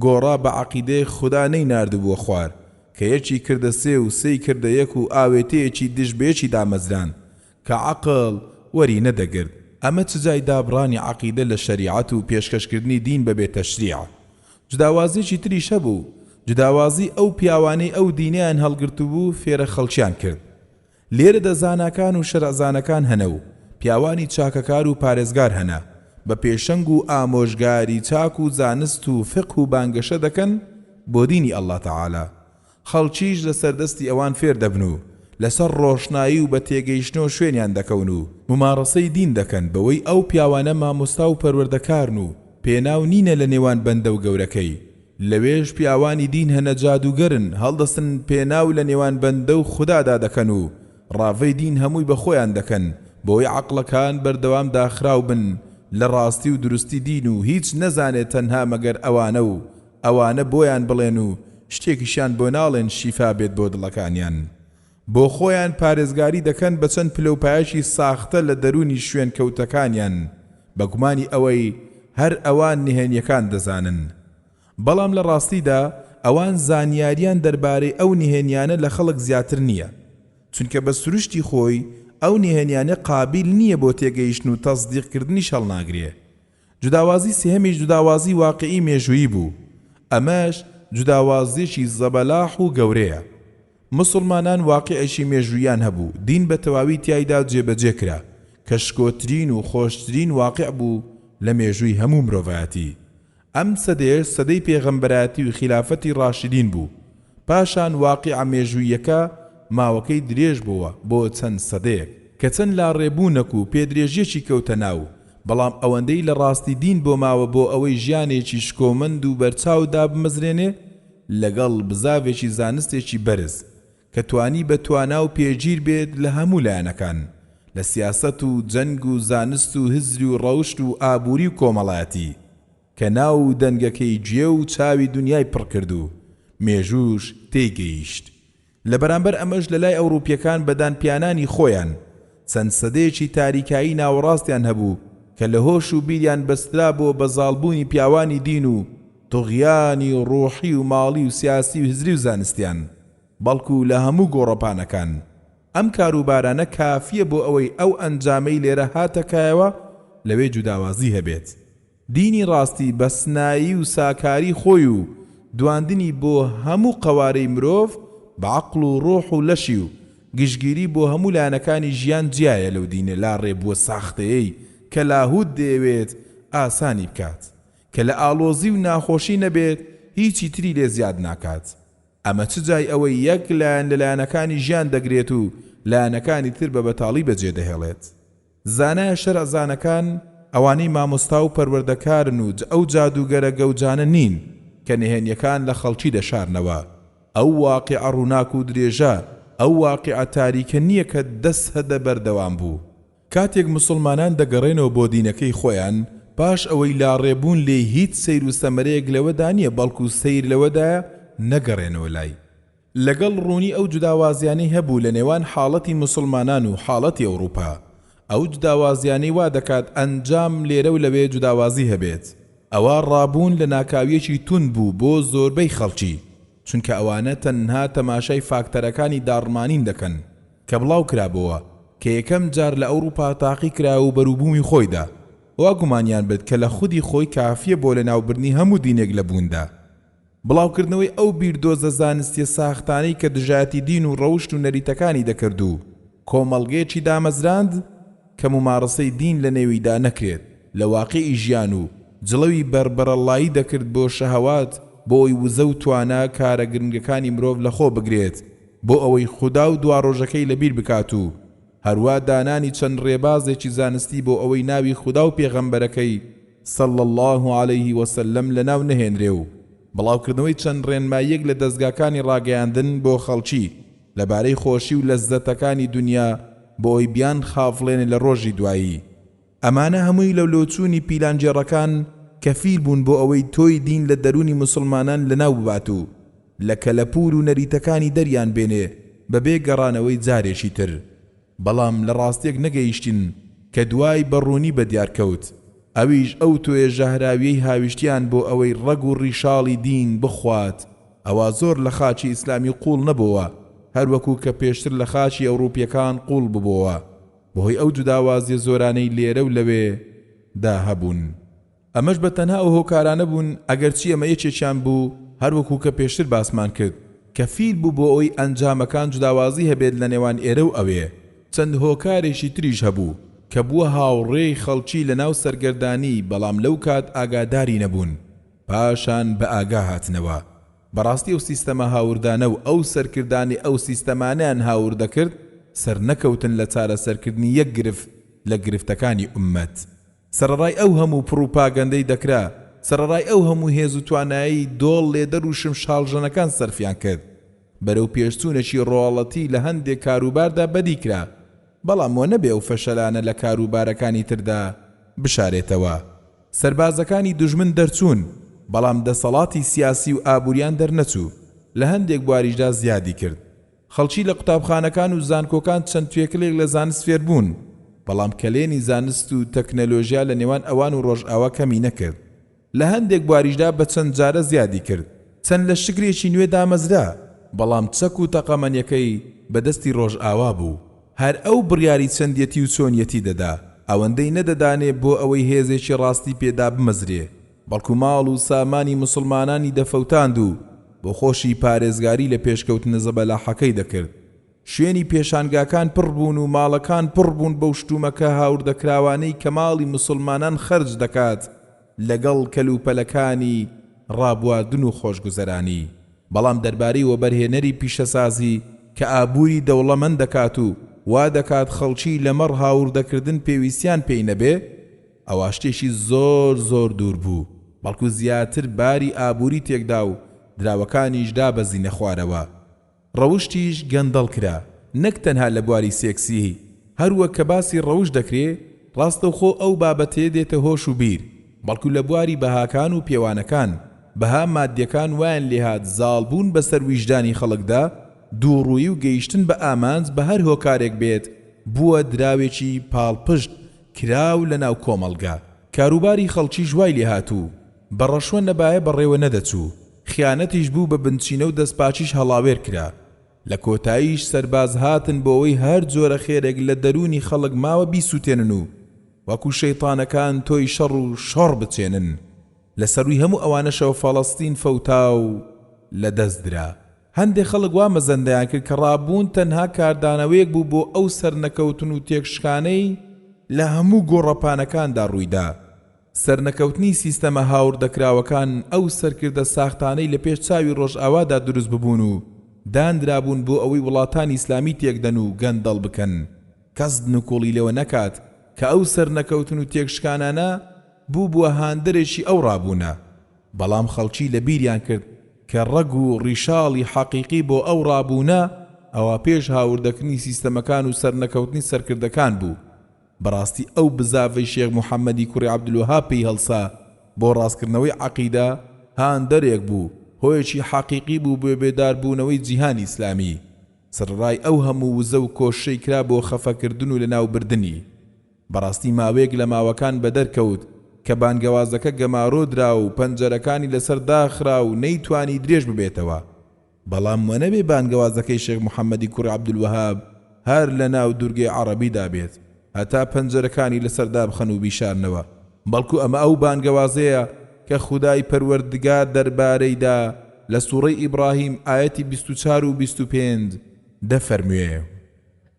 S1: گۆڕا بە عەقیدەیەک خودا نەیناردبووە خوار کە یەکی کردە سێ و سێی کردە یەک و ئاوێتەیەکی دژ بەیەکی دامەزراند کە عەقڵ وەری نەدەگرت، ئەمە چ جای دابڕانی عەقیدە لە شەریعەت و پێشکەشکردنی دین بەبێ تەشریع. جوداوازیەکی تریش هەبوو، جوداوازی ئەو پیاوانەی ئەو دینەیان هەڵگرتبوو فێرە خەڵکیان کرد. لێرەدا زاناکان و شەرعزانەکان هەنە و پیاوانی چاکەکار و پارێزگار هەنە، بە پێشەنگ و ئامۆژگاری چاک و زانست و فیقه و بانگەشە دەکەن بۆ دینی اللە تعالی، خەڵکیش لەسەر دەستی ئەوان فێر دەبن و لەسەر ڕۆشنایی و بە تێگەیشتنەوە شوێنیان دەکەون و مومارەسەی دین دەکەن بەوەی ئەو پیاوانە مامۆستا و پەروەردەکارن و پێناو نینە لە نێوان بەندە و گەورەکەی لەوێش پیاوانی دین هەنە جادووگەرن هەڵدەستن پێناو لە نێوان بەندە و خودادا دەکەن و ڕاڤەی دین هەمووی بە خۆیان دەکەن بەوەی عەقڵەکان بەردەوام داخراو بن لە ڕاستی و دروستی دین و هیچ نەزانێت تەنها مەگەر ئەوانە و ئەوانە بۆیان بڵێن و شتێکیشیان بۆ ناڵێن شیفا بێت بۆ دڵەکانیان. بۆ خۆیان پارێزگاری دەکەن بە چەند پلەوپایەکی ساختە لە دەروونی شوێنکەوتەکانیان بە گومانی ئەوەی هەر ئەوان نهێنیەکان دەزانن. بەڵام لە ڕاستیدا ئەوان زانیاریان دەربارەی ئەو نهێنیانە لە خەڵک زیاتر نییە. چونکە بە سروشتی خۆی ئەو نهێنیانە قابیل نییە بۆ تێگەیشتن و تەسدیقکردنیش هەڵناگرێ. جوداوازی سێهەمیش جوداوازی واقیعی مێژوویی بوو، ئەمەش جوداوازیەکی زەبەلاح و گەورەیە. موسڵمانان واقیعێکی مێژووییان هەبوو، دین بە تەواوی تیایدا جێبەجێ کرا، کە شکۆترین و خۆشترین واقیع بوو لە مێژووی هەموو مرۆڤایەتی. ئەم سەدەیەش سەدەی پێغەمبەرایەتی و خیلافەتی ڕاشدین بوو. پاشان واقیعە مێژووییەکە ماوەکەی درێژ بۆوە بۆ چەند سەدەیەک، کە چەند لاڕێبوونەک و پێدرێژیەکی کەوتە ناو، بەڵام ئەوەندەی لە ڕاستی دین بۆ ماوە بۆ ئەوەی ژیانێکی شکۆمەند و بەرچاو دابمەزرێنێ لەگەڵ بزاڤێکی زانستێکی بەرز کە توانی بە توانا و پێگیر بێت لە هەموو لایەنەکان لە سیاسەت و جەنگ و زانست و هزر و ڕەوشت و ئابووری و کۆمەڵایەتی کە ناو و دەنگەکەی گوێ و چاوی دونیای پڕ کرد و مێژووش تێی گەیشت. لە بەرامبەر ئەمەش لە لای ئەوڕوپیەکان بە دانپیانانی خۆیان چەند سەدەیەکی تاریکایی ناوەڕاستیان هەبوو کە لە هۆش و بیریان بەسترابۆ بە زاڵبوونی پیاوانی دین و طوغیانی ڕوحی و ماڵی و سیاسی و هزری و زانستیان بەڵکو لە هەموو گۆڕەپانەکان ئەم کاروبارانە کافیە بۆ ئەوەی ئەو ئەنجامەی لێرە هاتە کایەوە لەوێ جوداوازی هەبێت. دینی ڕاستی بە سنایی و ساکاری خۆی و دواندنی بۆ هەموو قەوارەی مرۆڤ بە عەقڵ و ڕۆح و لەشی و گشتگیری بۆ هەموو لایەنەکانی ژیان جیایە لەو دینە لاڕێبووە ساختەیەی کە لاهوت دەیەوێت ئاسانی بکات کە لە ئاڵۆزی و ناخۆشی نەبێت هیچی تری لێ زیاد ناکات ئەمە چ جای ئەوەی یەک لایەن لە لایەنەکانی ژیان دەگرێت و لایەنەکانی تر بە بەتاڵی بەجێدەهێڵێت. زانایە شەرع زانەکان ئەوانەی مامۆستا و پەروەردەکارن و ئەو جادووگەرە گەوجانە نین کە نهێنیەکان لە خەڵکی دەشارنەوە. ئەو واقیعە ڕووناک و درێژە ئەو واقیعە تاریکە نییە کە دە سەدە بەردەوام بوو. کاتێک موسڵمانان دەگەڕێنەوە بۆ دینەکەی خۆیان پاش ئەوەی لاڕێ بوون لێی هیچ سەیر و سەمەرەیەک لەوەدا نییە بەڵکو سەیر لەوەدایە نەگەڕێنەوە لای. لەگەڵ ڕوونی ئەو جوداوازیانەی هەبوو لە نێوان حاڵەتی موسڵمانان و حاڵەتی ئەوڕوپا، ئەو جوداوازیانەی وا دەکات ئەنجام لێرە و لەوێ جوداوازی هەبێت، ئەوا ڕابوون لە ناکاویەکی توند بوو بۆ زۆربەی خەڵکی، چونکە ئەوانە تەنها تەماشای فاکتەرەکانی داڕمانین دەکەن کە بڵاو کرابۆوە کە یەکەم جار لە ئەوڕوپا تاقی کرایەوە و بەروبوومی خۆی دا، وا گومانیان برد کە لە خودی خۆی کافیە بۆ لەناوبردنی هەموو دینێک لە بووندا. بڵاوکردنەوەی ئەو بیردۆزە زانستیە ساختانەی کە دژایەتی دین و ڕەوشت و نەریتەکانی دەکرد و کۆمەڵگەیەکی دامەزراند کە مومارەسەی دین لە نێویدا نەکرێت لە واقیعی ژیان و جڵەوی بەربەرەڵڵایی دەکرد بۆ شەهەوات بۆ ئەوەی وزە و توانا کارە گرنگەکانی مرۆڤ لەخۆ بگرێت بۆ ئەوەی خودا و دواڕۆژەکەی لەبیر بکات و هەروا دانانی چەند ڕێبازێکی زانستی بۆ ئەوەی ناوی خودا و پێغەمبەرەکەی صلی اللە علیه وسلم لەناو نەهێنرێ و بڵاوکردنەوەی چەند ڕێنماییەک لە دەزگاکانی ڕاگەیاندن بۆ خەڵکی لەبارەی خۆشی و لەززەتەکانی دونیا بۆ ئەوەی بیانخافڵێنێ لە ڕۆژی دوایی. ئەمانە هەمووی لە لۆچوونی پیلانگێڕەکان کەفیل بوون بۆ ئەوەی تۆی دین لە دەروونی موسڵمانان لەناو ببات و لە کەلەپوور و نەریتەکانی دەریان بێنێ بەبێ گەڕانەوەی جارێکی تر. بەڵام لە ڕاستیەک نەگەیشتین کە دوای بە ڕوونی بەدیار کەوت. ئەویش ئەو تۆیە ژەهراویەی هاویشتیان بۆ ئەوەی ڕەگ و ڕیشاڵی دین بخوات ئەوا زۆر لە خاکی ئیسلامی قووڵ نەبۆوە هەر وەکو کە پێشتر لە خاکی ئەوڕوپیەکان قووڵ ببۆوە بەهۆی ئەو جوداوازیە زۆرانەی لێرە و لەوێ دا هەبوون. ئەمەش بە تەنها ئەو هۆکارانە بوون، ئەگەرچی ئەمە یەکێکیان بوو، هەروەکو کە پێشتر باسمان کرد، کەفیل بوو بۆ ئەوەی ئەنجامەکان جوداوازی هەبێت لە نێوان ئێرە و ئەوێ. چەند هۆکارێکی تریش هەبوو، کە بووە هاوڕێی خەڵکی لە ناو سەرگەردانی، بەڵام لەو کات ئاگاداری نەبوون، پاشان بە ئاگا هاتنەوە. بەڕاستی ئەو سیستەمە هاوردانە و ئەو سەرکردانەی ئەو سیستەمانەیان هاوردە کرد، سەرنەکەوتن لە چارەسەرکردنی یەک گرفت لە گرفتەکانی ئوممەت. سەرەڕای ئەو هەموو پڕوپاگەندەی دەکرا، سەرەڕای ئەو هەموو هێز و توانایەی دۆڵ لێدەر و شمشاڵژەنەکان سەرفیان کرد، بەرەو پێشچوونێکی ڕواڵەتی لە هەندێ کاروباردا بەدی کرا، بەڵام وەنەبێ ئەو فەشەلانە لە کاروبارەکانی تردا بشارێتەوە. سەربازەکانی دوژمن دەرچوون، بەڵام دەسەڵاتی سیاسی و ئابووریان دەرنەچوو، لە هەندێک بواریشدا زیادی کرد. خەڵکی لە قوتابخانەکان و زانکۆکان چەند توێکلێک لە زانست فێربوون، بەڵام کەلێنی زانست و تەکنەلۆژیا لە نێوان ئەوان و ڕۆژئاوا کەمی نەکرد. لە هەندێک بواریشدا بە چەند جارە زیادی کرد. چەند لەشکرێکی نوێ دامەزرا، بەڵام چەک و تەقەمەنیەکەی بە دەستی ڕۆژئاوا بوو. هەر ئەو بڕیاری چەندیەتی و چۆنیەتی دەدا. ئەوەندەی نەدەدانێ بۆ ئەوەی هێزێکی ڕاستی پێ دابمەزرێ. بەڵکو ماڵ و سامانی موسڵمانانی دەفەوتاند و بۆ خۆشی پارێزگاری لە پێشکەوتنە زەبەلاحەکەی دەکرد. شوێنی پێشانگاکان پڕ بوون و ماڵەکان پڕ بوون بەو شتومەکە هاوردەکراوانەی کە ماڵی موسڵمانان خەرج دەکات لەگەڵ کەلوپەلەکانی ڕابواردن و خۆشگوزەرانی. بەڵام دەربارەی وەبەرهێنەری پیشەسازی کە ئابووری دەوڵەمەند دەکات و وا دەکات خەڵکی لەمەڕ هاوردەکردن پێویستیان پێی نەبێ، ئەوا شتێکی زۆر زۆر دوور بوو، بەڵکو زیاتر باری ئابووری تێکدا و دراوەکانیش دابەزینە خوارەوە. ڕەوشتیش گەندەڵ کرا، نەک تەنها لە بواری سێکسیی، هەروەک کە باسی ڕەوشت دەکرێ، ڕاستەوخۆ ئەو بابەتەیە دێتە هۆش و بیر، بەڵکو لە بواری بەهاکان و پێوانەکان، بەها مادیەکان وایان لێهات زاڵ بوون بەسەر ویژدانی خەڵکدا، دووڕوویی و گەیشتن بە ئامانج بە هەر هۆکارێک بێت، بووە دراوێکی پاڵپشت کراو لە ناو کۆمەڵگە. کاروباری خەڵکیش وای لێهات و بە ڕەشوە نەبایە بەڕێوە نەدەچوو، خیانەتیش بوو بە بنچینە و دەستپاکیش هەڵاوێر کرا. لە کۆتاییش سەرباز هاتن بۆ ئەوەی هەر جۆرە خێرێک لە دەروونی خەڵک ماوە بیسووتێنن و وەکوو شەیتانەکان تۆی شەڕ و شۆڕ بچێنن. لە سەرووی هەموو ئەوانەشەوە فەڵەستین فەوتا و لە دەست درا. هەندێ خەڵک وا مەزەندەیان کرد کە ڕابوون تەنها کاردانەوەیەک بوو بۆ ئەو سەرنەکەوتن و تێکشکانەی لە هەموو گۆڕەپانەکاندا ڕوویدا. سەرنەکەوتنی سیستەمە هاوردەکراوەکان، ئەو سەرکردە ساختانەی لە پێش چاوی ڕۆژئاوادا دروست ببوون و دانرابوون بۆ ئەوەی وڵاتانی ئیسلامی تێکدەن و گەندەڵ بکەن، کەس نکوڵی لەوە نەکات کە ئەو سەرنەکەوتن و تێکشکانانە بووبووە هاندەرێکی ئەو ڕابوونە. بەڵام خەڵکی لە بیریان کرد کە ڕەگ و ڕیشاڵی حەقیقی بۆ ئەو ڕابوونە ئەوا پێش هاوردەکردنی سیستەمەکان و سەرنەکەوتنی سەرکردەکان بوو. بەڕاستی ئەو بزاڤەی شێخ محەمەدی کوڕی عەبدولوەهاب پێی هەڵسا بۆ ڕاستکردنەوەی عەقیدە هاندەرێک بوو، هۆیەکی حەقیقی بوو بۆ بێداربوونەوەی جیهانی ئیسلامی سەرەڕای ئەو هەموو وزە و کۆششەی کرا بۆ خەفەکردن و لەناوبردنی. بەڕاستی ماوەیەک لە ماوەکان بەدەر کەوت کە بانگەوازەکە گەمارۆ درا و پەنجەرەکانی لەسەر داخرا و نەیتوانی درێژ ببێتەوە. بەڵام وەنەبێ بانگەوازەکەی شێخ محەمەدی کوڕی عەبدولوەهاب هەر لە ناو دورگەی عەڕەبیدا بێت هەتا پەنجەرەکانی لەسەر دابخەن و بیشارنەوە، بەڵکو ئەمە ئەو بانگەوازەیە کە خودای پەروەردگار دەربارەیدا لە سوڕەی ئیبڕاهیم ئایەتی 24 و 25 دەفەرموێ.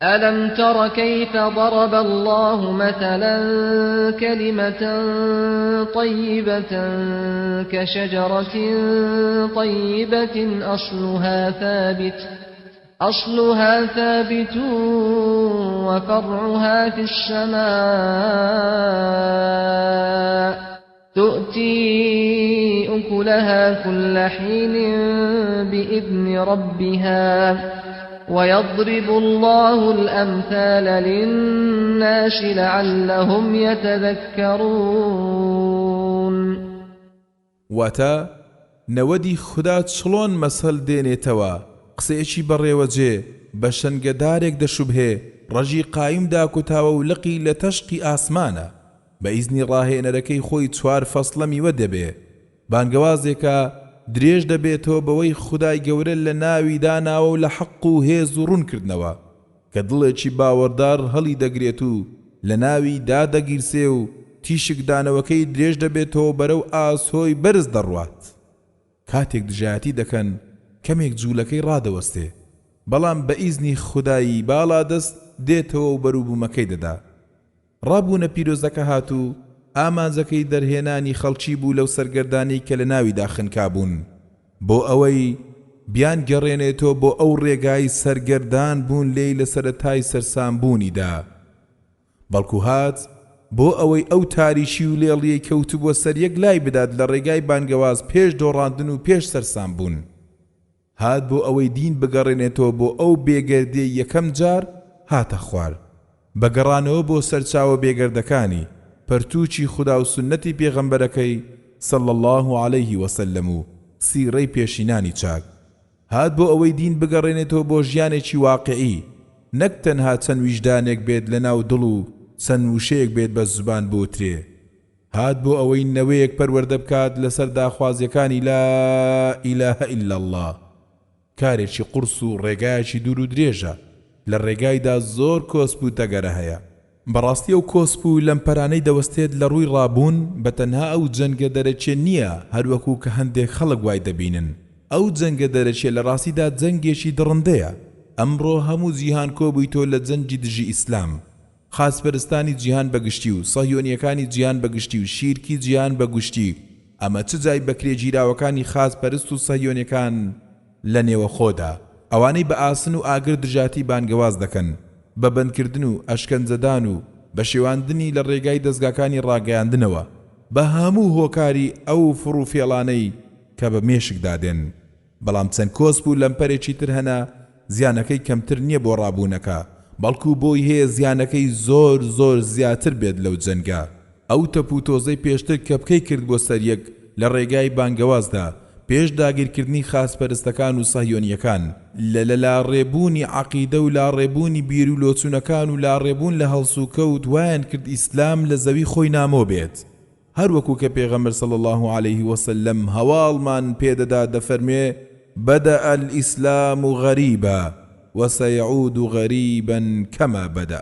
S2: ألم تر كيف ضرب الله مثلا كلمة طيبة كشجرة طيبة أصلها ثابت أصلها ثابت وفرعها في السماء تؤتي أكلها كل حين بإذن ربها ويضرب الله الأمثال للناس لعلهم يتذكرون.
S1: واتە، نەوەدی خودا چڵۆن مەسەل دێنێتەوە، قسەیەکی بەڕێوەجێ، بە شەنگە دارێک دەشوبهێ، ڕەگی قایم داکوتاوە و لقی لە تەشقی ئاسمانە. بە ئیزنی ڕاهێنەرەکەی خۆی چوار فەسڵە میوە دەبێ. بانگەوازێکە درێژ دەبێتەوە بەوەی خودای گەورە لە ناوی داناوە و لە حەق و هێز و ڕوونکردنەوە کە دڵێکی باوەڕدار هەڵیدەگرێت و لە ناوی دادەگیرسێ و تیشک دانەوەکەی درێژ دەبێتەوە بەرەو ئاسۆی بەرز دەڕوات. کاتێک دژایەتی دەکەن کەمێک جوولەکەی ڕادەوەستێ بەڵام بە ئیزنی خودای باڵادەست دێتەوە و بەروبوومەکەی دەدا. ڕابوونە پیرۆزەکە هات و ئامانجەکەی دەرهێنانی خەڵکی بوو لەو سەرگەردانیەی کە لەناویدا خنکابوون بۆ ئەوەی بیانگەڕێنێتەوە بۆ ئەو ڕێگای سەرگەردان بوون لێی لە سەرەتای سەرسام بوونیدا بەڵکو هات بۆ ئەوەی ئەو تاریکی و لێڵیەی کەوتبووە سەر یەک لای بدات لە ڕێگای بانگەواز پێش دۆڕاندن و پێش سەرسام بوون. هات بۆ ئەوەی دین بگەڕێنێتەوە بۆ ئەو بێگەردیەی یەکەم جار هاتە خوار، بە گەڕانەوە بۆ سەرچاوە بێگەردەکانی، پەرتووکی خودا و سوننەتی پێغەمبەرەکەی صلی اللە علیه وسلم و سیڕەی پێشینانی چاک. هات بۆ ئەوەی دین بگەڕێنێتەوە بۆ ژیانێکی واقیعی، نەک تەنها چەند ویژدانێک بێت لەناو دڵ و چەند وشەیەک بێت بە زوبان بوترێ. هات بۆ ئەوەی نەوەیەک پەروەردە بکات لەسەر داخوازیەکانی لا الە الا اللە کارێکی قورس و ڕێگایەکی دوور و درێژە لە ڕێگایدا زۆر کۆسپ و تەگەرە هەیە. بەڕاستی ئەو کۆسپ و لەمپەرانەی دەوەستێت لە ڕووی ڕابوون بە تەنها ئەو جەنگە دەرەکیە نیە هەروەکو کە هەندێک خەڵک وای دەبینن ئەو جەنگە دەرەکیە لە ڕاستیدا جەنگێکی دڕندەیە ئەمڕۆ هەموو جیهان کۆبوویتەوە لە جەنگی دژی ئیسلام خاچپەرستانی جیهان بە گشتی و سەهیۆنیەکانی جیهان بە گشتی و شیرکی جیهان بە گشتی، ئەمە چ جای بەکرێگیراوەکانی خاچ پەرست و سەهیۆنیەکان لە نێوەخۆدا، ئەوانەی بە ئاسن و ئاگر دژاتی بانگەواز دەکەن، بە بەندکردن و ئەشکەنجەدان و بە شێواندنی لە ڕێگای دەزگاکانی ڕاگەیاندنەوە، بە هەموو هۆکاری ئەو فڕوفێڵانەی کە بە مێشکدا دێن. بەڵام چەند کۆسپ و لەمپەرێکی تر هەنە زیانەکەی کەمتر نیە بۆ ڕابوونەکە، بەڵکو بۆی هەیە زیانەکەی زۆر زۆر زیاتر بێت لەو جەنگە. ئەو تەپ و تۆزەی پێشتر کەپکەی کردبوە سەر یەک لە ڕێگای بانگەوازدا پێش داگیرکردنی خاچپەرستەکان و سەهیۆنیەکان، لە لە لاڕێبوونی عەقیدە و لاڕێبوونی بیرو لۆچونەکان و لاڕێبوون لە هەڵسوکەوت وایان کرد ئیسلام لە زەوی خۆی نامۆ بێت. هەر وەکو کە پێغەمبەر صلی اللە علیه وسلم هەواڵمان پێ دەدات دەفەرموێ، بدأ الاسلام غریبا وسیعود غریبا کما بدأ،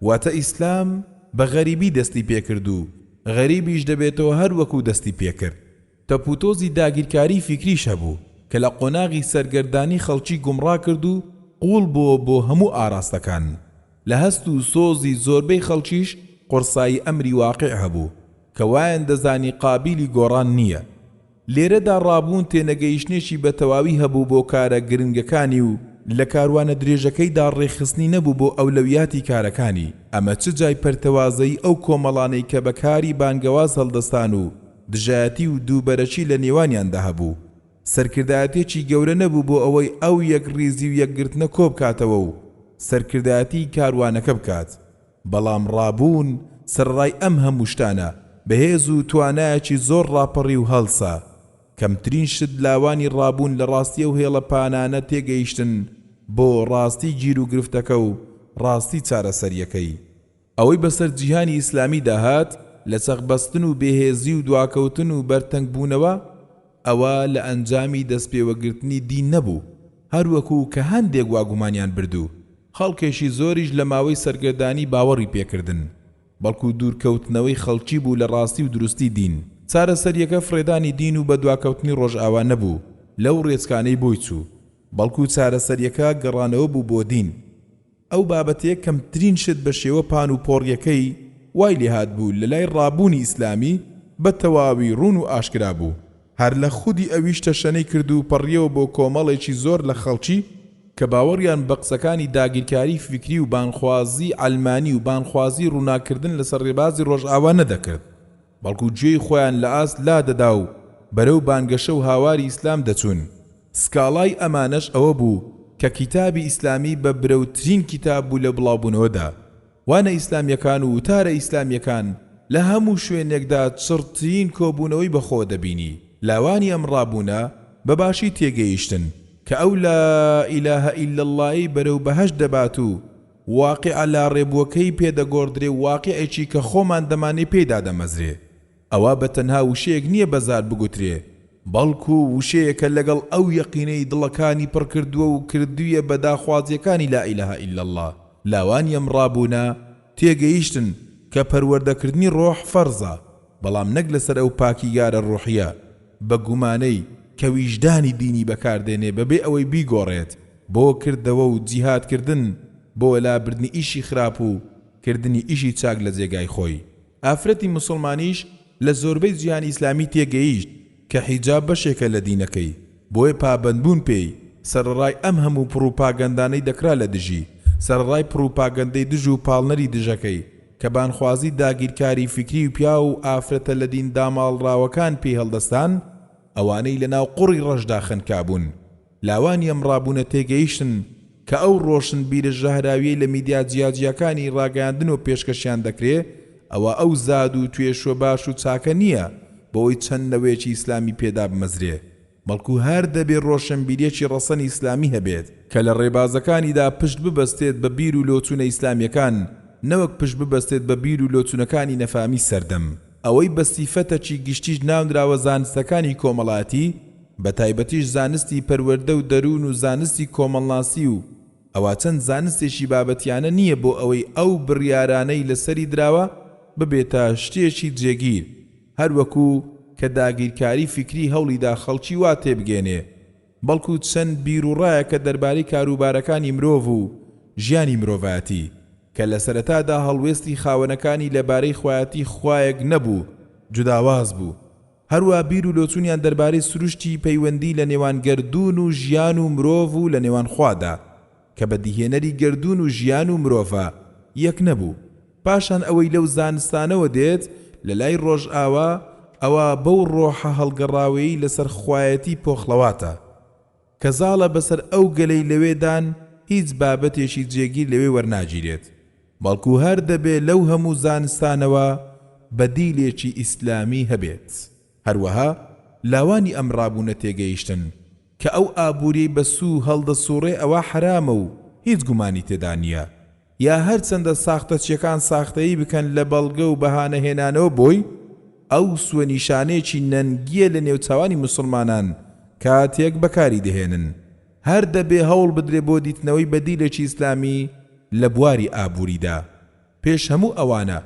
S1: واتە ئیسلام بە غەریبی دەستی پێ کرد و غەریبیش دەبێتەوە هەر وەکو دەستی پێ کرد. تەپوتۆزی داگیرکاری فیکریش هەبوو کە لە قۆناغی سەرگەردانی خەڵکی گومڕا کرد و قووڵ بۆوە بۆ هەموو ئاراستەکان. لە هەست و سۆزی زۆربەی خەڵکیش قورسایی ئەمری واقیع هەبوو، کە وایان دەزانی قابیلی گۆڕان نییە. لێرەدا ڕابوون تێنەگەیشتنێکی بە تەواوی هەبوو بۆ کارە گرنگەکانی و لە کاروانە درێژەکەیدا ڕێکخستنی نەبوو بۆ ئەولەویاتی کارەکانی، ئەمە چ جای پەرتەوازەیی ئەو کۆمەڵانەی کە بە کاری بانگەواز هەڵدەستان و دژایەتی و دووبەرەکی لە نێوانیاندا هەبوو. سەرکردایەتیەکی گەورە نەبوو بۆ ئەوەی ئەو یەکڕیزی و یەکگرتنە کۆبکاتەوە و سەرکردایەتی کاروانەکە بکات، بەڵام ڕابوون سەرەڕای ئەم هەموو شتانە بە هێز و توانایەکی زۆر ڕاپەڕی و هەڵسا. کەمترین شت لاوانی ڕابوون لە ڕاستی ئەو هێڵە پانانە تێگەیشتن بۆ ڕاستی گیروگرفتەکە و ڕاستی چارەسەریەکەی. ئەوەی بەسەر جیهانی ئیسلامیدا هات لە چەقبەستن و بێهێزی و دواکەوتن و بەرتەنگبوونەوە، ئەوە لە ئەنجامی دەستپێوەگرتنی دین نەبوو، هەروەکو کە هەندێک وا گومانیان برد و خەڵکێکی زۆریش لە ماوەی سەرگەردانی باوەڕی پێکردن، بەڵکو دوورکەوتنەوەی خەڵکی بوو لە ڕاستی و دروستی دین. چارەسەرییەکە فڕێدانی دین و بەدواکەوتنی ڕۆژئاوا نەبوو لەو ڕێچکانەی بۆی چوو، بەڵکو چارەسەرییەکە گەڕانەوە بوو بۆ دین. ئەو بابەتەیە کەمترین شت بە شێوە پان و پۆڕیەکەی وای لێهاتبوو لە لای ڕابوونی ئیسلامی بە تەواوی ڕوون و ئاشکرا بوو. هەر لە خودی ئەویش تەشەنەی کرد و پەڕیەوە بۆ کۆمەڵێکی زۆر لە خەڵکی کە باوەڕیان بە قسەکانی داگیرکاری فیکری و بانگخوازی عەلمانی و بانگخوازی ڕووناککردن لەسەر ڕێبازی ڕۆژئاوا نەدەکرد بەڵکو گوێی خۆیان لە ئاست لادەدا و بەرەو بانگەشە و هاواری ئیسلام دەچوون. سکاڵای ئەمانەش ئەوە بوو کە کیتابی ئیسلامی بە برەوترین کیتاب بوو لە بڵاوبوونەوەدا. وانە ئیسلامیەکان و وتارە ئیسلامیەکان لە هەموو شوێنێکدا چڕترین کۆبوونەوەی بەخۆوە دەبینی. لاوانی ئەم ڕابوونە بە باشی تێگەیشتن کە ئەو لا الە الا اللە ەی بەرەو بەهەشت دەبات و. واقیعە لاڕێبووەکەی پێ دەگۆڕدرێ و واقیعێکی کە خۆمان دەمانێ پێی دادەمەزرێ. ئەوە بە تەنها وشەیەک نییە بە زار بگوترێ، بەڵکو وشەیەکە لەگەڵ ئەو یەقینەی دڵەکانی پڕ کردووە و کردوویە بە داخوازییەکانی لا الە الا اللە. لاوانی ئەم ڕابوونە تێگەیشتن کە پەروەردەکردنی ڕۆح فەرزە، بەڵام نەک لەسەر ئەو پاکیگارە ڕۆحییە بە گومانەی کە ویژدانی دینی بەکاردێنێ بەبێ ئەوەی بیگۆڕێت بۆ کردەوە و جیهادکردن بۆ لابردنی ئیشی خراپ و کردنی ئیشی چاک لە جێگای خۆی. ئافرەتی موسڵمانیش لە زۆربەی جیهانی ئیسلامی تێگەیشت کە حیجاب بەشێکە لە دینەکەی، بۆیە پابەندبوون پێی، سەرەڕای ئەم هەموو پڕوپاگەندانەی دەکرا لە دژی، سەرەڕای پڕوپاگەندەی دژ و پاڵنەری دژەکەی، کە بانخوازی داگیرکاری فیکری و پیاو و ئافرەتە لە دین داماڵراوەکان پێی هەڵدەستان، ئەوانەی لە ناو قوڕی ڕەشدا خنکابوون. لاوانی ئەم ڕابوونە تێگەیشتن کە ئەو ڕۆشنبیرە ژەهراویەی لە میدیا جیاجیاکانی ڕاگەیاندنەوە پێشکەشیان دەکرێ، ئەوە ئەو زاد و توێشوە باش و چاکە نییە بەوەی چەند نەوەیەکی ئیسلامی پێ دابمەزرێ، بەڵکو هەر دەبێ ڕۆشنبیریەکی ڕەسەنی ئیسلامی هەبێت، کە لە ڕێبازەکانیدا پشت ببەستێت بە بیر و لۆچوونە ئیسلامیەکان، نەوەک پشت ببەستێت بە بیر و لۆچوونەکانی نەفامی سەردەم. ئەوەی بە سیفەتەکی گشتیش ناونراوە زانستەکانی کۆمەڵایەتی، بە تایبەتیش زانستی پەروەردە و دەروون و زانستی کۆمەڵناسی و ئەوا چەند زانستێکی بابەتیانە نییە بۆ ئەوەی ئەو بڕیارانەی لەسەری دراوە ببێتە شتێکی جێگیر هەر وەکو کە داگیرکاری فیکری هەوڵیدا خەڵکی وا تێبگەیەنێ بەڵکو چەند بیروڕایەکە دەربارەی کاروبارەکانی مرۆڤ و ژیانی مرۆڤایەتی کە لە سەرەتادا هەڵوێستی خاوەنەکانی لەبارەی خوایەتی خوایەک نەبوو جوداواز بوو هەروا بیر و لۆچونیان دەربارەی سروشتی پەیوەندی لە نێوان گەردوون و ژیان و مرۆڤ و لە نێوان خوادا کە بەدیهێنەری گەردوون و ژیان و مرۆڤە یەک نەبوو. پاشان ئەوەی لەو زانستانەوە دێت لە لای ڕۆژئاوا ئەوا بەو ڕۆحە هەڵگەڕاوەیەی لەسەر خوایەتی پۆخڵەواتە کە زاڵە بەسەر ئەو گەلەی لەوێدان هیچ بابەتێکی جێگیر لەوێ وەرناگیرێت بەڵکو هەر دەبێ لەو هەموو زانستانەوە بەدیلێکی ئیسلامی هەبێت. هەروەها لاوانی ئەم ڕابوونە تێگەیشتن کە ئەو ئابووریەی بە سوو هەڵدەسوڕێ ئەوە حەرامە و هیچ گومانی تێدا نیە یا هەرچەندە ساختەچیەکان ساختەیی بکەن لە بەڵگە و بەهانە هێنانەوە بۆی، ئەو سووە نیشانەیەکی نەنگیە لە نێوچاوانی موسڵمانان کاتێک بەکاری دەهێنن. هەر دەبێ هەوڵ بدرێ بۆ دیتنەوەی بەدیلێکی ئیسلامی لە بواری ئابووریدا. پێش هەموو ئەوانە،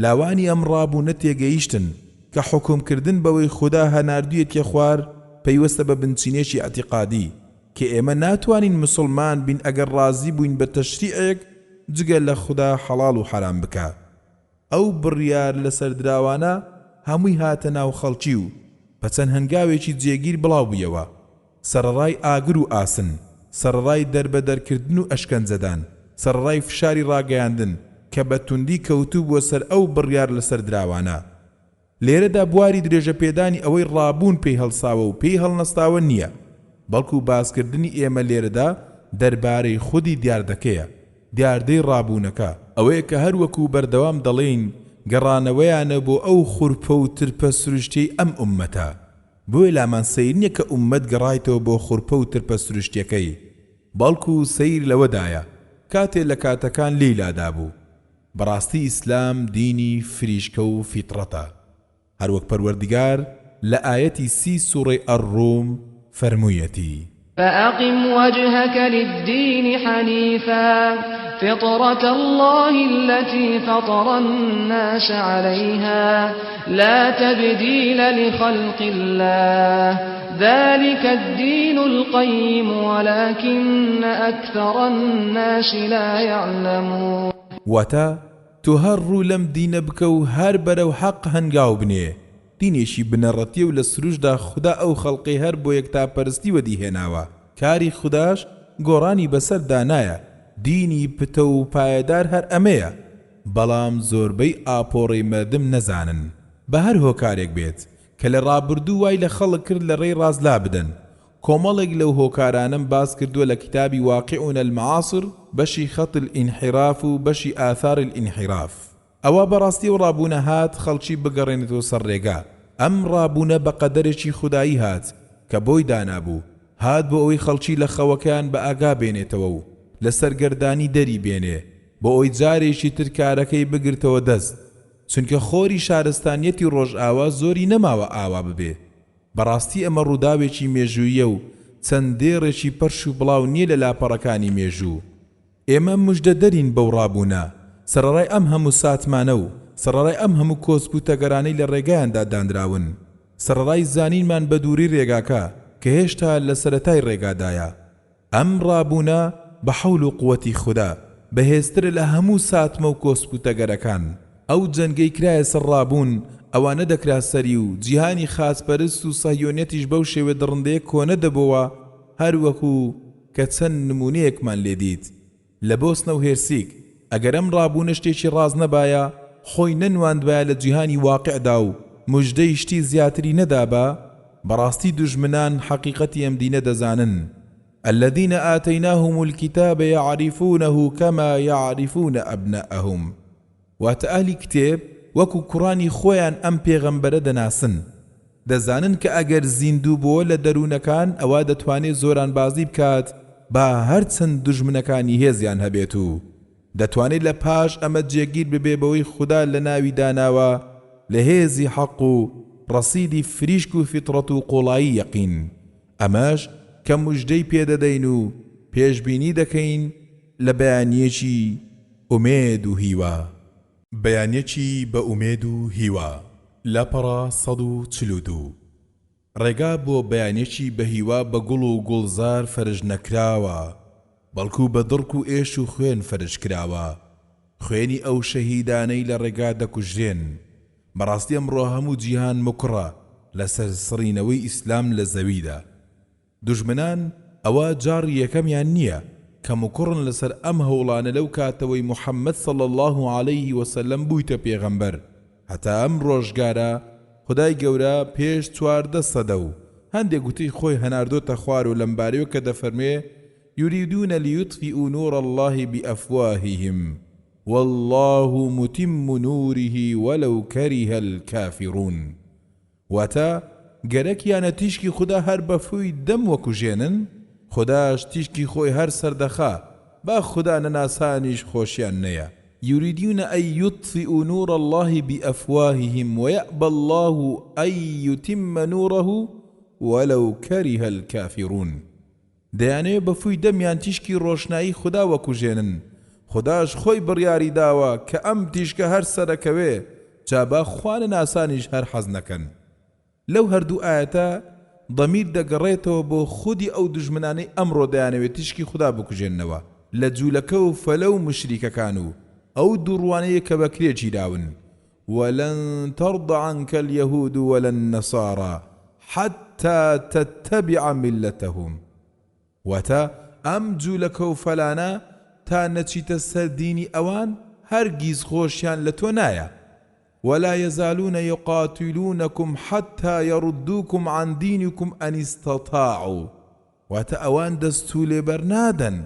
S1: لاوانی ئەم ڕابوونە تێگەیشتن کە حوکم کردن بەوەی خودا هەناردویەتیە خوار پەیوەستە بە بنچینەیەکی ئیعتیقادی کە ئێمە ناتوانین موسڵمان بین ئەگەر ڕازی بووین بە تەشریعێک جگە لە خودا حەڵاڵ و حەرام بکا. ئەو بڕیار لەسەردراوانە هەمووی هاتە ناو خەڵکی و بە چەند هەنگاوێکی جێگیر بڵاو بوویەوە. سەرەڕای ئاگر و ئاسن، سەرەڕای دەربەدەرکردن و ئەشکەنجەدان، سەرەڕای فشاری ڕاگەیاندن کە بە توندی کەوتووبووە سەر ئەو بڕیار لەسەردراوانە. لێرەدا بواری درێژەپێدانی ئەوەی ڕابوون پێی هەڵساوە و پێی هەڵنەستاوە نییە، بەڵکو باسکردنی ئێمە لێرەدا دەربارەی خودی دیاردەکەیە، دیاردەی ڕابوونەکە، ئەوەیە کە هەر وەکو بەردەوام دەڵێین گەڕانەوەیانە بۆ ئەو خورپە و ترپە سروشتیەی ئەم ئوممەتە. بۆیە لامان سەیر نیە کە ئوممەت گەڕایتەوە بۆ خورپە و ترپە سروشتیەکەی، بەڵکو سەیر لەوەدایە کاتێ لە کاتەکان لێی لادابوو. بەڕاستی ئیسلام دینی فریشکە و فیتڕەتە هەروەک پەروەردگار لە ئایەتی سی سوڕەی الروم فەرموویەتی.
S2: فأقم وجهک للدین حنیفا فطرة اللە التی فطر الناس علیها لا تبدیل لخلق اللە ذلک الدین القیم ولکن اکثر الناس لا یعلمون.
S1: واتە، تۆ هەر ڕوو لەم دینە بکە و هەر بەرەو حەق هەنگاو بنێ، دینێکی بنەڕەتیە و لە سروشتدا خودا ئەو خەڵقەی هەر بۆ یەکتاپەرستی وەدی هێناوە، کاری خوداش گۆڕانی بەسەر دانایە، دینی پتەو و پایەدار هەر ئەمەیە، بەڵام زۆربەی ئاپۆڕەی مەردم نەزانن، بە هەر هۆکارێک بێت، کە لە ڕابردوو وای لە خەڵک کرد لە ڕێی ڕاست لابدەن، کۆمەڵێک لەو هۆکارانەم باس کردووە لە کیتابی واقعنا المعاصر بەشی خط الانحراف و بەشی آثار الانحراف. ئەوا بەڕاستی ئەو ڕابوونە هات خەڵکی بگەڕێنێتەوە سەر ڕێگا، ئەم ڕابوونە بە قەدەرێکی خودایی هات کە بۆی دانابوو، هات بۆ ئەوەی خەڵکی لە خەوەکەیان بە ئاگا بێنێتەوە و لە سەرگەردانی دەری بێنێ. بۆ ئەوەی جارێکی تر کارەکەی بگرتەوە دەست، چونکە خۆری شارستانیەتی ڕۆژئاوا زۆری نەماوە ئاوا ببێ. بەڕاستی ئەمە ڕووداوێکی مێژووییە و چەند دێڕێکی پەرش و بڵاو نییە لە لاپەڕەکانی مێژوو. ئێمە مژدەدەرین بەو ڕابوونە، سەرەڕای ئەم هەموو ساتمانە و سەرەڕای ئەم هەموو کۆسپ و تەگەرانەی لە ڕێگایاندا دانراون، سەرەڕای زانینمان بە دووری ڕێگاکە کە هێشتا لە سەرەتای ڕێگادایە. ئەم ڕابوونە بە حەول و قوەتی خودا، بەهێزترە لە هەموو ساتمە و کۆسپ و تەگەرەکان. ئەو جەنگەی کرایە سەر ڕابوون، ئەوا نەدەکرا سەری و جیهانی خاچپەرست و سەهیۆنیەتیش بەو شێوە دڕندەیە کۆنەدەبۆوە هەر وەکو کە چەند نموونەیەکمان لێ دیت لە بۆسنە و هێرسیک، ئەگەر ئەم ڕابوونە شتێکی ڕاست نەبایە، خۆی نەنواندبایە لە جیهانی واقیعدا و مژدەی شتی زیاتری نەدابا، بەڕاستی دوژمنان حەقیقەتی ئەم دینە دەزانن، الذین آتیناهم الکتاب یعرفونه کما یعرفون ابناءهم، واتە ئەهلی کتێب وەکو کوڕانی خۆیان ئەم پێغەمبەرە دەناسن، دەزانن کە ئەگەر زیندوو بۆوە لە دەروونەکان ئەوا دەتوانێ زۆرانبازی بکات با هەرچەند دوژمنەکانی هێزیان هەبێت و دەتوانێ لە پاش ئەمە جێگیر ببێ بەوەی خودا لە ناوی داناوە لە هێزی حەق و ڕەسیدی فریشک و فیتڕەت و قوڵایی یەقین ئەمەش کە موژدەی پێ دەدەین و پێشبینی دەکەین لە بەیانیەکی ئومێد و هیوا. بەیانیەکی بە ئومێد و هیوا، لاپەڕە 142. ڕێگا بۆ بەیانیەکی بە هیوا بە گوڵ و گوڵزار فەرش نەکراوە، بەڵکو بە دڕک و ئێش و خوێن فەرش کراوە، خوێنی ئەو شەهیدانەی لە ڕێگا دەکوژرێن. بەڕاستی ئەمڕۆ هەموو جیهان مکوڕە لەسەر سڕینەوەی ئیسلام لە زەویدا. دوژمنان ئەوە جاڕی یەکەمیان نییە کە مکوڕن لەسەر ئەم هەوڵانە لەو کاتەوەی محمد صلی اللە علیه وسلم بوویتە پێغەمبەر هەتا ئەم ڕۆژگارە خودای گەورە پێش 14 سەدە و هەندێک گوتەی خۆی هەناردۆتە خوارەوە لەمبارەیەوە کە دەفەرموێ یریدون لیطفئوا نور اللە بافواههم واللە متم نوره ولو کره الکافرون واتە، گەرەکیانە تیشکی خودا هەر بە فووی دەم وەکوژێنن، خوداش تیشکی خۆی هەر سەردەخا، با خودا نەناسانیش خۆشیان نەیە. یریدون ان یطفئوا نور اللە بافواههم ویابی اللە ان یتم نوره ولو کره الکافرون. دەیانەوێ بە فووی دەمیان تیشکی ڕۆشنایی خودا وەکوژێنن، خوداش خۆی بڕیاری داوە کە ئەم تیشکە هەر سەرەکەوێ، جا با خوانەناسانیش هەر حەز نەکەن. لەو هەردوو ئایەتە ضمیر دەگەڕێتەوە بۆ خودی ئەو دوژمنانەی ئەمڕۆ دەیانەوێ تیشکی خودا بکوژێننەوە لە جوولەکە و فەلە و موشریکەکان و ئەو دووڕوانەیە کە بەکرێ گیراون ولن ترضی عنک الیهود ولا النصاری حتی تتبع ملتهم واتە، ئەم جولەکە و فەلانە تا نەچیتە سەر دینی ئەوان هەرگیز خۆشیان لە تۆ نایە ولا یزالون یقاتلونکم حتی یردوکم عن دینکم ان استطاعوا واتە ئەوان دەست و لێ بەرنادەن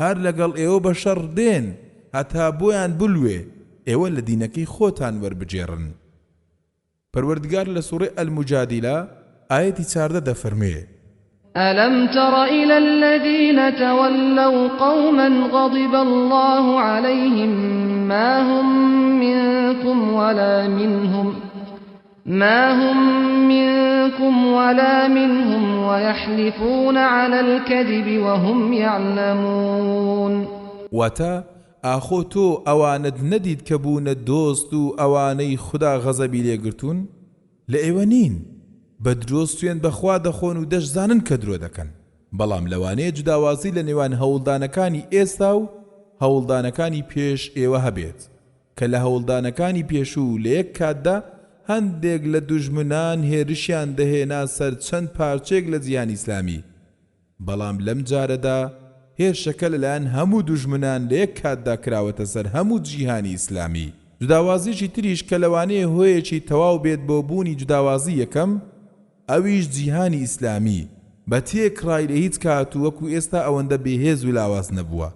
S1: هەر لەگەڵ ئێوە بە شەڕ دێن هەتا بۆیان بلوێ ئێوە لە دینەکەی خۆتان وەربگێڕن. پەروەردگار لە سوڕەی المجادلە ئایەتی 14 دەفەرموێ.
S2: ألم تر إلى الذين تولوا قوما غضب الله عليهم ما هم منكم ولا منهم ما هم منکم ولا منهم ویحلفون علی الکذب وهم یعلمون.
S1: واتە، ئاخۆ تۆ ئەوانەت نەدیت کە بوونە دۆست و ئەوانەی خودا غەزەبی لێ گرتوون لە ئێوە نین، بە درۆ سوێند بە خوا دەخۆن و دەشزانن کە درۆ دەکەن، بەڵام لەوانەیە جوداوازی لە نێوان هەوڵدانەکانی ئێستا و هەوڵدانەکانی پێش ئێوە هەبێت. کە لە هەوڵدانەکانی پێشوو لە یەک کاتدا هەندێک لە دوژمنان هێرشیان دەهێنا سەر چەند پارچەیەک لە جیهانی ئیسلامی، بەڵام لەم جارەدا هێرشەکە لەلایەن هەموو دوژمنان لە یەک کاتدا کراوەتە سەر هەموو جیهانی ئیسلامی. جوداوازیەکی تریش کە لەوانەیە هۆیەکی تەواو بێت بۆ بوونی جوداوازی یەکەم، ئەویش جیهانی ئیسلامی بە تێکڕای لە هیچ کات و وەکو ئێستا ئەوەندە بێهێز و لاواز نەبووە.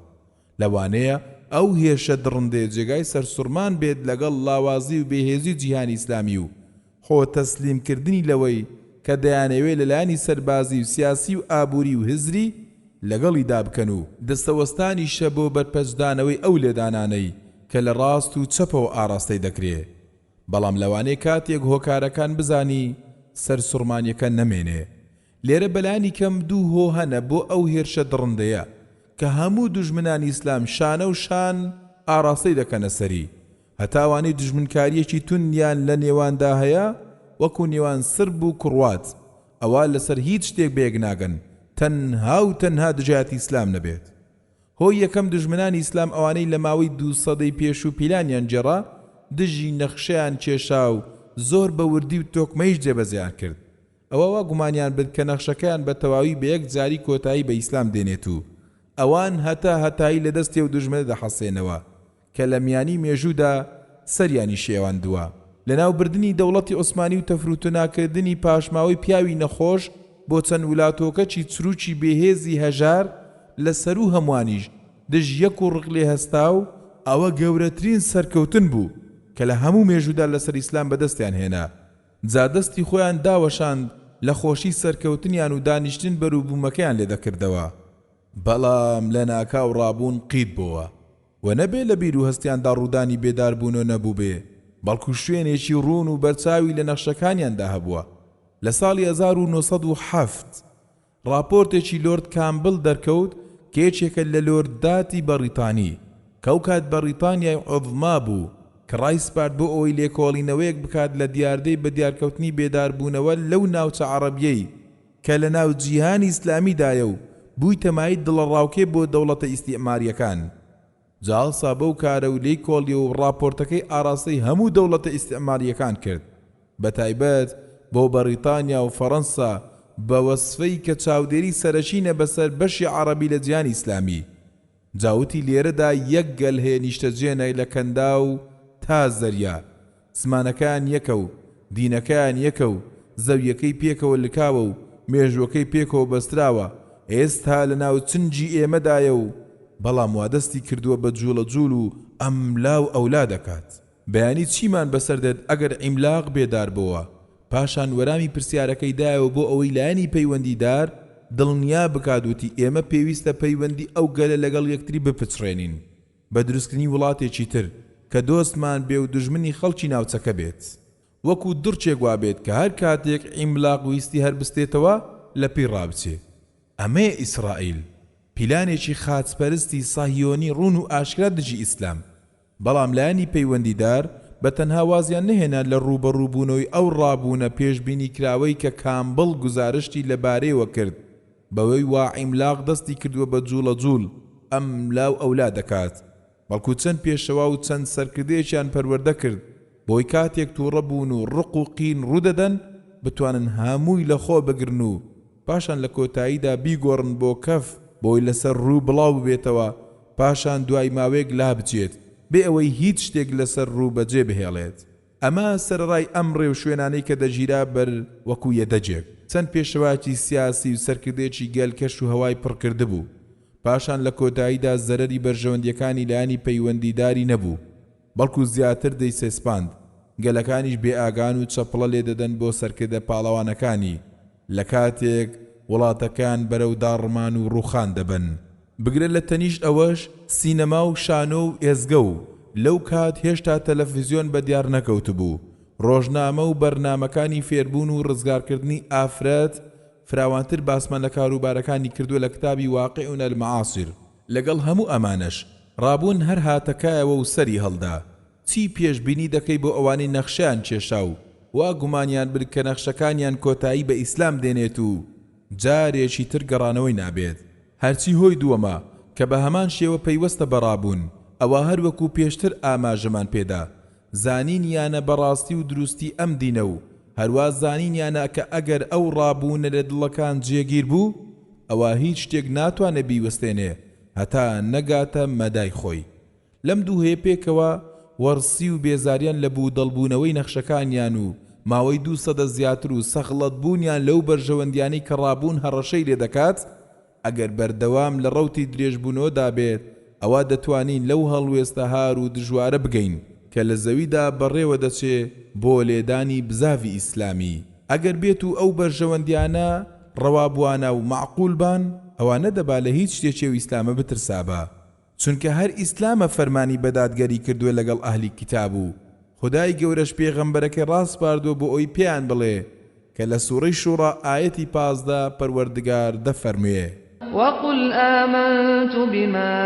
S1: لەوانەیە ئەو هێرشە دڕندەیە جێگای سەرسوڕمان بێت لەگەڵ لاوازی و بێهێزی جیهانی ئیسلامی و خۆ تەسلیم کردنی لەوەی کە دەیانەوێ لە لایەنی سەربازی و سیاسی و ئابووری و هزری. لەگەڵیدا بکەن و دەستەوەستانیشە بۆ بەرپەرچدانەوەی ئەو لێدانانەی کە لە ڕاست و چەپەوە ئاڕاستەی دەکرێ. بەڵام لەوانەیە کاتێک هۆکارەکان بزانی سەرسوڕمانیەکە نەمێنێ. لێرە بەلانی کەم دوو هۆ هەنە بۆ ئەو هێرشە دڕندەیە کە هەموو دوژمنانی ئیسلام شانە و شان ئاڕاستەی دەکەنە سەری هەتا ئەوانەی دوژمنکاریەکی توندیان لە نێواندا هەیە وەکو نێوان سرب و کڕوات ئەوا لەسەر هیچ شتێک بەیەک ناگەن تەنها و تەنها دژایەتی ئیسلام نەبێت. هۆی یەکەم دوژمنانی ئیسلام ئەوانەی لە ماوەی دوو سەدەی پێشوو پیلانیان گێڕا دژی نەخشەیان کێشا و زۆر بە وردی و تۆکمەیش جێبەجێیان کرد ئەوا وا گومانیان برد کە نەخشەکەیان بە تەواوی بە یەکجاری کۆتایی بە ئیسلام دێنێت و ئەوان هەتا هەتایی لە دەستی ئەو دوژمنە دەحەسێنەوە کە لە میانی مێژوودا سەریانی شێواندووە. لەناوبردنی دەوڵەتی عوسمانی و تەفروتوناکردنی پاشماوەی پیاوی نەخۆش بۆ چەند ولاتۆکەکی چروکی بێهێزی هەژار لە سەروو هەموانیش دژ یەک و ڕق لێهەستاو، ئەوە گەورەترین سەرکەوتن بوو کە لە هەموو مێژوودا لەسەر ئیسلام بەدەستیان هێنا. جا دەستی خۆیان داوەشاند لە خۆشی سەرکەوتنیان و دانیشتن بەروبوومەکەیان لێدەکردەوە. بەڵام لەناکاو ڕابوون قیت بۆوە. وە نەبێ لە بیر و هەستیاندا ڕوودانی بێداربوونەوە نەبووبێ، بەڵکو شوێنێکی ڕوون و بەرچاوی لە نەخشەکانیاندا هەبووە. لە ساڵی 1907 ڕاپۆرتێکی لۆرد کامبل دەرکەوت کە یەکێکە لە لۆرداتی بەڕیتانی، کە ئەوکات بەڕیتانیای عوزما بوو، کە ڕایسپارد بۆ ئەوەی لێکۆڵینەوەیەک بکات لە دیاردەی بەدیارکەوتنی بێداربوونەوە لەو ناوچە عەڕەبیەی کە لە ناو جیهانی ئیسلامیدایە و بوویتە مایەی دڵەڕاوکێ بۆ دەوڵەتە ئیستیعمارییەکان. جا هەڵسا بەو کارە و لێی کۆڵیەوە و ڕاپۆرتەکەی ئاڕاستەی هەموو دەوڵەتە ئیستیعمارییەکان کرد بە تایبەت بۆ بەڕیتانیا و فەڕەنسا بە وەسفەی کە چاودێری سەرەکینە بەسەر بەشی عەڕەبی لە جیهانی ئیسلامی. جا وتی لێرەدا یەک گەل هەیە نیشتەجێنە لە کەنداو تا زەریا، زمانەکەیان یەکە و دینەکەیان یەکە و زەویەکەی پێکەوە لکاوە و مێژووەکەی پێکەوە بەستراوە، ئێستا لەناو چنگی ئێمەدایە و بەڵام وادەستی کردووە بە جوڵە جوڵ و ئەملا و ئەولا دەکات. بەیانی چیمان بەسەر دێت ئەگەر عیملاق بێدار بۆوە؟ پاشان وەرامی پرسیارەکەی دایەوە بۆ ئەوەی لایەنی پەیوەندیدار دڵنیا بکات وتی ئێمە پێویستە پەیوەندی ئەو گەلە لەگەڵ یەکتری بپچڕێنین بە دروستکردنی وڵاتێکی تر کە دۆستمان بێ و دوژمنی خەڵکی ناوچەکە بێت وەکو دڕکێک وابێت کە هەر کاتێک عیملاق ویستی هەر بستێتەوە لە پێی ڕابچێ. ئەمەیە ئیسرائیل، پیلانێکی خاچپەرستی سەهیۆنی ڕوون و ئاشکرا دژی ئیسلام. بەڵام لایەنی پەیوەندیدار بە تەنها وازیان نەهێنا لە ڕووبەڕووبوونەوەی ئەو ڕابوونە پێشبینیکراوەی کە کامبڵ گوزارشتی لەبارەیەوە کرد بەوەی وا عیملاق دەستی کردووە بە جوڵەجوڵ ئەملا و ئەولا دەکات بەڵکو چەند پێشەوا و چەند سەرکردەیەکیان پەروەردە کرد بۆی کاتێک توڕە بوون و ڕق و قین ڕوودەدەن بتوانن هەمووی لەخۆ بگرن و پاشان لە کۆتاییدا بیگۆڕن بۆ کەف بۆی لەسەر ڕوو بڵاو ببێتەوە پاشان دوای ماوەیەک لابچێت بێ ئەوەی هیچ شتێک لەسەر ڕوو بەجێ بهێڵێت. ئەمە سەرەڕای ئەم ڕێوشوێنانەی کە دەگیرا بەر وەکو یەدەگێک چەند پێشەوایەکی سیاسی و سەرکردەیەکی گەل کەش و هەوای پڕکردبوو پاشان لە کۆتاییدا زەرەری بەرژەوەندیەکانی لایەنی پەیوەندیداری نەبوو بەڵکو زیاتر دەیچەسپاند، گەلەکانیش بێئاگان و چەپڵە لێدەدەن بۆ سەرکردە پاڵەوانەکانی، لەکاتێک وڵاتەکەیان بەرەو داڕمان و ڕووخان دەبەن. بگرە لە تەنیشت ئەوەش سینەما و شانۆ و ئێزگە و لەو کات هێشتا تەلەفزیۆن بەدیار نەکەوتبوو، ڕۆژنامە و بەرنامەکانی فێربوون و ڕزگارکردنی ئافرەت فراوانتر باسمان لە کاروبارەکانی کردووە لە کتابی واقعنا المعاصر. لەگەڵ هەموو ئەمانەش، ڕابوون هەر هاتە کایەوە و سەری هەڵدا. چی پێشبینی دەکەی بۆ ئەوانەی نەخشەیان کێشا و وا گومانیان برد کە نەخشەکانیان کۆتایی بە ئیسلام دێنێت و جارێکی تر گەڕانەوەی نابێت؟ هەرچی هۆی دووەمە کە بە هەمان شێوە پەیوەستە بە ڕابوون، ئەوا هەر وەکو پێشتر ئاماژەمان پێدا، زانینیانە بە ڕاستی و دروستی ئەم دینە و هەروا زانینیانە کە ئەگەر ئەو ڕابوونە لە دڵەکان جێگیر بوو ئەوا هیچ شتێک ناتوانێ بیوەستێنێ هەتا نەگاتە مەدای خۆی. لەم دووهەیە پێکەوە وەڕسی و بێزاریان لە بوودەڵبوونەوەی نەخشەکانیان و ماوەی دوو سەدە زیاتر و سەغڵەت بوونیان لەو بەرژەوەندیانەی کە ڕابوون هەڕەشەی لێدەکات ئەگەر بەردەوام لە ڕەوتی درێژبوونەوەدا بێت، ئەوا دەتوانین لەو هەڵوێستە هار و دژوارە بگەین کە لە زەویدا بەڕێوە دەچێ بۆ لێدانی بزاڤی ئیسلامی. ئەگەر بێت و ئەو بەرژەوەندیانە ڕەوا بوانە و مەعقول بان، ئەوا نەدەبا لە هیچ شتێکی ئەو ئیسلامە بترسابا چونکە هەر ئیسلامە فەرمانی بە دادگەری کردووە لەگەڵ ئەهلی کیتاب و خودای گەورەش پێغەمبەرەکەی ڕاسپاردووە بۆ ئەوەی پێیان بڵێ کە لە سوڕەی شوڕا ئایەتی 15 پەروەردگار دەفەرموێ.
S2: وقل آمنت بما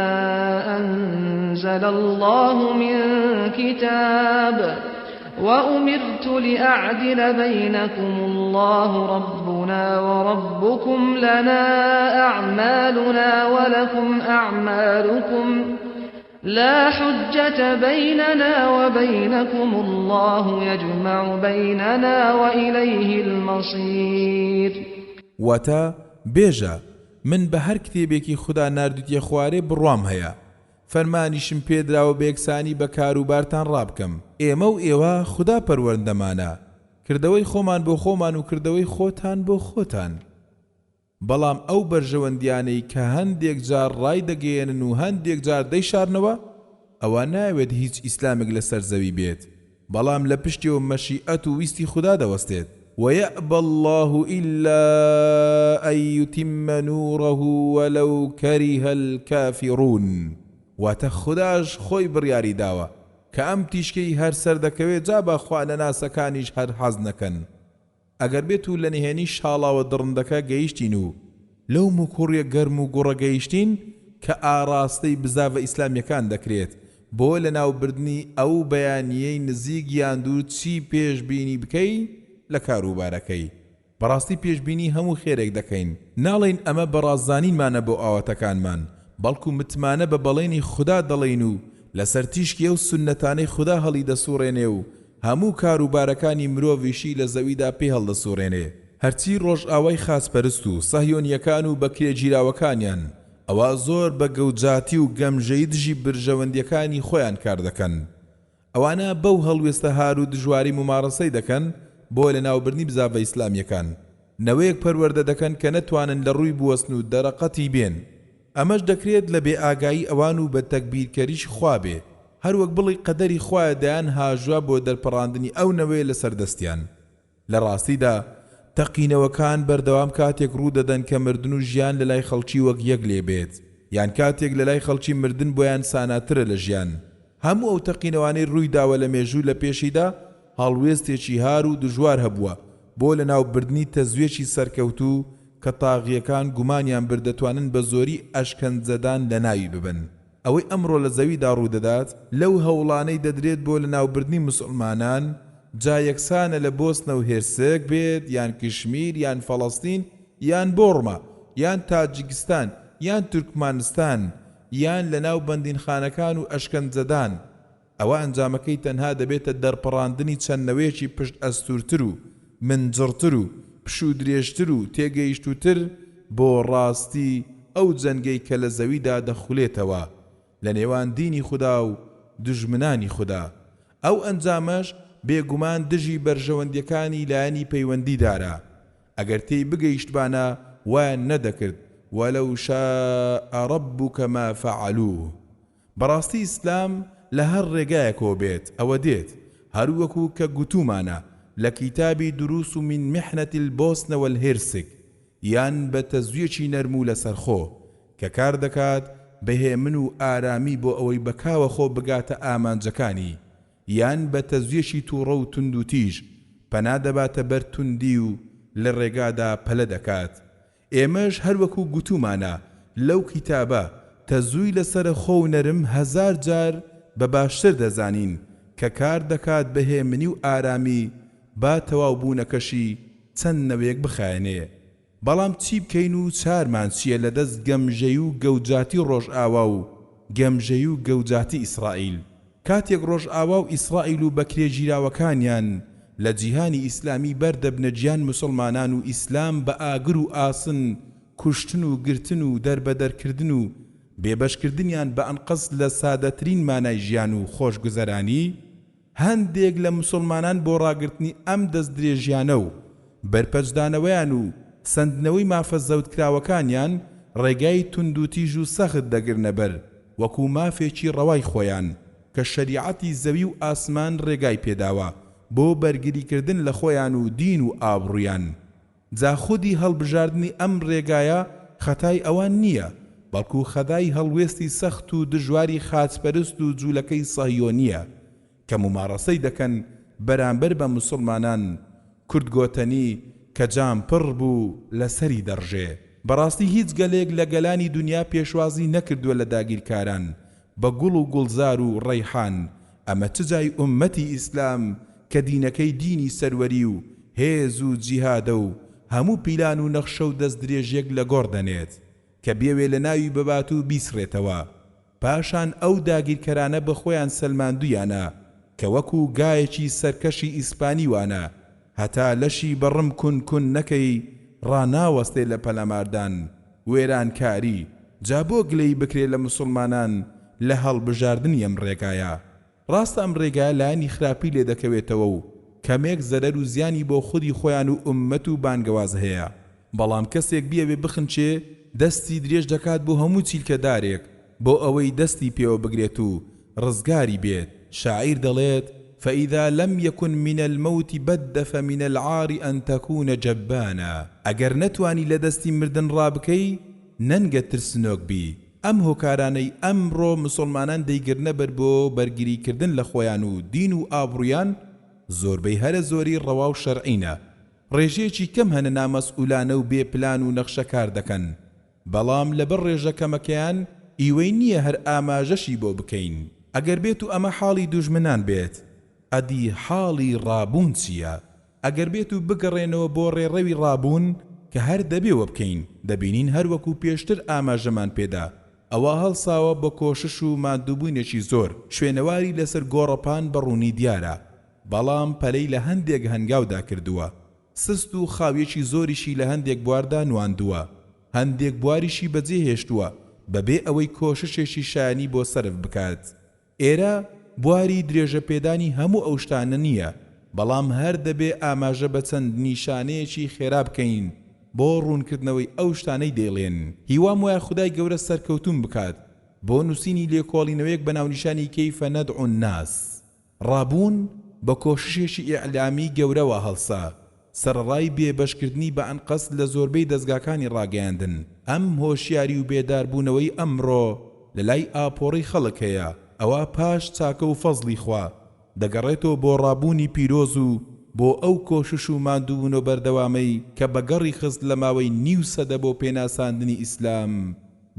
S2: أنزل الله من کتاب وأمرت لأعدل بينكم الله ربنا وربكم لنا أعمالنا ولكم أعمالكم لا حجة بيننا وبينكم اللە یجمع بیننا وإلیه المصیر.
S1: واتە، بێژە، من بە هەر کتێبێکی خودا ناردووتیە خوارێ بڕوام هەیە، فەرمانیشم پێدراوە بە یەکسانی بە کاروبارتان ڕابکەم، ئێمە و ئێوە خودا پەروەرندەمانە، کردەوەی خۆمان بۆ خۆمان و کردەوەی خۆتان بۆ خۆتان. بەڵام ئەو بەرژەوەندیانەی کە هەندێک جار ڕایدەگەیەنن و هەندێک جار دەیشارنەوە، ئەوا نایەوێت هیچ ئیسلامێک لەسەر زەوی بێت، بەڵام لە پشتیەوە مەشیئەت و ویستی خودا دەوەستێت، وَیَأْبَى اللە إِلَّا أَن یُتِمَّ نُورَهُ وَلَوْ کَرِهَ الْکَافِرُونَ، واتە خوداش خۆی بڕیاری داوە کە ئەم تیشکەی هەر سەردەکەوێ جا با خوانەناسەکانیش هەر حەز نەکەن. ئەگەر بێت و لە نهێنی شاڵاوە دڕندەکە گەیشتین و لەو مکوڕیە گەرم و گوڕە گەیشتین کە ئاڕاستەی بزاڤە ئیسلامیەکان دەکرێت بۆ لەناوبردنی ئەو بەیانیەی نزیک یان دوور چی پێش بینی بکەی لە کاروبارەکەی بەڕاستی پێشبینی هەموو خێرێک دەکەین ناڵێین ئەمە بە ڕاستزانینمانە بۆ ئاواتەکانمان بەڵکو متمانە بە بەڵێنی خودا دەڵێین و لەسەر تیشکی ئەو سوننەتانەی خودا هەڵیدەسوڕێنێ و هەموو کاروبارەکانی مرۆڤیشی لە زەویدا پێ هەڵدەسوڕێنێ. هەرچی ڕۆژئاوای خاچپەرست و سەهیۆنییەکان و بەکرێگیراوەکانیان، ئەوا زۆر بە گەوجاتی و گەمژەیی دژی برژەوەندییەکانی خۆیان کار دەکەن. ئەوانە بەو هەڵوێستە هار و دژوارەی مومارەسەی دەکەن بۆ لەناوبردنی بزاڤە ئیسلامییەکان، نەوەیەک پەروەردە دەکەن کە نەتوانن لە ڕووی بوەستن و دەرەقەتی بێن. ئەمەش دەکرێت لە بێ ئاگایی ئەوان و بە تەگبیرکەریی خوا بێ، هەر وەک بڵێی قەدەری خوایە دەیان هاژە بۆ دەرپەڕاندنی ئەو نەوەیە لەسەر دەستیان. لە ڕاستیدا تەقینەوەکان بەردەوام کاتێک ڕوو دەدەن کە مردن و ژیان لەلای خەڵکی وەک یەک لێ بێت، یان کاتێک لەلای خەڵکی مردن بۆیان ساناترە لە ژیان. هەموو ئەو تەقینەوانەی ڕووی داوە لە مێژوو لە پێشیدا هەڵوێستێکی هار و دژوار هەبووە بۆ لەناو بردنی تەزوێکی سەرکەوتوو کە تاغییەکان گومانیان برد دەتوانن بە زۆری ئەشکەنجەدان لەناوی ببەن. ئەوەی ئەمڕۆ لە زەویدا ڕوودەدات، لەو هەوڵانەی دەدرێت بۆ لەناوبردنی موسڵمانان، جا یەکسانە لە بۆسنە و هێرسک بێت یان کشمیر یان فەڵەستین یان بۆڕما یان تاجیکستان یان تورکمانستان یان لەناو بەندینخانەکان و ئەشکەنجەدان، ئەوا ئەنجامەکەی تەنها دەبێتە دەرپەڕاندنی چەند نەوەیەکی پشت ئەستوورتر و منجڕتر و پشوودرێژتر و تێگەیشتووتر بۆ ڕاستی ئەو جەنگەی کە لە زەویدا دەخولێتەوە لە نێوان دینی خودا و دوژمنانی خودا. ئەو ئەنجامەش بێگومان دژی بەرژەوەندیەکانی لایەنی پەیوەندیدارە. ئەگەر تێی بگەیشتبانە وایان نەدەکرد، ولو شاء ربک ما فعلوه. بەڕاستی ئیسلام لە هەر ڕێگایەکەوە بێت ئەوە دێت، هەر وەکو کە گوتوومانە لە کیتابی دروس من محنە البۆسنە والهرسک یان بە تەزویەکی نەرم و لەسەرخۆ کە کار دەکات بە هێمن و ئارامی بۆ ئەوەی بە کاوەخۆ بگاتە ئامانجەکانی یان بە تەزویەکی توڕە و توندوتیژ پەنا دەباتە بەر توندی و لە ڕێگادا پەلە دەکات ئێمەش هەروەکو گوتومانە لەو کیتابە تەزووی لەسەرە خۆ و نەرم هەزار جار بە باشتر دەزانین کە کار دەکات بە هێمنی و ئارامی با تەواو بوونەکەشی چەند نەوەیەک بخایەنێ بەڵام چی بکەین و چارمان چیە لە دەست گەمژەی و گەوجاتی ڕۆژئاوا و گەمژەی و گەوجاتی ئیسرائیل کاتێک ڕۆژئاوا و ئیسرائیل و بەکرێگیراوەکانیان لە جیهانی ئیسلامی بەر دەبنە گیان موسڵمانان و ئیسلام بە ئاگر و ئاسن کوشتن و گرتن و دەربەدەرکردن و بێبەشکردنیان بە ئەنقەست لە سادەترین مانای ژیان و خۆشگوزەرانی، هەندێک لە موسڵمانان بۆ ڕاگرتنی ئەم دەستدرێژیانە و بەرپەچدانەوەیان و سەندنەوەی مافە زەوتکراوەکانیان ڕێگای توندوتیژ و سەخت دەگرنە بەر وەکو مافێکی ڕەوای خۆیان کە شەریعەتی زەوی و ئاسمان ڕێگای پێداوە بۆ بەرگریکردن لە خۆیان و دین و ئابڕویان جا خودی هەڵبژاردنی ئەم ڕێگایە. خەتای ئەوان نییە، بەڵکو خەتای هەڵوێستی سەخت و دژواری خاچپەرست و جولەکەی سەهیۆنییە کە مومارەسەی دەکەن بەرامبەر بە موسڵمانان، کورد گۆتەنی کە جام پڕ بوو لە سەری دەڕژێ. بەڕاستی هیچ گەلێک لە گەلانی دونیا پێشوازی نەکردووە لە داگیرکاران بە گوڵ و گوڵزار و ڕەیحان، ئەمە چ جای ئوممەتی ئیسلام کە دینەکەی دینی سەروەری و هێز و جیهادە و هەموو پیلان و نەخشە و دەستدرێژیەک لە گۆڕ دەنێت کە بیەوێ لەناوی ببات و بیسڕێتەوە. پاشان ئەو داگیرکەرانە بە خۆیان سەلماندویانە کە وەکو گایەکی سەرکەشی ئیسپانی وانە هەتا لەشی بە ڕم کون کون نەکەی ڕاناوەستێ لە پەلاماردان وێرانکاری جا بۆ گلەیی بکرێ لە موسوڵمانان لە هەڵبژاردنی ئەم ڕێگایە ڕاستە ئەم ڕێگایە لایەنی خراپی لێ دەکەوێتەوە و کەمێک زەرەر و زیانی بۆ خودی خۆیان و ئوممەت و بانگەواز هەیە، بەڵام کەسێک بیەوێ بخنکێ دەستی درێژ دەکات بۆ هەموو چیلکە دارێک بۆ ئەوەی دەستی پێوە بگرێت و ڕزگاری بێت، شاعیر دەڵێت، فإذا لم یکن من الموت بد فمن العار ان تکون جبانا، ئەگەر نەتوانی لە دەستی مردن ڕابکەی نەنگە ترسنۆک بی. ئەم هۆکارانەی ئەمڕۆ مسوڵمانان دەیگرنە بەر بۆ بەرگری کردن لە خۆیان و دین و ئابڕویان زۆربەی هەرە زۆری ڕەوا و شەرعینە ڕێژەیەکی کەم هەنە نامەسئولانە و بێ پلان و نەخشە کار دەکەن بەڵام لەبەر ڕێژە کەمەکەیان ئیوەی نییە هەر ئاماژەشی بۆ بکەین ئەگەر بێتو ئەمە حاڵی دوژمنان بێت ئەدی حاڵی ڕابوون چییە؟ ئەگەر بێتو بگەڕێنەوە بۆ ڕێڕەوی ڕابوون کە هەر دەبێ وەبکەین، دەبینین هەر وەکو پێشتر ئاماژەمان پێدا، ئەوا هەڵساوە بە کۆشش و ماندووبوونێکی زۆر، شوێنەواری لەسەر گۆڕەپان بە ڕوونی دیارە، بەڵام پەلەی لە هەندێک هەنگاودا کردووە، سست و خاویەکی زۆریشی لە هەندێک بواردا نواندووە، هەندێک بواریشی بەجێ هێشتووە بەبێ ئەوەی کۆششێکی شایانی بۆ سەرف بکات. ئێرە بواری درێژەپێدانی هەموو ئەو شتانە نییە، بەڵام هەر دەبێ ئاماژە بە چەند نیشانەیەکی خێرا بکەین بۆ ڕوونکردنەوەی ئەو شتانەی دەیڵێن. هیوام وایە خودای گەورە سەرکەوتووم بکات بۆ نووسینی لێکۆڵینەوەیەک بە ناونیشانی کیف ندعو الناس. ڕابوون بە کۆششێکی ئیعلامی گەورەوە هەڵسا، سەرەڕای بێ بەشکردنی بە ئەنقەست لە زۆربەی دەزگاکانی ڕاگەیاندن، ئەم هۆشیاری و بێداربوونەوەی ئەمڕۆ لە لای ئاپۆڕەی خەڵک هەیە، ئەوا پاش چاکە و فەزڵی خوا، دەگەڕێتەوە بۆ ڕابوونی پیرۆز و بۆ ئەو کۆشش و ماندووبوونە بەردەوامەی کە بەگەڕی خست لە ماوەی نیو سەدە بۆ پێناساندنی ئیسلام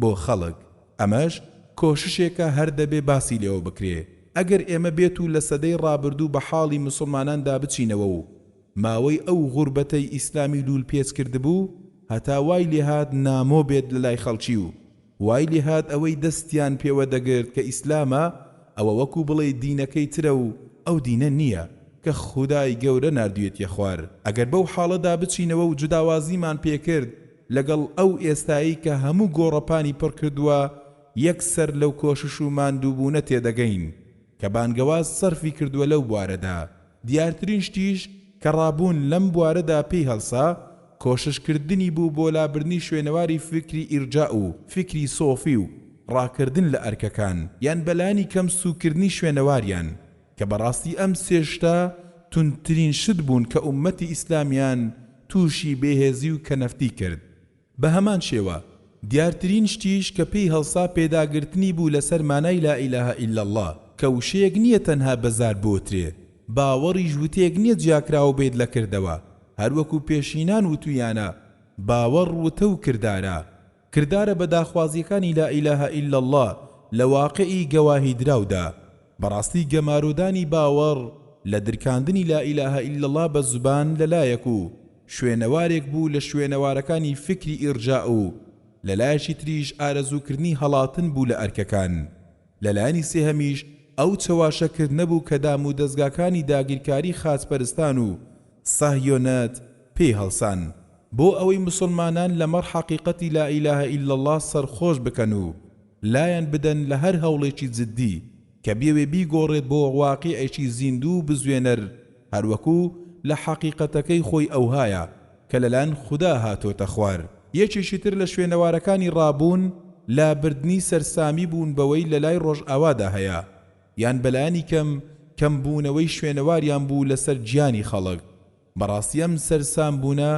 S1: بۆ خەڵک. ئەمەش کۆششێکە هەر دەبێ باسی لێوە بکرێ. ئەگەر ئێمە بێتوو لە سەدەی ڕابردوو بە حاڵی موسڵماناندا بچینەوە و ماوەی ئەو غوربەتەی ئیسلامی لوول پێچ کردبوو هەتا وای لێهات نامۆ بێت لە لای خەڵکی و وای لێهات ئەوەی دەستیان پێوە دەگرت کە ئیسلامە ئەوە وەکوو بڵێی دینەکەی ترە و ئەو دینە نییە کە خودای گەورە ناردویەتیە خوار. ئەگەر بەو حاڵەدا بچینەوە و جوداوازیمان پێکرد لەگەڵ ئەو ئێستایەی کە هەموو گۆڕەپانی پڕ کردووە یەک سەر لەو کۆشش و ماندووبوونە تێدەگەین کە بانگەواز سەرفی کردووە لەو بوارەدا. دیارترین شتیش کە ڕابوون لەم بوارەدا پێی هەڵسا کۆشش کردنی بوو بۆ لابردنی شوێنەواری فیکری ئیرجاء و فیکری سۆفی و ڕاکردن لە ئەرکەکان یان بەلانی کەم سووککردنی شوێنەواریان کە بەڕاستی ئەم سێ شتە توندترین شت بوون کە ئوممەتی ئیسلامیان تووشی بێهێزی و کەنەفتی کرد. بەهەمان شێوە دیارترین شتیش کە پێی هەڵسا پێداگرتنی بوو لەسەر مانای لا الە الا اللە کە وشەیەک نییە تەنها بە زار بوترێ، باوەڕیش وتەیەک نییە جیاکراوە بێت لە کردەوە، هەروەکو پێشینان وتویانە باوەڕ وتە و کردارە، کردارە بە داخوازییەکانی لا الە الا اللە لە واقیعی گەواهیدراودا. بەڕاستی گەمارۆدانی باوەڕ لە درکاندنی لا الە الا اللە بە زوبان لە لایەک و شوێنەوارێک بوو لە شوێنەوارەکانی فیکری ئیرجاء و لە لایەکی تریش ئارەزووکردنی هەڵاتن بوو لە ئەرکەکان. لە لایەنی سێهەمیش ئەو چەواشە کردنە بوو کە دام و دەزگاکانی داگیرکاری خاچپەرستان و سەهیۆنەت پێی هەڵسان بۆ ئەوەی موسڵمانان لەمەڕ حەقیقەتی لا الە الا اللە سەرخۆش بکەن و لایان بدەن لە هەر هەوڵێکی جدی کە بیەوێ بیگۆڕێت بۆ واقیعێکی زیندوو و بزوێنەر هەروەکو لە حەقیقەتەکەی خۆی ئەوهایە کە لەلایەن خودا هاتۆتە خوار. یەکێکی تر لە شوێنەوارەکانی ڕابوون لابردنی سەرسامی بوون بەوەی لەلای ڕۆژئاوادا هەیە یان بەلایەنی کەم کەمبوونەوەی شوێنەواریان بوو لەسەر گیانی خەڵک. بەڕاستی ئەم سەرسام بوونە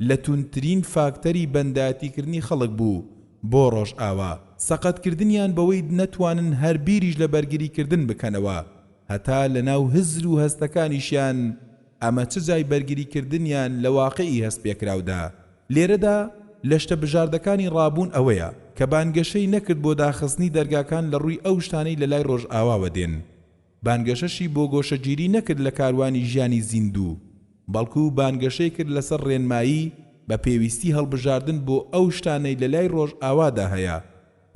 S1: لە توندترین فاکتەری بەندایەتیکردنی خەڵک بوو بۆ ڕۆژئاوا، سەقەتکردنیان بەوەی نەتوانن هەر بیریش لە بەرگریکردن بکەنەوە هەتا لەناو هزر و هەستەکانیشیان ئەمە چ جای بەرگریکردنیان لە واقیعی هەستپێکراودا. لێرەدا لە شتە بژاردەکانی ڕابوون ئەوەیە، کە بانگەشەی نەکرد بۆ داخستنی دەرگاکان لە ڕووی ئەو شتانەی لە لای ڕۆژئاواوە دێن. بانگەشەشی بۆ گۆشەگیری نەکرد لە کاروانی ژیانی زیندوو، بەڵکو بانگەشەی کرد لەسەر ڕێنمایی بە پێویستی هەڵبژاردن بۆ ئەو شتانەی لە لای ڕۆژئاوادا هەیە،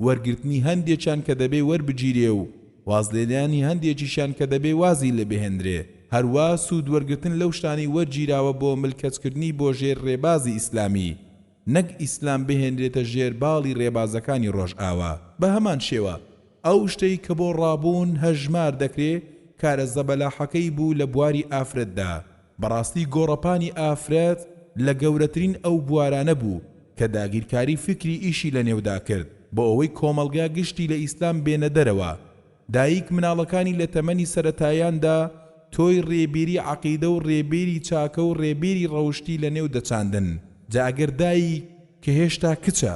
S1: وەرگرتنی هەندێکیان کە دەبێ وەربگیرێ و وازلێنانی هەندێکیشیان کە دەبێ وازی لێ بهێنرێ، هەروا سوود وەرگرتن لەو شتانەی وەرگیراوە بۆ ملکەچکردنی بۆ ژێر ڕێبازی ئیسلامی، نەک ئیسلام بهێنرێتە ژێر باڵی ڕێبازەکانی ڕۆژئاوا. بە هەمان شێوە ئەو شتەی کە بۆ ڕابوون هەژمار دەکرێ کارە زەبەلاحەکەی بوو لە بواری ئافرەتدا، بەڕاستی گۆڕەپانی ئافرەت لە گەورەترین ئەو بوارانە بوو کە داگیرکاری فیکری ئیشی لە نێودا کرد بۆ ئەوەی کۆمەڵگا گشتی لە ئیسلام بێنە دەرەوە. دایک مناڵەکانی لە تەمەنی سەرەتایاندا تۆی ڕێبیری عەقیدە و ڕێبیری چاکە و ڕێبیری ڕەوشتی لە نێو دەچاندن. جا ئەگەر دایک کە هێشتا کچە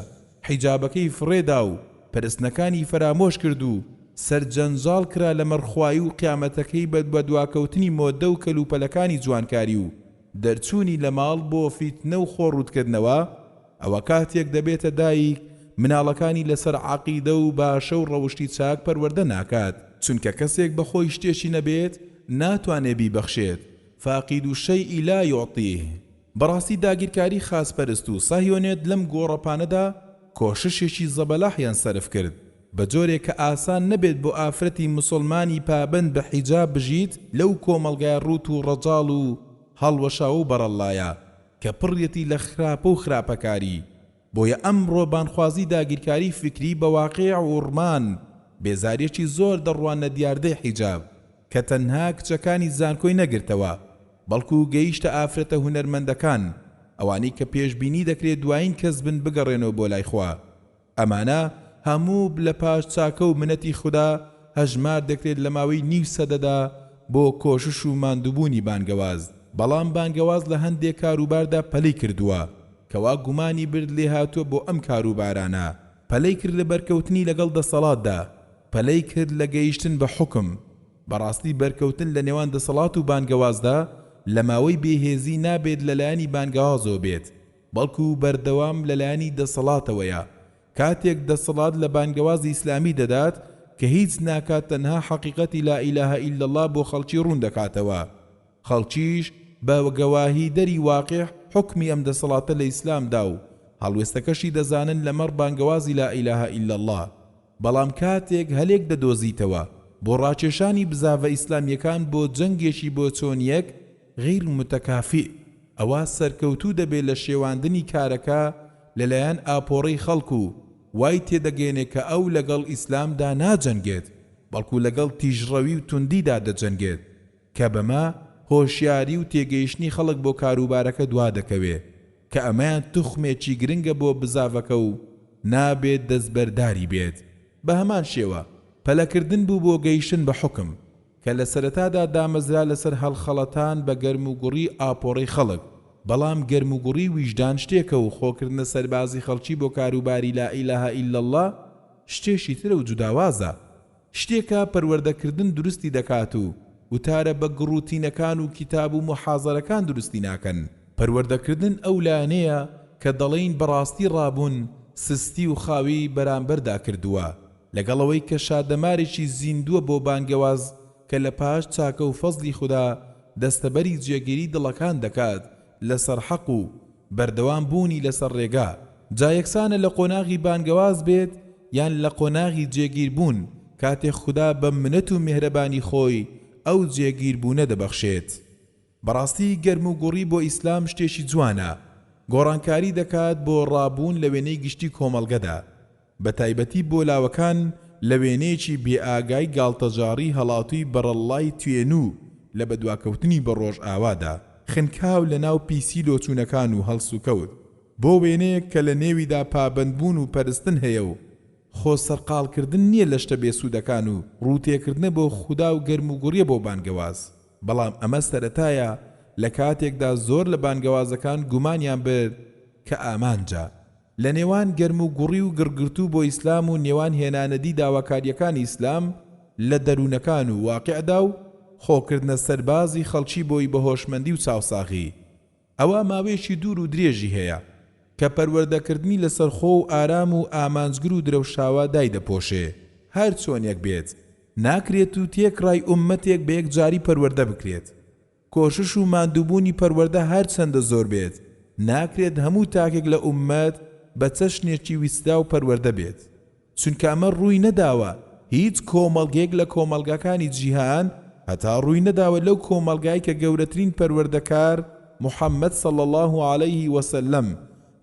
S1: حیجابەکەی فڕێدا و پەرستنەکانی فەرامۆش کرد و سەرجەنجاڵ کرا لەمەڕ خوایی و قیامەتەکەی بە بەدواکەوتنی مۆدە و کەلوپەلەکانی جوانکاری و دەرچوونی لە ماڵ بۆ فیتنە و خۆ ڕووتکردنەوە، ئەوە کاتێک دەبێتە دایک مناڵەکانی لەسەر عەقیدە و باشە و ڕەوشتی چاک پەروەردە ناکات. چونکە کەسێک بە خۆی شتێکی نەبێت ناتوانێ بیبەخشێت، فاقد الشیء لا یعطیه. بەڕاستی داگیرکاری خاچپەرست و سەهیۆنێت لەم گۆڕەپانەدا کۆششێکی زەبەلاحیان سەرف کرد بە جۆرێک کە ئاسان نەبێت بۆ ئافرەتی موسوڵمانی پابەند بە حیجاب بژیت لەو کۆمەڵگای ڕووت و ڕەجاڵ و هەڵوەشاوە و بەڕەڵڵایە کە پڕیەتی لە خراپە و خراپەکاری بۆیە ئەمڕۆ بانخوازی داگیرکاری فیکری بە واقیع و ڕمان بێزاریەکی زۆر دەڕواننە دیاردەی حیجاب کە تەنها کچەکانی زانکۆی نەگرتەوە بەڵکو گەیشتە ئافرەتە هونەرمەندەکان ئەوانەی کە پێشبینی دەکرێ دوایین کەس بن بگەڕێنەوە بۆ لای خوا ئەمانە هەموو لە پاش چاکە و منەتی خودا هەژمار دەکرێت لە ماوەی نیو سەدەدا بۆ کۆشش و ماندووبوونی بانگەواز بەڵام بانگەواز لە هەندێ کاروباردا پەلەی کردووە کەوا گومانی برد لێهاتووە بۆ ئەم کاروبارانە پەلەی کرد لە بەرکەوتنی لەگەڵ دەسەڵاتدا پەلەی کرد لە گەیشتن بە حوکم بەڕاستی بەرکەوتن لە نێوان دەسەڵات و بانگەوازدا لە ماوەی بێهێزی نابێت لە لایەنی بانگەوازەوە بێت بەڵکو بەردەوام لە لایەنی دەسەڵاتەوەیە کاتێک دەسەڵات لە بانگەوازی ئیسلامی دەدات کە هیچ ناکات تەنها حەقیقەتی لا الە الا اللە بۆ خەڵکی ڕوون دەکاتەوە خەڵکیش بە گەواهی دەری واقیع حوکمی ئەم دەسەڵاتە لە ئیسلامدا و هەڵوێستەکەشی دەزانن لەمەڕ بانگەوازی لا الە الا اللە بەڵام کاتێک هەلێک دەدۆزیتەوە بۆ ڕاکێشانی بزاڤە ئیسلامیەکان بۆ جەنگێکی بۆ چۆنیەک غیر متکافئ ئەوا سەرکەوتوو دەبێ لە شێواندنی کارەکە لەلایەن ئاپۆڕەی خەڵک و وای تێدەگەیەنێ کە ئەو لەگەڵ ئیسلامدا ناجەنگێت بەڵکو لەگەڵ تیژڕەوی و توندیدا دەجەنگێت کە بەمە هۆشیاری و تێگەیشتنی خەڵک بۆ کاروبارەکە دوادەکەوێ کە ئەمەیان توخمێکی گرنگە بۆ بزاڤەکە و نابێت دەستبەرداری بێت. بەهەمان شێوە پەلەکردن بوو بۆ گەیشتن بە حوکم کە لە سەرەتادا دامەزرا لەسەر هەڵخەڵەتان بە گەرموگوڕی ئاپۆڕەی خەڵک، بەڵام گەرموگوڕی ویژدان شتێکە و خۆکردنە سەربازی خەڵکی بۆ کاروباری لا الە الا اللە شتێکی ترە و جوداوازە. شتێکە پەروەردەکردن دروستی دەکات و وتارە بە گڕ و تینەکان و کیتاب و موحازەرەکان دروستی ناکەن. پەروەردەکردن ئەو لایەنەیە کە دەڵێین بەڕاستی ڕابوون سستی و خاویی بەرامبەردا کردووە، لەگەڵ ئەوەی کە شادەمارێکی زیندووە بۆ بانگەواز کە لە پاش چاکە و فەزڵی خودا دەستەبەری جێگیری دڵەکان دەکات لەسەر حەق و بەردەوام بوونی لەسەر ڕێگا، جا یەکسانە لە قۆناغی بانگەواز بێت یان لە قۆناغی جێگیر بوون کاتێک خودا بە منەت و میهرەبانی خۆی ئەو جێگیر بوونە دەبەخشێت. بەڕاستی گەرم و گوڕی بۆ ئیسلام شتێکی جوانە، گۆڕانکاری دەکات بۆ ڕابوون لە وێنەی گشتی کۆمەڵگەدا، بەتایبەتی بۆ لاوەکان لە وێنەیەکی بێئاگای گاڵتەجاڕی هەڵاتووی بەڕەڵڵای توێنوو لە بەدواکەوتنی بە ڕۆژئاوادا، خنکاو لە ناو پیسی لۆچوونەکان و هەڵسوکەوت، بۆ وێنەیەک کە لە نێویدا پابەندبوون و پەرستن هەیە و خۆ سەرقاڵکردن نییە لە شتە بێسوودەکان و ڕووتێکردنە بۆ خودا و گەرموگوڕیە بۆ بانگەواز. بەڵام ئەمە سەرەتایە. لە کاتێکدا زۆر لە بانگەوازەکان گومانیان برد کە ئامانجە. لە نێوان گەرم و گوڕی و گڕگرتوو بۆ ئیسلام و نێوان هێنانەدی داواکارییەکانی ئیسلام لە دەروونەکان و واقیعدا و خۆکردنە سەربازی خەڵکی بۆی بە هۆشمەندی و چاوساغی ئەوا ماوەیەکی دوور و درێژی هەیە کە پەروەردەکردنی لەسەرخۆ و ئارام و ئامانجگر و درەوشاوە دایدەپۆشێ هەر چۆنێک بێت ناکرێت و تێکڕای ئوممەتێک بە یەکجاری پەروەردە بکرێت کۆشش و ماندووبوونی پەروەردە هەرچەندە زۆر بێت، ناکرێت هەموو تاکێک لە ئوممەت بە چەشنێکی ویستراو پەروەردە بێت، چونکە ئەمە ڕووی نەداوە، هیچ کۆمەڵگەیەک لە کۆمەڵگاکانی جیهان هەتا ڕووی نەداوە لەو کۆمەڵگای کە گەورەترین پەروەردەکار محمد صلی اللە علیه وسلم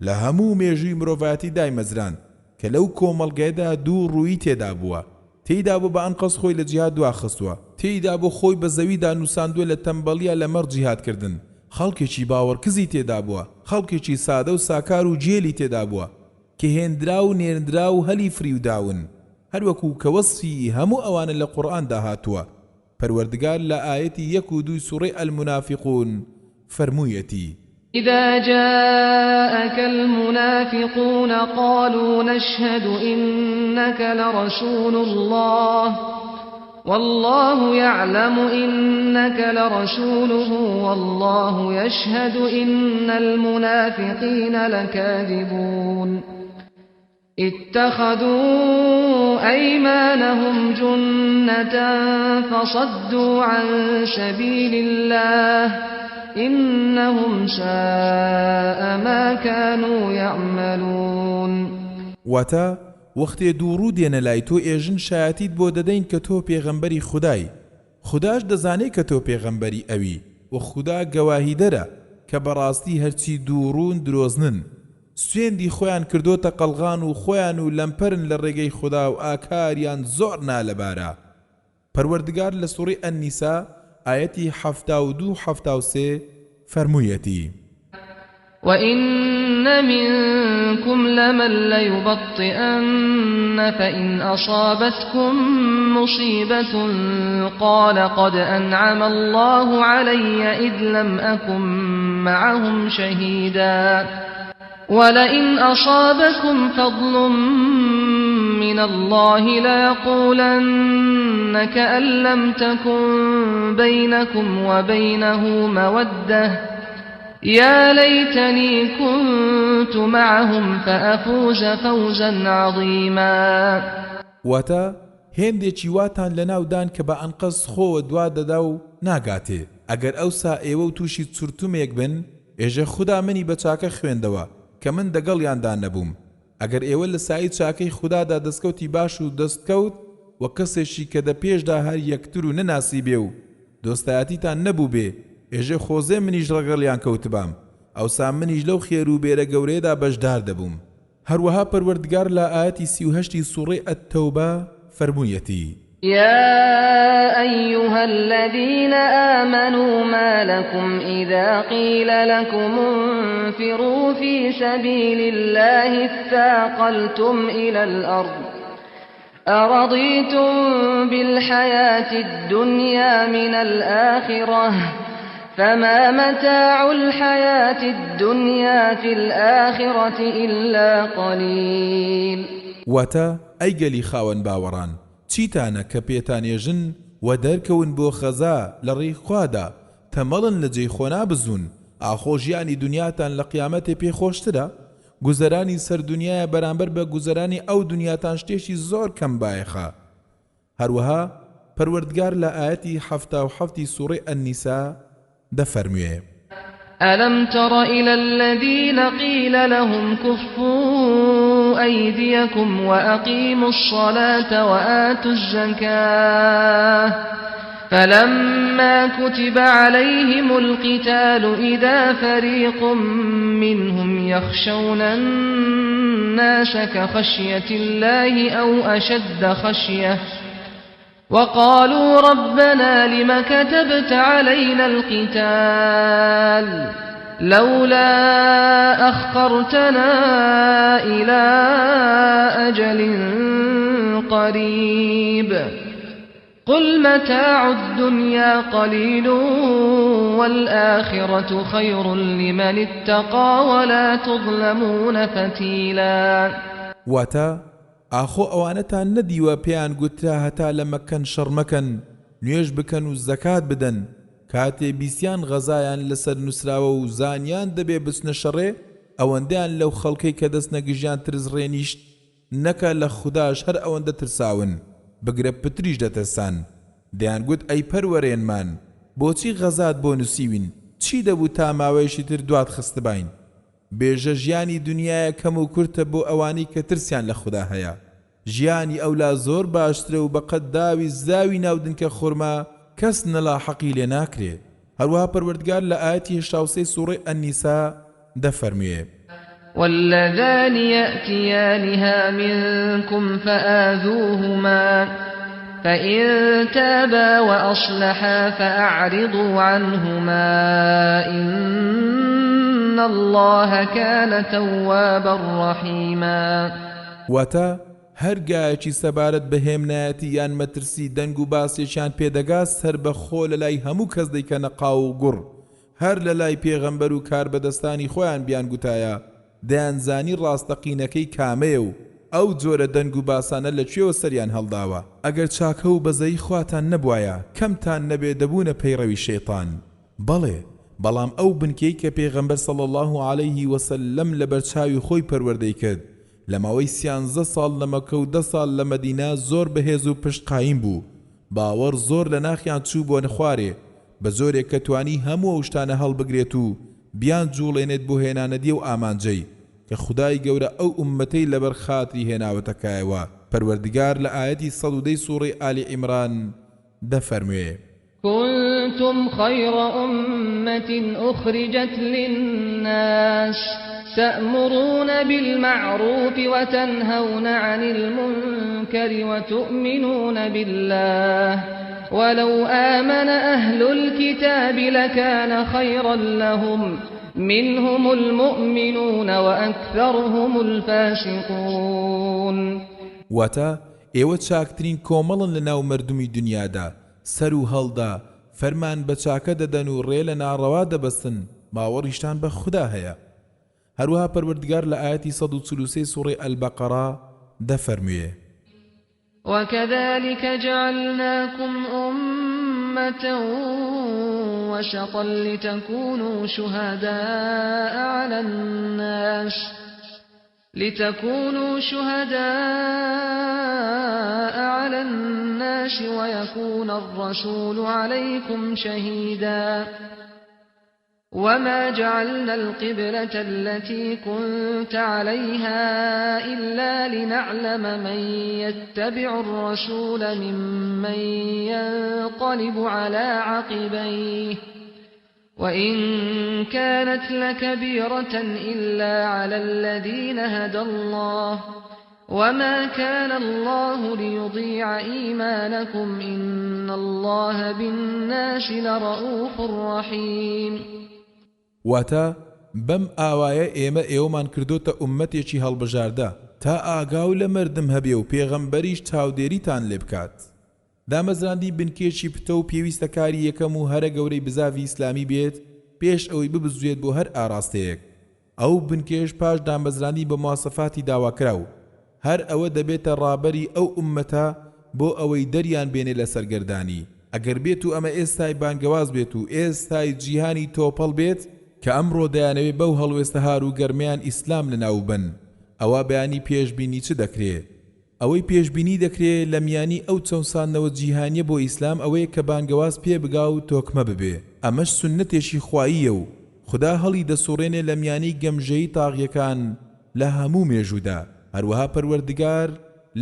S1: لە هەموو مێژووی مرۆڤایەتی دایمەزراند کە لەو کۆمەڵگایەدا دوو ڕوویی تێدا بووە تێیدا بۆ بە ئەنقەست خۆی لە جیهاد دواخستووە. تێیدا بۆ خۆی بە زەویدا نووساندووە لە تەمبەڵییە لە مەڕ جیهاد کردن. خەڵکێکی باوەڕکزی تێدا بووە. خەڵکێکی سادە و ساکار و گێلی تێدا بووە. کە هێندراو و نێرندراو و هەلی فریوداون. هەروەکو کە وەسفی هەموو ئەوانە لە قورئاندا هاتووە. پەروەردگار لە ئایەتی یەک و دووی سوڕەی المنافقون فەرموویەتی.
S2: اذا جاءک المنافقون قالوا نشهد انک لرسول اللە واللە یعلم انک لرسوله واللە یشهد ان المنافقین لکاذبون. اتخذوا أیمانهم جنة فصدوا عن سبیل اللە انهم ساء ما كانوا یعملون.
S1: واتە، وەختێ دووڕوو دێنە لای تۆ ئێژن شایەتیت بۆ دەدەین کە تۆ پێغەمبەری خودای، خوداش دەزانێ کە تۆ پێغەمبەری ئەوی، وە خودا گەواهیدەرە کە بەڕاستی هەرچی دووڕوون درۆزنن. سوێندی خۆیان کردۆتە قەڵغان و خۆیان و لەمپەرن لە ڕێگەی خودا و ئاکاریان زۆر نالەبارە. پەروەردگار لە سوڕەی النساء ئایەتی 72 و 73 فەرموویەتی.
S2: وَإِنَّ مِنکُمْ لَمَن لَّیُبَطِّئَنَّ فَإِنْ أَصَابَتْکُم مُّصِیبَةٌ قَالَ قَدْ أَنْعَمَ اللَّهُ عَلَیَّ إِذْ لَمْ أَکُن مَّعَهُمْ شَهِیدًا وَلَئِنْ أَصَابَکُمْ فَضْلٌ مِّنَ اللَّهِ لَیَقُولَنَّ کَأَن لَّمْ تَکُن بَیْنَکُمْ وَبَیْنَهُ مَوَدَّةٌ یا لیتنی کنت معهم فأفوز فوزا عظیما.
S1: واتە، هێندێکی واتان لەناو دان کە بە ئەنقەست خۆوە دوا دەدا و ناگاتێ، ئەگەر ئەوسا ئێوە و تووشی چورتومێک بن، ئێژێ خودا منی بە چاکە خوێندەوە کە من دەگەڵیاندا نەبووم، ئەگەر ئێوە لە سایەی چاکەی خودادا دەستکەوتی باش و دەستکەوت و کەسێکی کە دە پێشدا هەر یەکتر و نەناسیبێ و دۆستایەتیتان نەبووبێ، ئێژێ خۆزێ منیش ڕەگەڵیان کەوتبام، ئەوسا منیش لەو خێر و بێرە گەورەیەدا بەشدار دەبووم. هەروەها پەروەردگار لە ئایەتی 38 ی سوڕەی التوبە فەرموویەتی.
S2: یا ایها الذین آمنوا ما لکم اذا قیل لکم انفروا فی سبیل اللە اثاقلتم الی الارض ارضیتم بالحیاة الدنیا من الآخرة فما متاع الحیاة الدنیا فی الآخرة الا قلیل.
S1: واتە، ئەی گەلی خاوەن باوەڕان چیتانە کە پێتان ئێژن وەدەرکەون بۆ خەزا لە ڕێی خوادا، تەمەڵن لە جێی خۆ نابزون، ئاخۆ ژیانی دونیاتان لە قیامەتێ پێ خۆشترە؟ گوزەرانی سەر دونیایە بەرامبەر بە گوزەرانی ئەو دونیاتان شتێکی زۆر کەم بایەخە. هەروەها پەروەردگار لە ئایەتی 77 ی سوڕەی النساء دەفەرموێ.
S2: ألم تر إلی الذین قیل لهم کفوا أیدیکم وأقیموا الصلاة وآتوا الزکاة فلما کتب علیهم القتال إذا فریق منهم یخشون الناس کخشیة الله أو أشد خشیة وقالوا ربنا لم كتبت علينا القتال لولا أخرتنا إلى أجل قريب. قل متاع الدنیا قلیل والآخرة خیر لمن اتقی ولا تظلمون فتیلا.
S1: واتە، ئاخۆ ئەوانەتان نەدیوە پێیان گوترا هەتا لە مەککەن شەڕ مەکەن، نوێژ بکەن و زەکات بدەن، کاتێ بیستیان غەزایان لەسەر نوسراوە و زانیان دەبێ بچنە شەڕێ، ئەوەندەیان لەو خەڵکەی کە دەچنە گژیان ترس ڕێنیشت، نەکا لە خوداش هەر ئەوەندە ترساون، بگرە پتریش دەترسان. دەیانگوت ئەی پەروەرێنمان، بۆچی غەزات بۆ نوسیوین، چی دەبوو تا ماوەیەکی تر دوات خستباین؟ بێژە ژیانی دونیایە کەم و کورتە بۆ ئەوانەی کە ترسیان لە خودا هەیە. ژیانی ئەولا زۆر باشترە و بەقەد داوی زاوی ناو دنکە خورما کەس نەلاحەقی لێ ناکرێ. هەروەها پەروەردگار لە ئایەتی 83 سوڕەی النساء دەفەرموێ.
S2: واللذان یأتیانها منکم فآذوهما فإن تابا وأصلحا فأعرضوا عنهما إن الله كان توابا رحیما.
S1: واتە، هەر گایەکی سەبارەت بە هێمنایەتی یان مەترسی دەنگ و باسێکیان پێ دەگا سەربەخۆ لەلای هەموو کەس دەیکەنە قاو و گوڕ هەر لەلای پێغەمبەر و کاربەدەستانی خۆیان بیانگوتایە دەیانزانی ڕاستەقینەکەی کامەیە و ئەو جۆرە دەنگ و باسانە لە کوێوە سەریان هەڵداوە. ئەگەر چاکە و بەزەیی خواتان نەبوایە کەمتان نەبێ دەبوونە پەیڕەوی شەیتان. بەڵێ، بەڵام ئەو بنکەی کە پێغەمبەر صلی اللە علیه وسلم لەبەرچاوی خۆی پەروەردەی کرد لە ماوەی سیانزە ساڵ لە مەککە و دە ساڵ لە مەدینە زۆر بەهێز و پشت قایم بوو، باوەڕ زۆر لە ناخیان چووبووە خوارێ، بە جۆرێک کە توانی هەموو ئەو شتانە هەڵبگرێت و بیان جوڵێنێت بۆ هێنانەدی ئەو ئامانجەی کە خودای گەورە ئەو ئوممەتەی لەبەر خاتری هێناوەتە کایەوە، پەروەردگار لە ئایەتی 110 ی سوڕەی ئالی عیمران دەفەرموێ.
S2: کنتم خیر امة اخرجت للناس تأمرون بالمعروف وتنهون عن المنکر وتؤمنون بالله ولو آمن أهل الكتاب لكان خيرا لهم منهم المؤمنون وأکثرهم الفاسقون.
S1: واتە، ئێوە چاکترین کۆمەڵن لە ناو مەردومی دونیادا، سەر و هەڵدا، فەرمان بە چاکە دەدەن و ڕێ لە ناڕەوا دەبەستن، باوەڕیشتان بە خودا هەیە. هەروەها پەروەردگار لە ئایەتی 143 سوڕەی البقرە دەفەرموێ.
S2: وكذلك جعلناكم أمة وسطا لتكونوا شهداء على الناس لتكونوا شهداء على الناس ويكون الرسول عليكم شهيدا وما جعلنا القبلة التي كنت عليها إلا لنعلم من يتبع الرسول ممن ينقلب على عقبيه وإن كانت لكبيرة إلا على الذين هدى الله وما كان الله ليضيع إيمانكم إن الله بالناس لرءوف رحيم.
S1: واتە، بەم ئاوایە ئێمە ئێوەمان کردۆتە ئوممەتێکی هەڵبژاردە تا ئاگاو لە مەردم هەبێ و پێغەمبەریش چاودێریتان لێ بکات. دامەزراندنی بنکەیەکی پتەو پێویستە کاری یەکەم و هەرە گەورەی بزاڤی ئیسلامی بێت پێش ئەوەی ببزوێت بۆ هەر ئاراستەیەک. ئەو بنکەیەش پاش دامەزراندنی بە مواسەفاتی داواکراو هەر ئەوە دەبێتە ڕابەری ئەو ئوممەتە بۆ ئەوەی دەریان بێنێ لە سەرگەردانی. ئەگەر بێتو ئەمە ئێستای بانگەواز بێت و ئێستای جیهانی تۆپەڵ بێت، کە ئەمڕۆ دەیانەوێ بەو هەڵوێستە هار و گەرمەیان ئیسلام لەناوببەن، ئەوا بەیانی پێشبینی چ دەکرێ؟ ئەوەی پێشبینی دەکرێ لە میانی ئەو چەوساندنەوە جیهانیە بۆ ئیسلام ئەوەیە کە بانگەواز پێ بگا و تۆکمە ببێ، ئەمەش سوننەتێکی خواییە و خودا هەڵی دەسوڕێنێ لە میانی گەمژەیی تاغیەکان لە هەموو مێژوودا، هەروەها پەروەردگار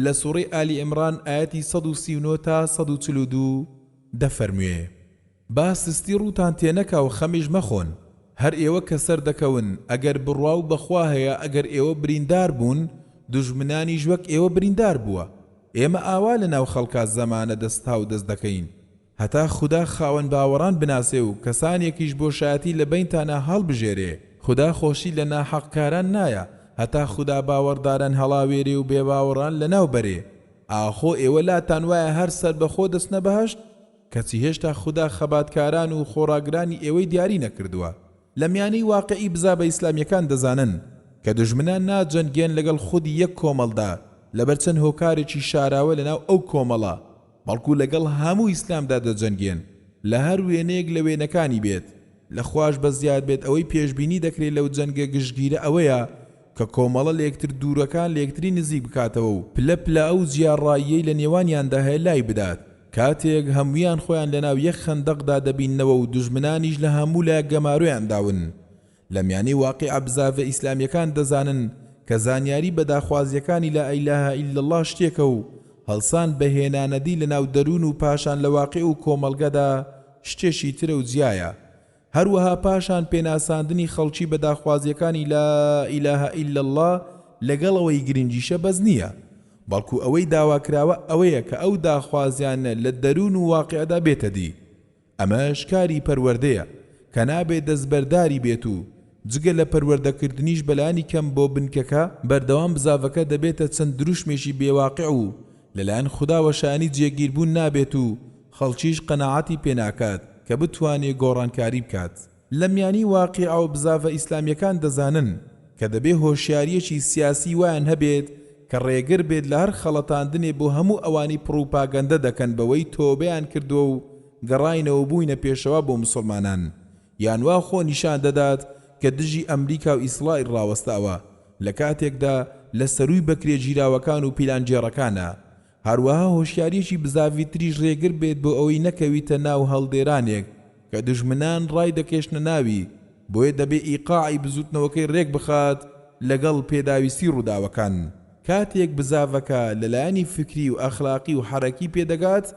S1: لە سوڕەی ئالی عیمڕان ئایەتی 139 تا 142 دەفەرموێ. با سستی ڕووتان تێنەکا و خەمیش مەخۆن، هەر ئێوە کە سەردەکەون، ئەگەر بڕواو بە خوا هەیە ئەگەر ئێوە بریندار بوون، دوژمنانیش وەک ئێوە بریندار بووە. ئێمە ئاوا لە ناو خەڵکا زەمانە دەستاو دەست دەکەین، هەتا خودا خاوەن باوەڕان بناسێ و کەسانێکیش بۆ شایەتی لە بەینتانا هەڵبژێرێ. خودا خۆشی لە ناحەقکاران نایە، هەتا خودا باوەڕداران هەڵاوێرێ و بێباوەڕان لەناو بەرێ. ئاخۆ ئێوە لاتان وایە هەر سەربەخۆ دەچنە بەهەشت؟ کەچی هێشتا خودا خەباتکاران و خۆڕاگرانی ئێوەی دیاری نەکردووە. لە میانەی واقیعی بزاڤە ئیسلامیەکان دەزانن کە دوژمنان ناجەنگێن لەگەڵ خودی یەک کۆمەڵدا لەبەر چەند هۆکارێکی شاراوە لەناو ئەو کۆمەڵە، بەڵکو لەگەڵ هەموو ئیسلامدا دەجەنگێن لە هەر وێنەیەک لە وێنەکانی بێت، لە خواش بەزیاد بێت ئەوەی پێشبینی دەکرێت لەو جەنگە گشتگیرە ئەوەیە کە کۆمەڵە لەیەکتر دوورەکان لەیەکتری نزیک بکاتەوە و پلە پلە ئەو جیاڕاییەی لە نێوانیاندا هەیە لای بدات کاتێک هەموویان خۆیان لەناو یەک خەندەقدا دەبیننەوە و دوژمنانیش لە هەموو لایەک گەمارۆیان داون. لە میانەی واقیعە بزاڤە ئیسلامیەکان دەزانن کە زانیاری بە داخوازیەکانی لا الە الا اللە شتێکە و هەڵسان بە هێنانەدی لە ناو دەروون و پاشان لە واقیع و کۆمەڵگەدا شتێکی ترە و جیایە هەروەها پاشان پێناساندنی خەڵکی بە داخوازیەکانی لا الە الا اللە لەگەڵ ئەوەی گرنگیشە بەس نیە بەڵکو ئەوەی داواکراوە ئەوەیە کە ئەو داخوازیانە لە دەروون و واقیعدا بێتە دی. ئەمەش کاری پەروەردەیە کە نابێت دەستبەرداری بێت و جگە لە پەروەردەکردنیش بەلانی کەم بۆ بنکەکە بەردەوام بزاڤەکە دەبێتە چەند دروشمێکی بێ واقع و لەلایەن خوداوە شایانی جێگیربوون نابێت و خەڵکیش قەناعەتی پێناکات کە بتوانێ گۆڕانکاری بکات. لە میانی واقیع و بزاڤە ئیسلامیەکان دەزانن کە دەبێ هۆشیاریەکی سیاسی وایان هەبێت کە ڕێگر بێت لە هەر خەڵەتاندنێ بۆ هەموو ئەوانەی پڕوپاگەندە دەکەن بەوەی تۆبەیان کردوە و گەڕاینەوە بووینە پێشەوا بۆ موسڵمانان یان وا خۆ نیشان دەدات کە دژی ئەمریکا و ئیسڵائیل ڕاوەستاوە لە کاتێکدا لە سەرووی بەکرێگیراوەکان و پیلانگێڕەکانە هەروەها هۆشیاریەکی بزاڤی تریش ڕێگر بێت بۆ ئەوەی نەکەویتە ناو هەڵدێرانێک کە دوژمنان ڕایدەکێشنە ناوی، بۆیە دەبێ ئیقاعی بزوتنەوەکەی ڕێک بخات لەگەڵ پێداویستی ڕووداوەکان. کاتێک بزاڤەکە لە لایەنی فکری و ئەخلاقی و حەرەکی پێدەگات،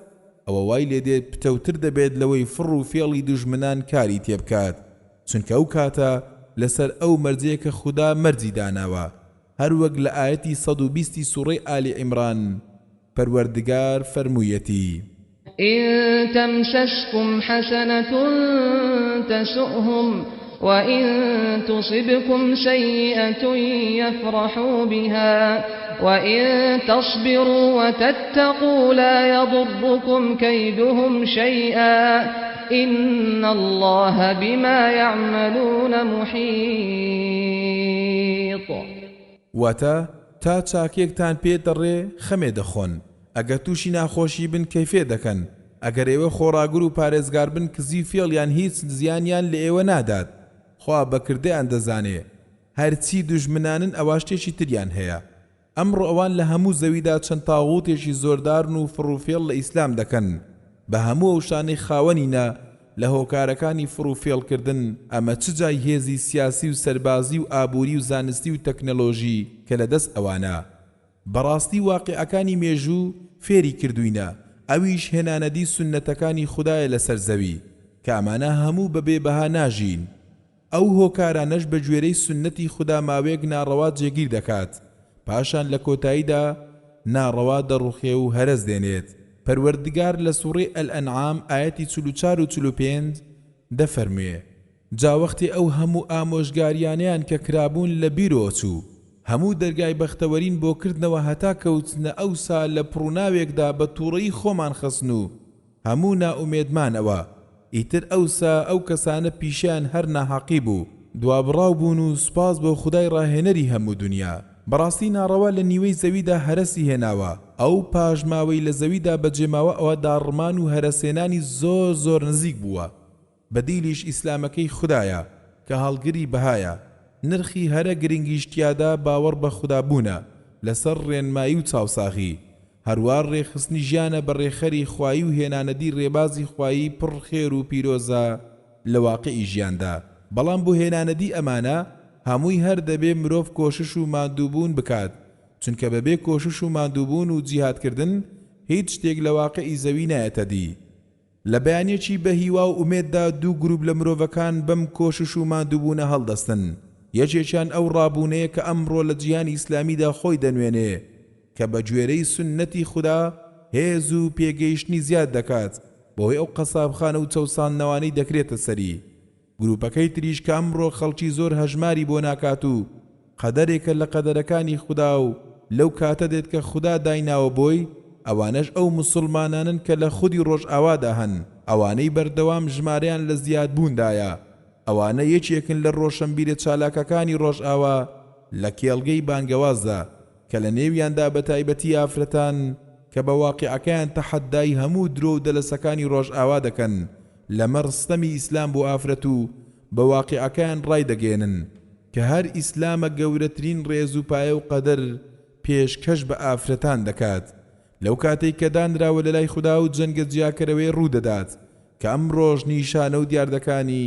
S1: ئەوە وای لێدێت پتەوتر دەبێت لەوەی فڕ و فێڵی دوژمنان کاری تێبکات، چونکە ئەو کاتە لەسەر ئەو مەرجەیە کە خودا مەرجی داناوە، هەروەک لە ئایەتی 120 ی سوڕەی ئالی عیمران پەروەردگار فەرموویەتی.
S2: إن تمسسكم حسنة تسؤهم وإن تصبكم سيئة يفرحوا بها وإن تصبروا وتتقوا لا يضركم كيدهم شيئا إن الله بما يعملون محيط.
S1: واتە، تا چاکەیەکتان پێ دەڕێ خەمێ دەخۆن، ئەگەر تووشی ناخۆشی بن کەیفێ دەکەن، ئەگەر ئێوە خۆڕاگر و پارێزگار بن کزی و فێڵیان هیچ زیانیان لە ئێوە نادات، خوا بە کردەیان دەزانێ، هەرچی دوژمنانن ئەوا شتێکی تریان هەیە. ئەمڕۆ ئەوان لە هەموو زەویدا چەند تاغوتێکی زۆردارن و فڕوفێڵ لە ئیسلام دەکەن بە هەموو ئەو شتانەی خاوەنینە لە هۆکارەکانی فڕوفێڵ کردن ئەمە چ جای هێزی سیاسی و سەربازی و ئابوری و زانستی و تەکنەلۆژی کە لە دەست ئەوانە. بەڕاستی واقیعەکانی مێژوو فێری کردوینە ئەویش هێنانەدی سوننەتەکانی خودایە لەسەر زەوی کە ئەمانە هەموو بەبێ بەها ناژین. ئەو هۆکارانەش بە گوێرەی سوننەتی خودا ماوەیەک ناڕەوا جێگیر دەکات، پاشان لە کۆتاییدا ناڕەوا دەڕوخێ و هەرەس دێنێت، پەروەردگار لە سوڕەی الانعام ئایەتی 44 و 45 دەفەرموێ، جا وەختێ ئەو هەموو ئامۆژگاریانەیان کە کرابوون لە بیرۆ چوو، هەموو دەرگای بەختەوەرین بۆ کردنەوە هەتا کەوتنە ئەوسا لە پڕوناوێکدا بە توڕەیی خۆمان خەسن و هەموو نائومێدمانەوە، ئیتر ئەوسا ئەو کەسانە پیشەیان هەر ناحەقی بوو، دوابڕاو بوون و سوپاس بۆ خودای ڕاهێنەری هەموو دونیا، بەڕاستی ناڕەوا لە نیوەی زەویدا هەرەسی هێناوە، ئەو پاشماوەی لە زەویدا بەجێماوە ئەوە داڕمان و هەرەسهێنانی زۆر زۆر نزیک بووە. بەدیلیش ئیسلامەکەی خودایە کە هەڵگری بەهایە، نرخی هەرە گرنگیش تیادا باوەڕ بە خودا بوونە لەسەر ڕێنمایی و چاوساغی، هەروا ڕێکخستنی ژیانە بە ڕێکخەری خوایی و هێنانەدی ڕێبازی خوایی پڕ خێر و پیرۆزە لە واقیعی ژیاندا، بەڵام بۆ هێنانەدی ئەمانە هەمووی هەر دەبێ مرۆڤ کۆشش و ماندووبوون بکات، چونکە بەبێ کۆشش و ماندووبوون و جیهادکردن هیچ شتێک لە واقیعی زەوی نایەتە دی. لە بەیانیەکی بە هیوا و ئومێددا دوو گروپ لە مرۆڤەکان بەم کۆشش و ماندووبوونە هەڵدەستن، یەکێکیان ئەو ڕابوونەیە کە ئەمڕۆ لە جیهانی ئیسلامیدا خۆی دەنوێنێ کە بە گوێرەی سوننەتی خودا هێز و پێگەیشتنی زیاد دەکات بەهۆی ئەو قەسابخانە و چەوساندنەوانەی دەکرێتە سەری. گروپەکەی تریش کە ئەمڕۆ خەڵکی زۆر هەژماری بۆ ناکات و قەدەرێکە لە قەدەرەکانی خودا و. لەو کاتە دێت کە خودا دایناوە بۆی، ئەوانەش ئەو موسوڵمانانەن کە لە خودی ڕۆژئاوادا هەن، ئەوانەی بەردەوام ژمارەیان لە زیادبووندایە، ئەوانە یەکێکن لە ڕۆشەنبیرە چالاکەکانی ڕۆژئاوا لە کێڵگەی بانگەوازدا، کە لە نێویاندا بە تایبەتی ئافرەتان کە بە واقیعەکەیان تەحەدای هەموو درۆ و دەلەسەکانی ڕۆژئاوا دەکەن لەمەڕ ستەمی ئیسلام بۆ ئافرەت و بە واقیعەکەیان ڕایدەگەیەنن کە هەر ئیسلامە گەورەترین ڕێز و پایە و قەدر پێشکەش بە ئافرەتان دەکات لەو کاتەی کە دانراوە لەلای خودا و جەنگە جیاکەرەوەی ڕوودەدات کە ئەمڕۆش نیشانە و دیاردەکانی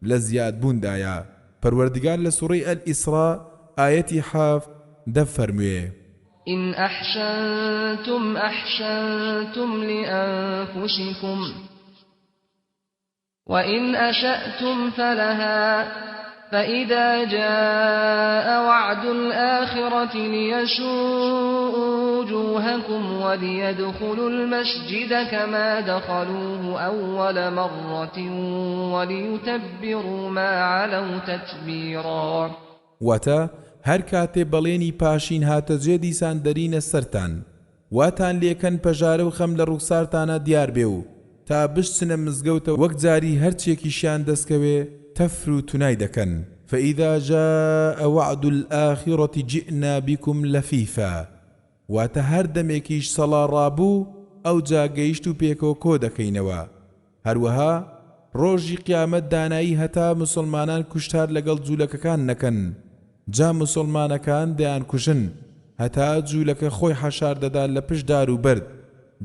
S1: لە زیادبووندایە پەروەردگار لە سوڕەی الاسراء ئایەتی حەفت دەفەرموێ.
S2: إن أحسنتم أحسنتم لأنفسكم وإن أسأتم فلها فإذا جاء وعد الآخرة ليسوءوا وجوهكم وليدخلوا المسجد كما دخلوه أول مرة وليتبروا ما علوا تتبیرا.
S1: واتە، هەر کاتێ بەڵێنی پاشین هاتە جێ دیسان دەرینە سەرتان، واتان لێکەن پەژارە و خەم لە ڕووخسارتانا دیار بێ و تا بشچنە مزگەوتە وەک جاری هەرچیەکیشیان دەسکەوێ تەفر و تونای دەکەن، فإذا جاء وعد الآخرة جئنا بکم لفیفا، واتە هەر دەمێکیش سەڵا ڕابوو ئەوجا گەیشت و پێکەوە کۆ دەکەینەوە. هەروەها ڕۆژی قیامەت دانایی هەتا موسڵمانان کوشتار لەگەڵ جولەکەکان نەکەن جا موسڵمانەکان دەیانکوژن هەتا جولەکە خۆی حەشار دەدا لە پشت دار و بەرد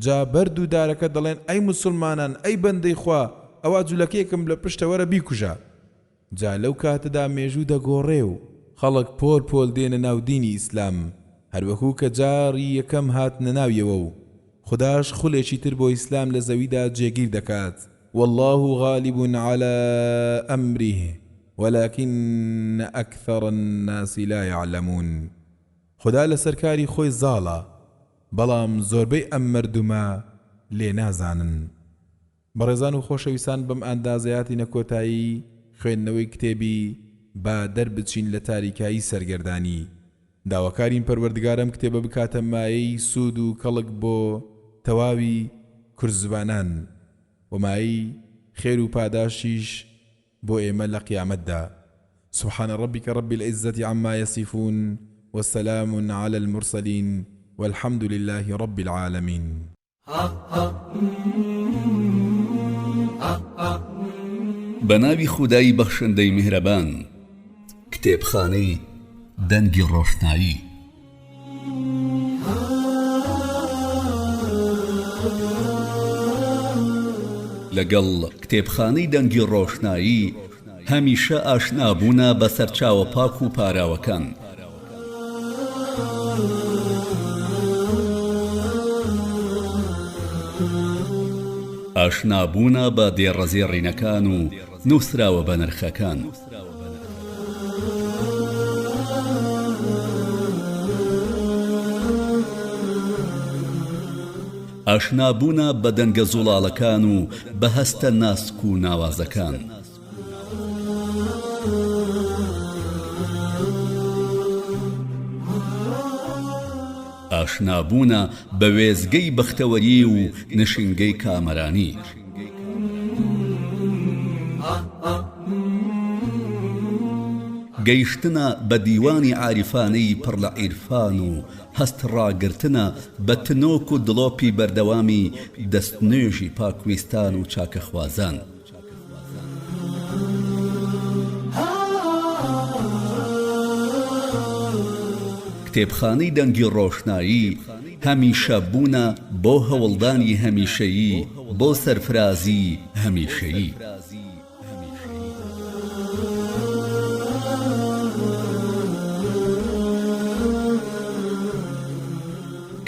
S1: جا بەرد و دارەکە دەڵێن ئەی موسڵمانان ئەی بەندەی خوا ئەوا جولەکەیەکم لە پشتە وەرە بیکوژە جا لەو کاتەدا مێژوو دەگۆڕێ و خەڵک پۆل پۆل دێنە ناو دینی ئیسلام هەروەکو کە جاری یەکەم هاتنە ناویەوە و خوداش خولێکی تر بۆ ئیسلام لە زەویدا جێگیر دەکات واللە غالب علی امره ولکن اکثر الناس لا یعلمون خودا لەسەر کاری خۆی زاڵە بەڵام زۆربەی ئەم مەردومە لێ نازانن. بەڕێزان و خۆشەویستان بەم ئاندازەیە هاتینە کۆتایی خوێندنەوەی کتێبی، با دەربچین لە تاریکایی سەرگەردانی. داواکارین پەروەردگار ئەم کتێبە بکاتە مایەی سوود و کەڵک بۆ تەواوی کوردزبانان و مایەی خێر و پاداشتیش بۆ ئێمە لە قیامەتدا. سبحان ربک رب العزة عما یصفون وسلام علی المرسلین والحمد للە رب العالمین.
S3: بەناوی خودای بەخشندەی میهرەبان. کتێبخانەی دەنگی ڕۆشنایی. لەگەڵ کتێبخانەی دەنگی ڕۆشنایی هەمیشە ئاشنابوونە بە سەرچاوە پاک و پاراوەکان. ئاشنابوونە بە دێڕە زێڕینەکان و نووسراوە بەنرخەکان. ئاشنابوونە بە دەنگە زوڵاڵەکان و بە هەستە ناسک و ناوازەکان. ئاشنابوونە بە وێستگەی بەختەوەری و نشینگەی کامەرانی. گەیشتنە بە دیوانی عاریفانەی پڕ لە عیرفان و هەست ڕاگرتنە بە تنۆک و دڵۆپی بەردەوامی دەستنوێژی پاکویستان و چاکەخوازان. کتێبخانەی دەنگی ڕۆشنایی هەمیشە بوونە بۆ هەوڵدانی هەمیشەیی بۆ سەرفرازی هەمیشەیی.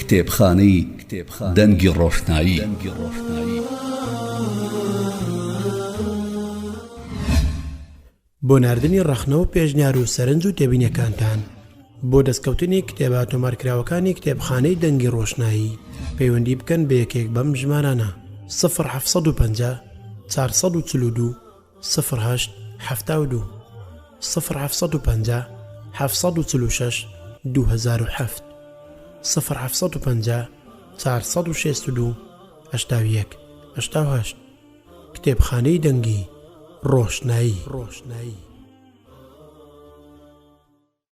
S3: کتێبخانەی دەنگی ڕۆشنایی.
S4: بۆ ناردنی ڕەخنە و پێشنیار و سەرنج و تێبینیەکانتان بۆ دەستکەوتنی کتێبە تۆمارکراوەکانی کتێبخانەی دەنگی ڕۆشنایی پەیوەندی بکەن بە یەکێک بەم ژمارانە، سفر 750 442 سفر هەشت 72 سفر 750 746 2007. سفر 750 462 81 88 کتێبخانەی دەنگی ڕۆشنایی.